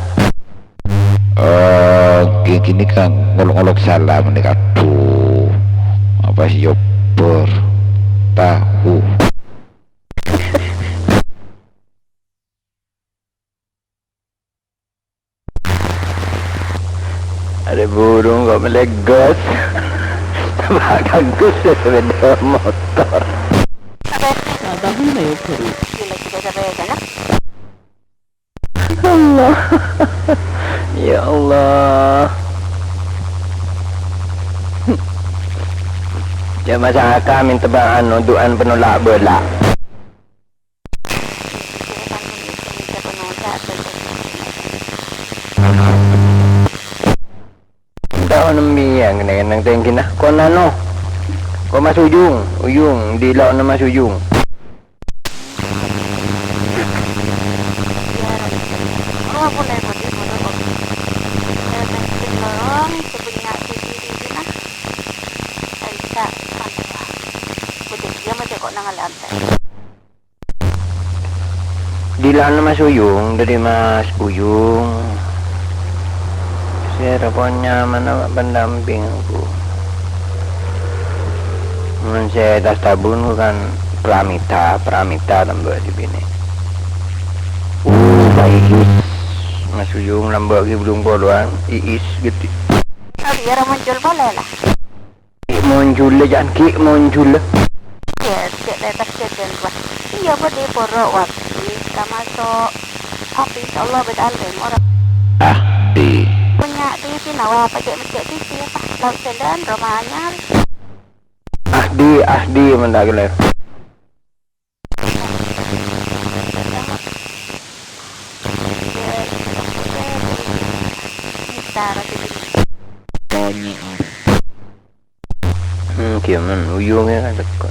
Oh, ghi-, ghânèka ngolok-ngolok sala ghânèka. Adhu, apa sè èobâr? Tahu. Arè burung kok mèlè ghâs. Tambah kagghus ya sepeda motor. Nah, tahun na ya baru. Allah. Ya Allah. Ya, masaka minta ba-, anu, du'an penolak bola. Tao nembiyan kennengngan tèngkina. Kon anu, kon Mas Uyung, Uyung, di laona Mas Uyung. Di laona Mas Uyung, dâri Mas Uyung. Sè ra pon nyamana pendampingku. Mon sè tas-tabunku kan Pramita, Pramita lambâ' di binè. Uh, Pak Iis. Mas Uyung lambâ' ghi' bâllung polowan, Iis ghi'. Tadi ya, ra muncul polè la. Ghi' monjhulâ, jhân ghi' monjhulâ. Iyâ, cè' lèbât jhâjhân, wah. Iyâ, bâdâ poro' wabit, tamaso' kopi, insyaallah bâdâ alèm, ora. Ah, di. Punya T V, nawa apa cè' mecce' T V, apa? Laut jalan, rumahnya. Ah, di, ah, di, men ta' ghellâ'. Hmm, ghi' mon Uyung ya kan teko.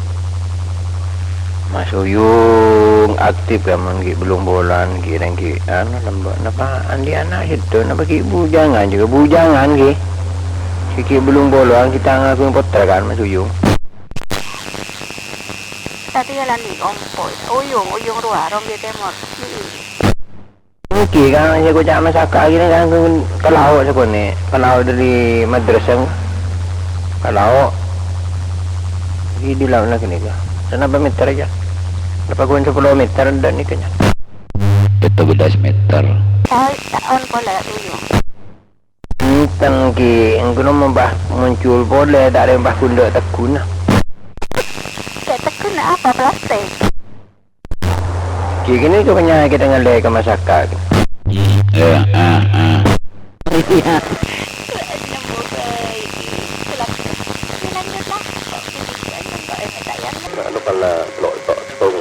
Mas Uyung aktif kan mon ghi' bâllung polowan, ghi' rèng ghi' anu lambâ'. Napa andi' ana' sèdhâ, napa ghi' bujangan jhughân, bujangan ghi'. Sè ghi' bâllung polowan ghi' ta' ngaghung pottra kan Mas Uyung. Satèya la andi' kompoy, Uyung, Uyung rowa, Rongge Tèmor. Heeh. Èngghi, kan, sè koca' masaka ghi' kan ka lao' sakonè', ka lao' dâri madrasah, ka lao'. Ghi' di laona ghânèka. Sanapa mèter jâ? Napa ghun sapolo mèter dâ' nèka jâ? Pètto bellâs mèter. Taon polè, Uyung. Enten, Ki, engko' mon pas muncul polè, ta' rèng pas ghun dâ' tegghuna. Dâ' tegghuna apa, plastik? Ki, kènè' itu penyakit dengan leka masaka. Iya, ah, ah. Iya. Anu pala lo' tok tung.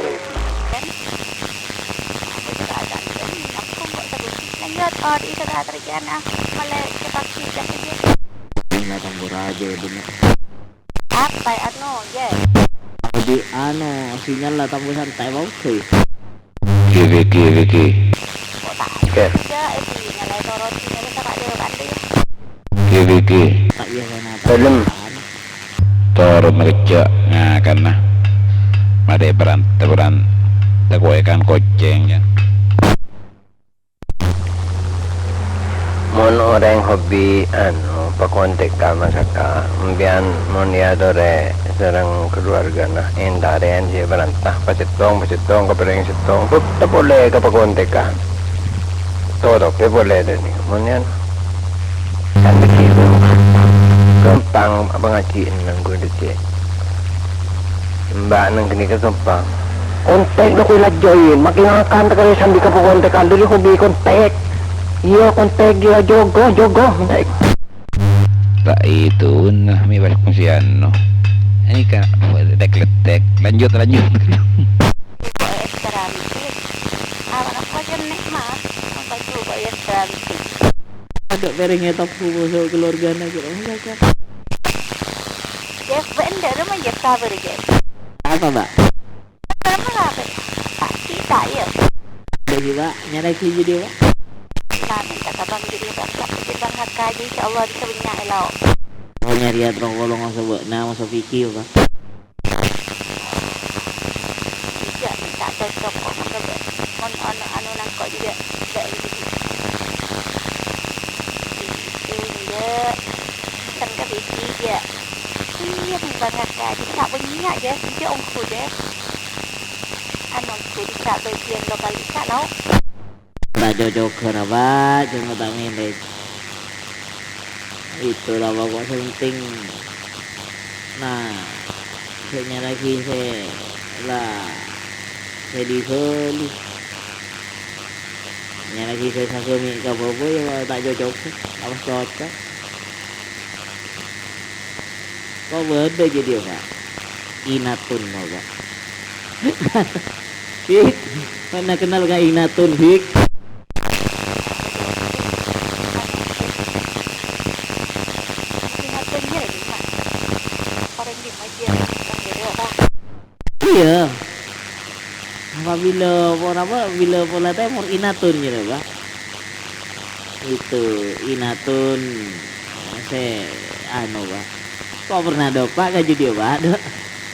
Lanjut, oh, di itu dah terjadi, ah. Malah cepat sih, dah, dah. Ini tambah raja, bener. Apa, anu, ya? Di, anu, sinyal lah tambah santai, oke. G B G, B G. Oke. Ya, eh, sinyal lah, turun, sinyal lah, tak ada, kan, deh. G B G. Tak iya, kan, apa? Belum. Tor makejjhâ' ngakanna. Marè peran, teguran, teko'è kan kocèng, ya. Mon orèng hobi, anu, pakontèkan masaka, empèyan mon èyatorè sareng kaluwargana, èntarèn sè parènta, pasettong, pasettong, kapèrèng settong, totop polè ka pakontèkan. Totopè polè dâ' nèka, mon èyan. Kan begitu. Ghâmpang apa ngajhi'na nangghung dhâddhi. Mbak nang ghânèka ghâmpang. Kontèk lho kowe lajâin, makkè ngakan tekkè sambi ka pakontèkan dâri hobi kontèk. Iyâ, kontèk, iyâ, jhâgâ, jhâgâ, kontèk. Ta' itu, nah, mi' pas kongsian, no. Ini kan, letek-letek. Lanjut, lanjut. Kok es keramik? Awan apa aja nih, Mas? Apa juga es keramik? Adâ' pèrèngè tobu moso keluargana, kèra-kèra. Jeff, bâ'na dâ'remma, Jeff, kabhâr, Jeff? Apa, Mbak? Dâ'remma kabhâr? Pak, kita, ya. Ada sih, Mbak. Nyarè sih jadi, Mbak. Nah, minta tolong jadi, Mbak. Pak, jadi Bang Haka aja, insya Allah bisa banyak, ya, Lau. Oh, nyarè ya, terus kalau nggak usah, Mbak. Nah, masuk fikir, Mbak. Jâ' ta' cocok kok, mangkana mon ana anu nangko' jâ' ta' èngghi. Itu jâ'. Sen ka biji jâ'. Iyâ, bângal ka, bisa bânnya' jâ', jâ' ongghu jâ'. Anu, ongghu bisa bâgiyân lokal bisa, no? Ta' cocok ghârâ, Pak, cuma ta' mèlè. Itulah pokok sè penting. Nah, sè nyarè ghi' sè la sè di-, soli. Nyarè ghi' sè saghâmè' ka bâbâ ya ta' cocok, apa cocok. Kok bâdâ jâdiyâ, Pak? Inatun, Pak. Hik, mana kenal ka Inatun, Hik? Inatun jâ' lagi, Pak. Orang di Majen, orang Jero, Pak. Iyâ. Apabila pon-, apa, bila pola tèmor, Inatun jârèya, Pak. Itu, Inatun sè anu, Pak. Kok pernah dâpa' ka jâdiyâ, Pak? Dâ',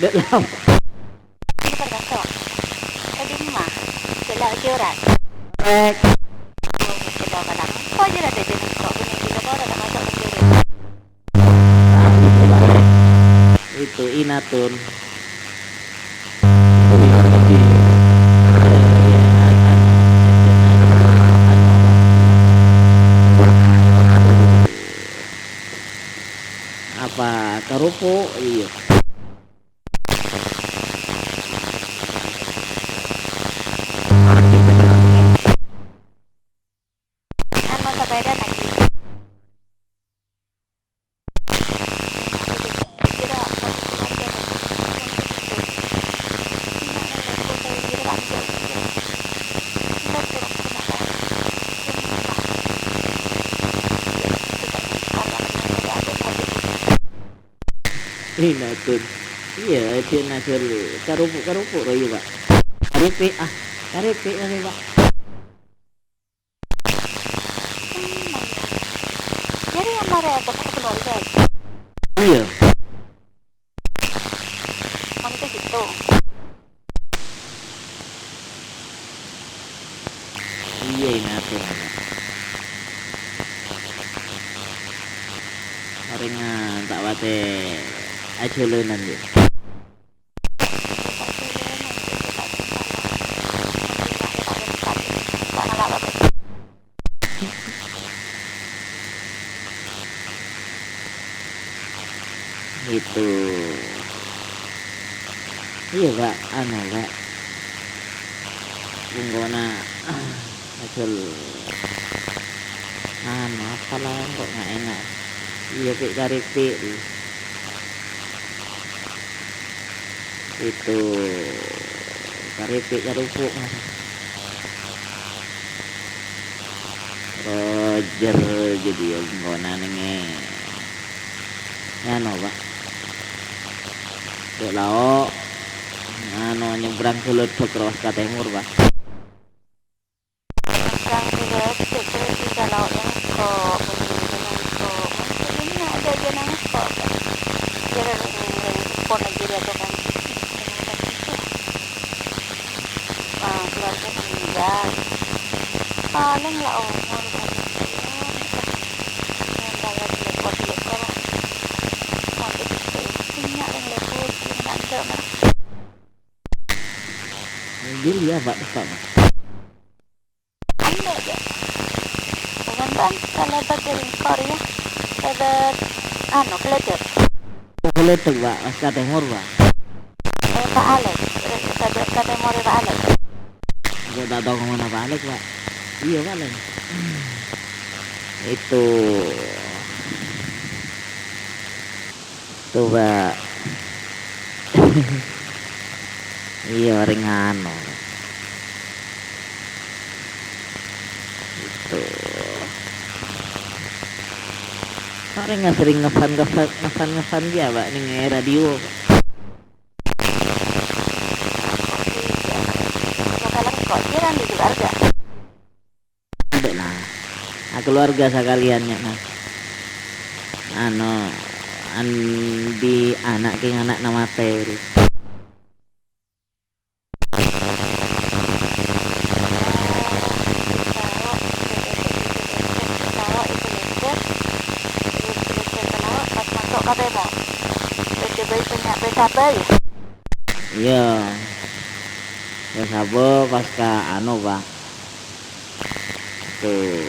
dâ' lap-, Ini termasuk. Tadi mah. Bela joran. Rek. Oh, kita kadang. Kok aja ada jenis kok ini? Kita kok ada masuk ke sini. Itu Inatun. Apa kerupuk? Iya. Anu, sepeda lagi. Inatun. Iya, dia nasel karupuk-karupuk roh, iya, Pak. Karepek, ah. Karepek, karepek, Pak. Jadi yang marah ke keluarga. Iya. Maksudnya gitu. Iya, ini atur. Orèng, ah, ta' patè ajhâlânan, yâ. Itu. Iya, Pak. Anu, Pak. Bengkona, ah, ajhâl. Anu, apa lah, kok nggak enak. Iya, pè' karepek. Itu karepek karupuk, Mas. Roger jadi ya, bengkona nèngè. Nganu, Pak. Cè' lao'. Nganu, nyebrang Geledag terros ka tèmor, Pak. Nyebrang Geledag, terros ka lao' lèngko', bânnè lèngko'. Maksudnya ada aja nangko', Pak. Kira rèng-rèng pon aja dia tuh kan. Ah, keluarga meninggal. Palèng la omor, Pak. Nyebrang lagi lèngko'-lèngko'. Sampai itu, punya rèng lèngko', punya enggak, Pak. Mobil ya, Pak, Pak. Anu, ya. Bukan, Bang, kalau lebat dari Korea, lebat, anu, Geledag. Geledag, Pak, pas ka tèmor, Pak. Eh, Pak Alex, eh, ka, ka tèmor, Pak Alex. Enggak, tak tahu kemana Pak Alex, Pak. Iya, Pak Alex. Itu. Coba. Iya, orèng anu. Itu. Orèng sè sering ngefan, ngefan, ngefan, ngefan kèya, Pak, neng è radio, Pak. Bukan engko', jiran di keluarga. Adâ', nah. Ah, keluarga sakalian, nya, nah. Anu, an-, di ana' kèng ana'na matè, bro. Iyâ. Wis abo pas ka anu, Pak. Tuh.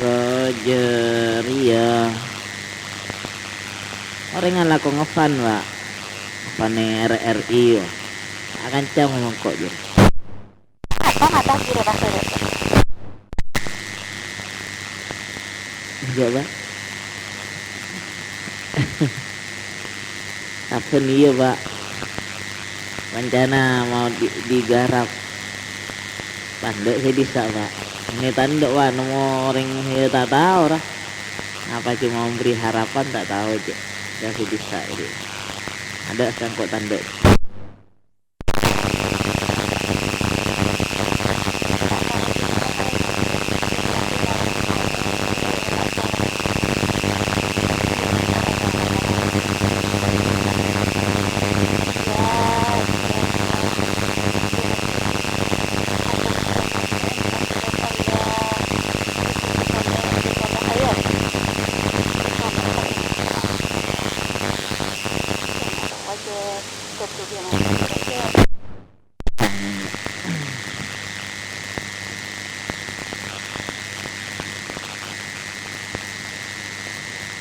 Roger, iyâ. Orèng alako ngefan, Pak. Ngefan è R R I, yo. Akanca ngomong kok, Jur. Apa mata kiri pas ada? Enggak, Pak. Sabbhân iyâ, Pak. Rencana mau di-, digarap. Tandhâ' sè dissa', Pak. Ini tandhâ', Pak, nemmo orèng sè ta' tao, ra. Apa cuma memberi harapan, ta' tao, cè'. Ka sè dissa', cè'. Adâ' sangko' tandhâ'.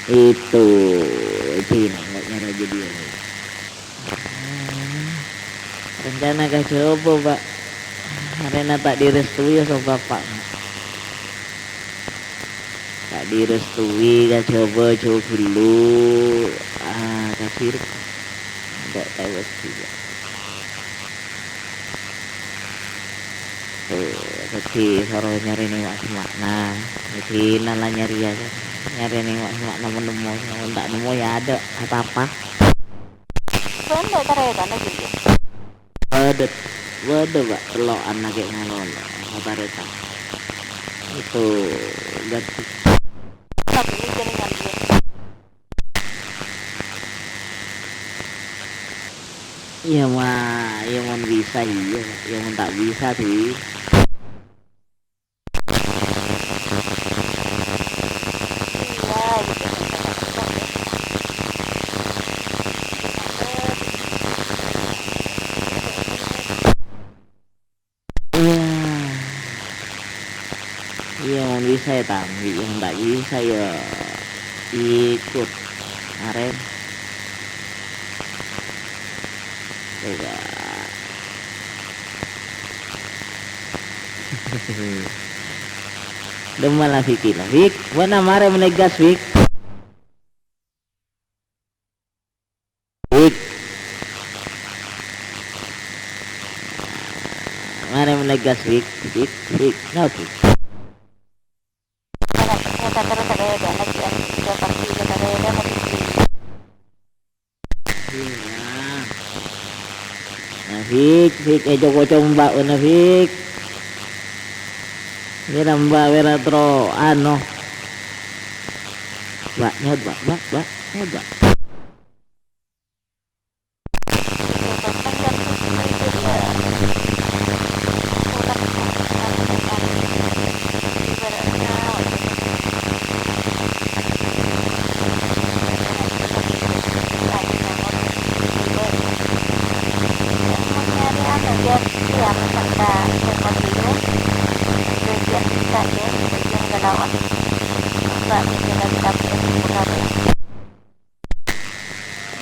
Itu, itu yang nggak nyara jadi ini. Rencana ka Jobo, Pak. Arèna ta' direstui ya, so, Bapak. Ta' direstui ka Jobo, Jobo ghâllu. Ah, kafir. Ndak tahu juga. Tuh, dhâddhi soro nyarè nèng wa'-, semma'na. Dhâddhi nala nyarè ya, kan. Nyarè nèng wa'-, semma'na mon nemmo, mon ta' nemmo ya adâ' apa-apa. Bâdâ tarètan lagi, ya? Bâdâ, bâdâ, Pak. Tello' ana' ghi' ngalolo, apa tarètan. Itu, ganti. Tapi ini jaringan dia. Iyâ, ma', iyâ, mon bisa, iyâ. Iyâ, mon ta' bisa, sih. Iyâ. Iyâ, mon bisa ya tambi', mon ta' bisa ya ikut. Arèn. Coba. Dâmma la Fik, la Fik. Bâ'na marè mennè gas, Fik. Fik. Marè mennè gas, Fik. Fik, Fik. Nah, Fik. Nah, Fik, Fik, eh, joko comba, nah, Fik. Mèra, Mbak, mèra tro, ano. Mbak, nyaut, Mbak, Mbak, Mbak, nyaut, Mbak.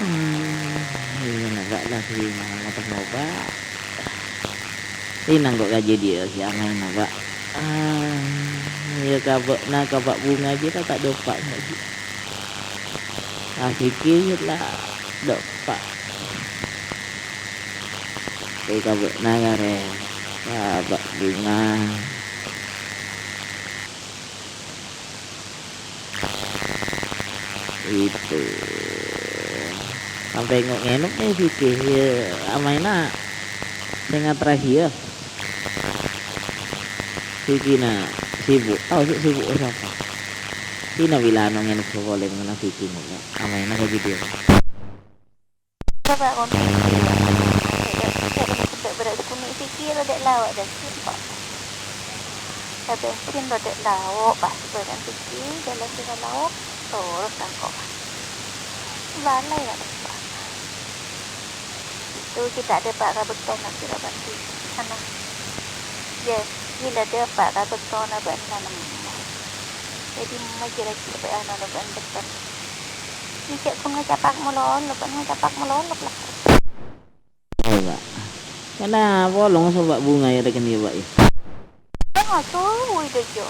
Hmm, iyâ, na', Pak, la, sènang ngotos, Pak. Sènang kok kajhâdhiyân sè anèna, Pak. Ah, iyâ, ka bâ'na, ka Pak Bunga jiyâ, ta' dâpa', Pak, jiyâ. Apikir la dâpa'. Iyâ, ka bâ'na, karè. Ka Pak Bunga. Itu. Sampè' ngo-, ngenok nè, Vicky. Yâ, amaèna sè ngaterraghi, yâ. Vicky na sibuk. Tao sè sibuk sapa? Dina bilâ no ngenok polè, ngono Vicky ngono. Amaèna ka video. Coba kon. Cek, cek, cek, berat kuni Vicky lo dek lawak dan simpel. Tapi sini lo dek lawak, pas berat Vicky, jalan dengan lawak, terus tangkok. Balai ya, Pak. Itu kita ada Pak Kabekto nanti, Pak. Sana. Ya, gila dia Pak Kabekto na, Pak, nanam. Jadi, majelas, Pak, anu, Pak, depan. Ijak pun ngecapak melolok, kan ngecapak melolok lah. Ayo, Pak. Kena bolong soba bunga ya, deken ya, Pak, ya. Tengah suwi dojo.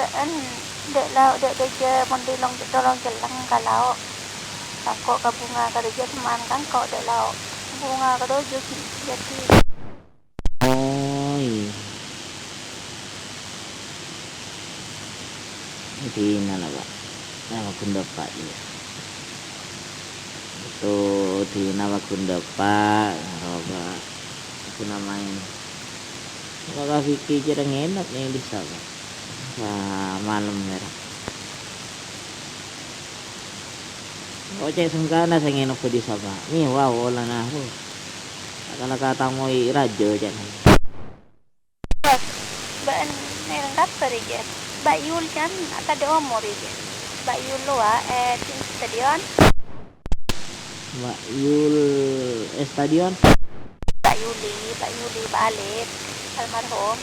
Ba'en, dek lao, dek dojo, mon dilong, tolong celeng ka lao. Tangkok ka bunga ka dojo, teman tangkok dek lao. Bunga ka dojo, jadi. Oh, iya. Dina la, Pak. Nah, Pak Gundapa, iya. Itu dina Pak Gundapa, karo Pak, apa namanya? Pak Vicky cereng enak nih bisa, Pak. Wah, malam ya. Kok cè' sengkana sè ngenok bâdhi sapa? Mèwah polana, huh. Akala katamoy rajâ, ca'na. Bos, bâ'en mèreng kabhâr, iyâ. Mbak Yul, can, tadâ' omor, iyâ. Mbak Yul, lo, wa, eh, di stadion. Mbak Yul, eh, stadion? Mbak Yuli, Mbak Yuli, Pak Alif, almarhum.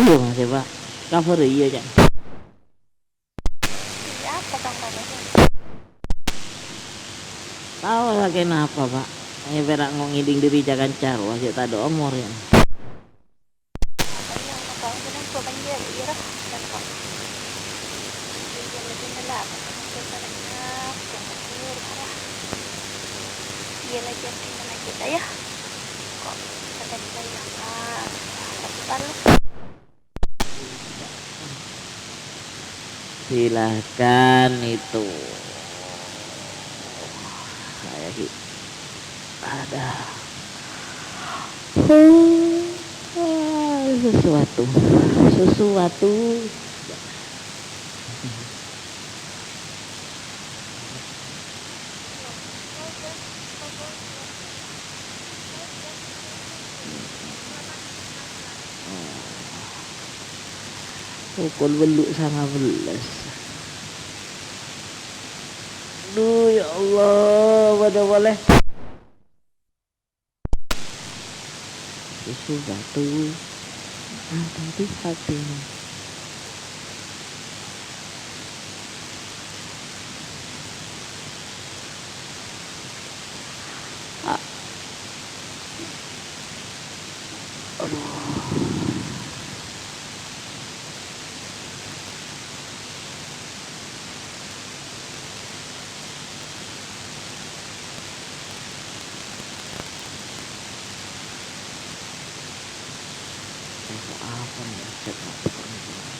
Iya, Mas, ya, Pak. Kabhâr, iyâ, can. Iyâ, apa tongkona, Cak? Tao la kenapa, Pak. Eh, pèra' ngo-, ngèdhing dhâri ca-kanca rowa sè tadâ' omor, yâ. Apa iyâ, apa jeneng gua kan dia, iyâ, roh. Dan kok. Iyâ, lagi nela, apa jeneng gua kan, ah, yang kecil, marah. Iyâ, lagi yang kena kita, ya. Kok, kata dia, ya, ah, apa, apa, lu? Silahkan itu. Saya hi-, ada. Sesuatu. Sesuatu. Pokol bellu' sanga bellâs. Duh, ya Allah, padâ polè. Susu batu ada di hatimu. Ah. Aduh. Apa nih, cek apa nih?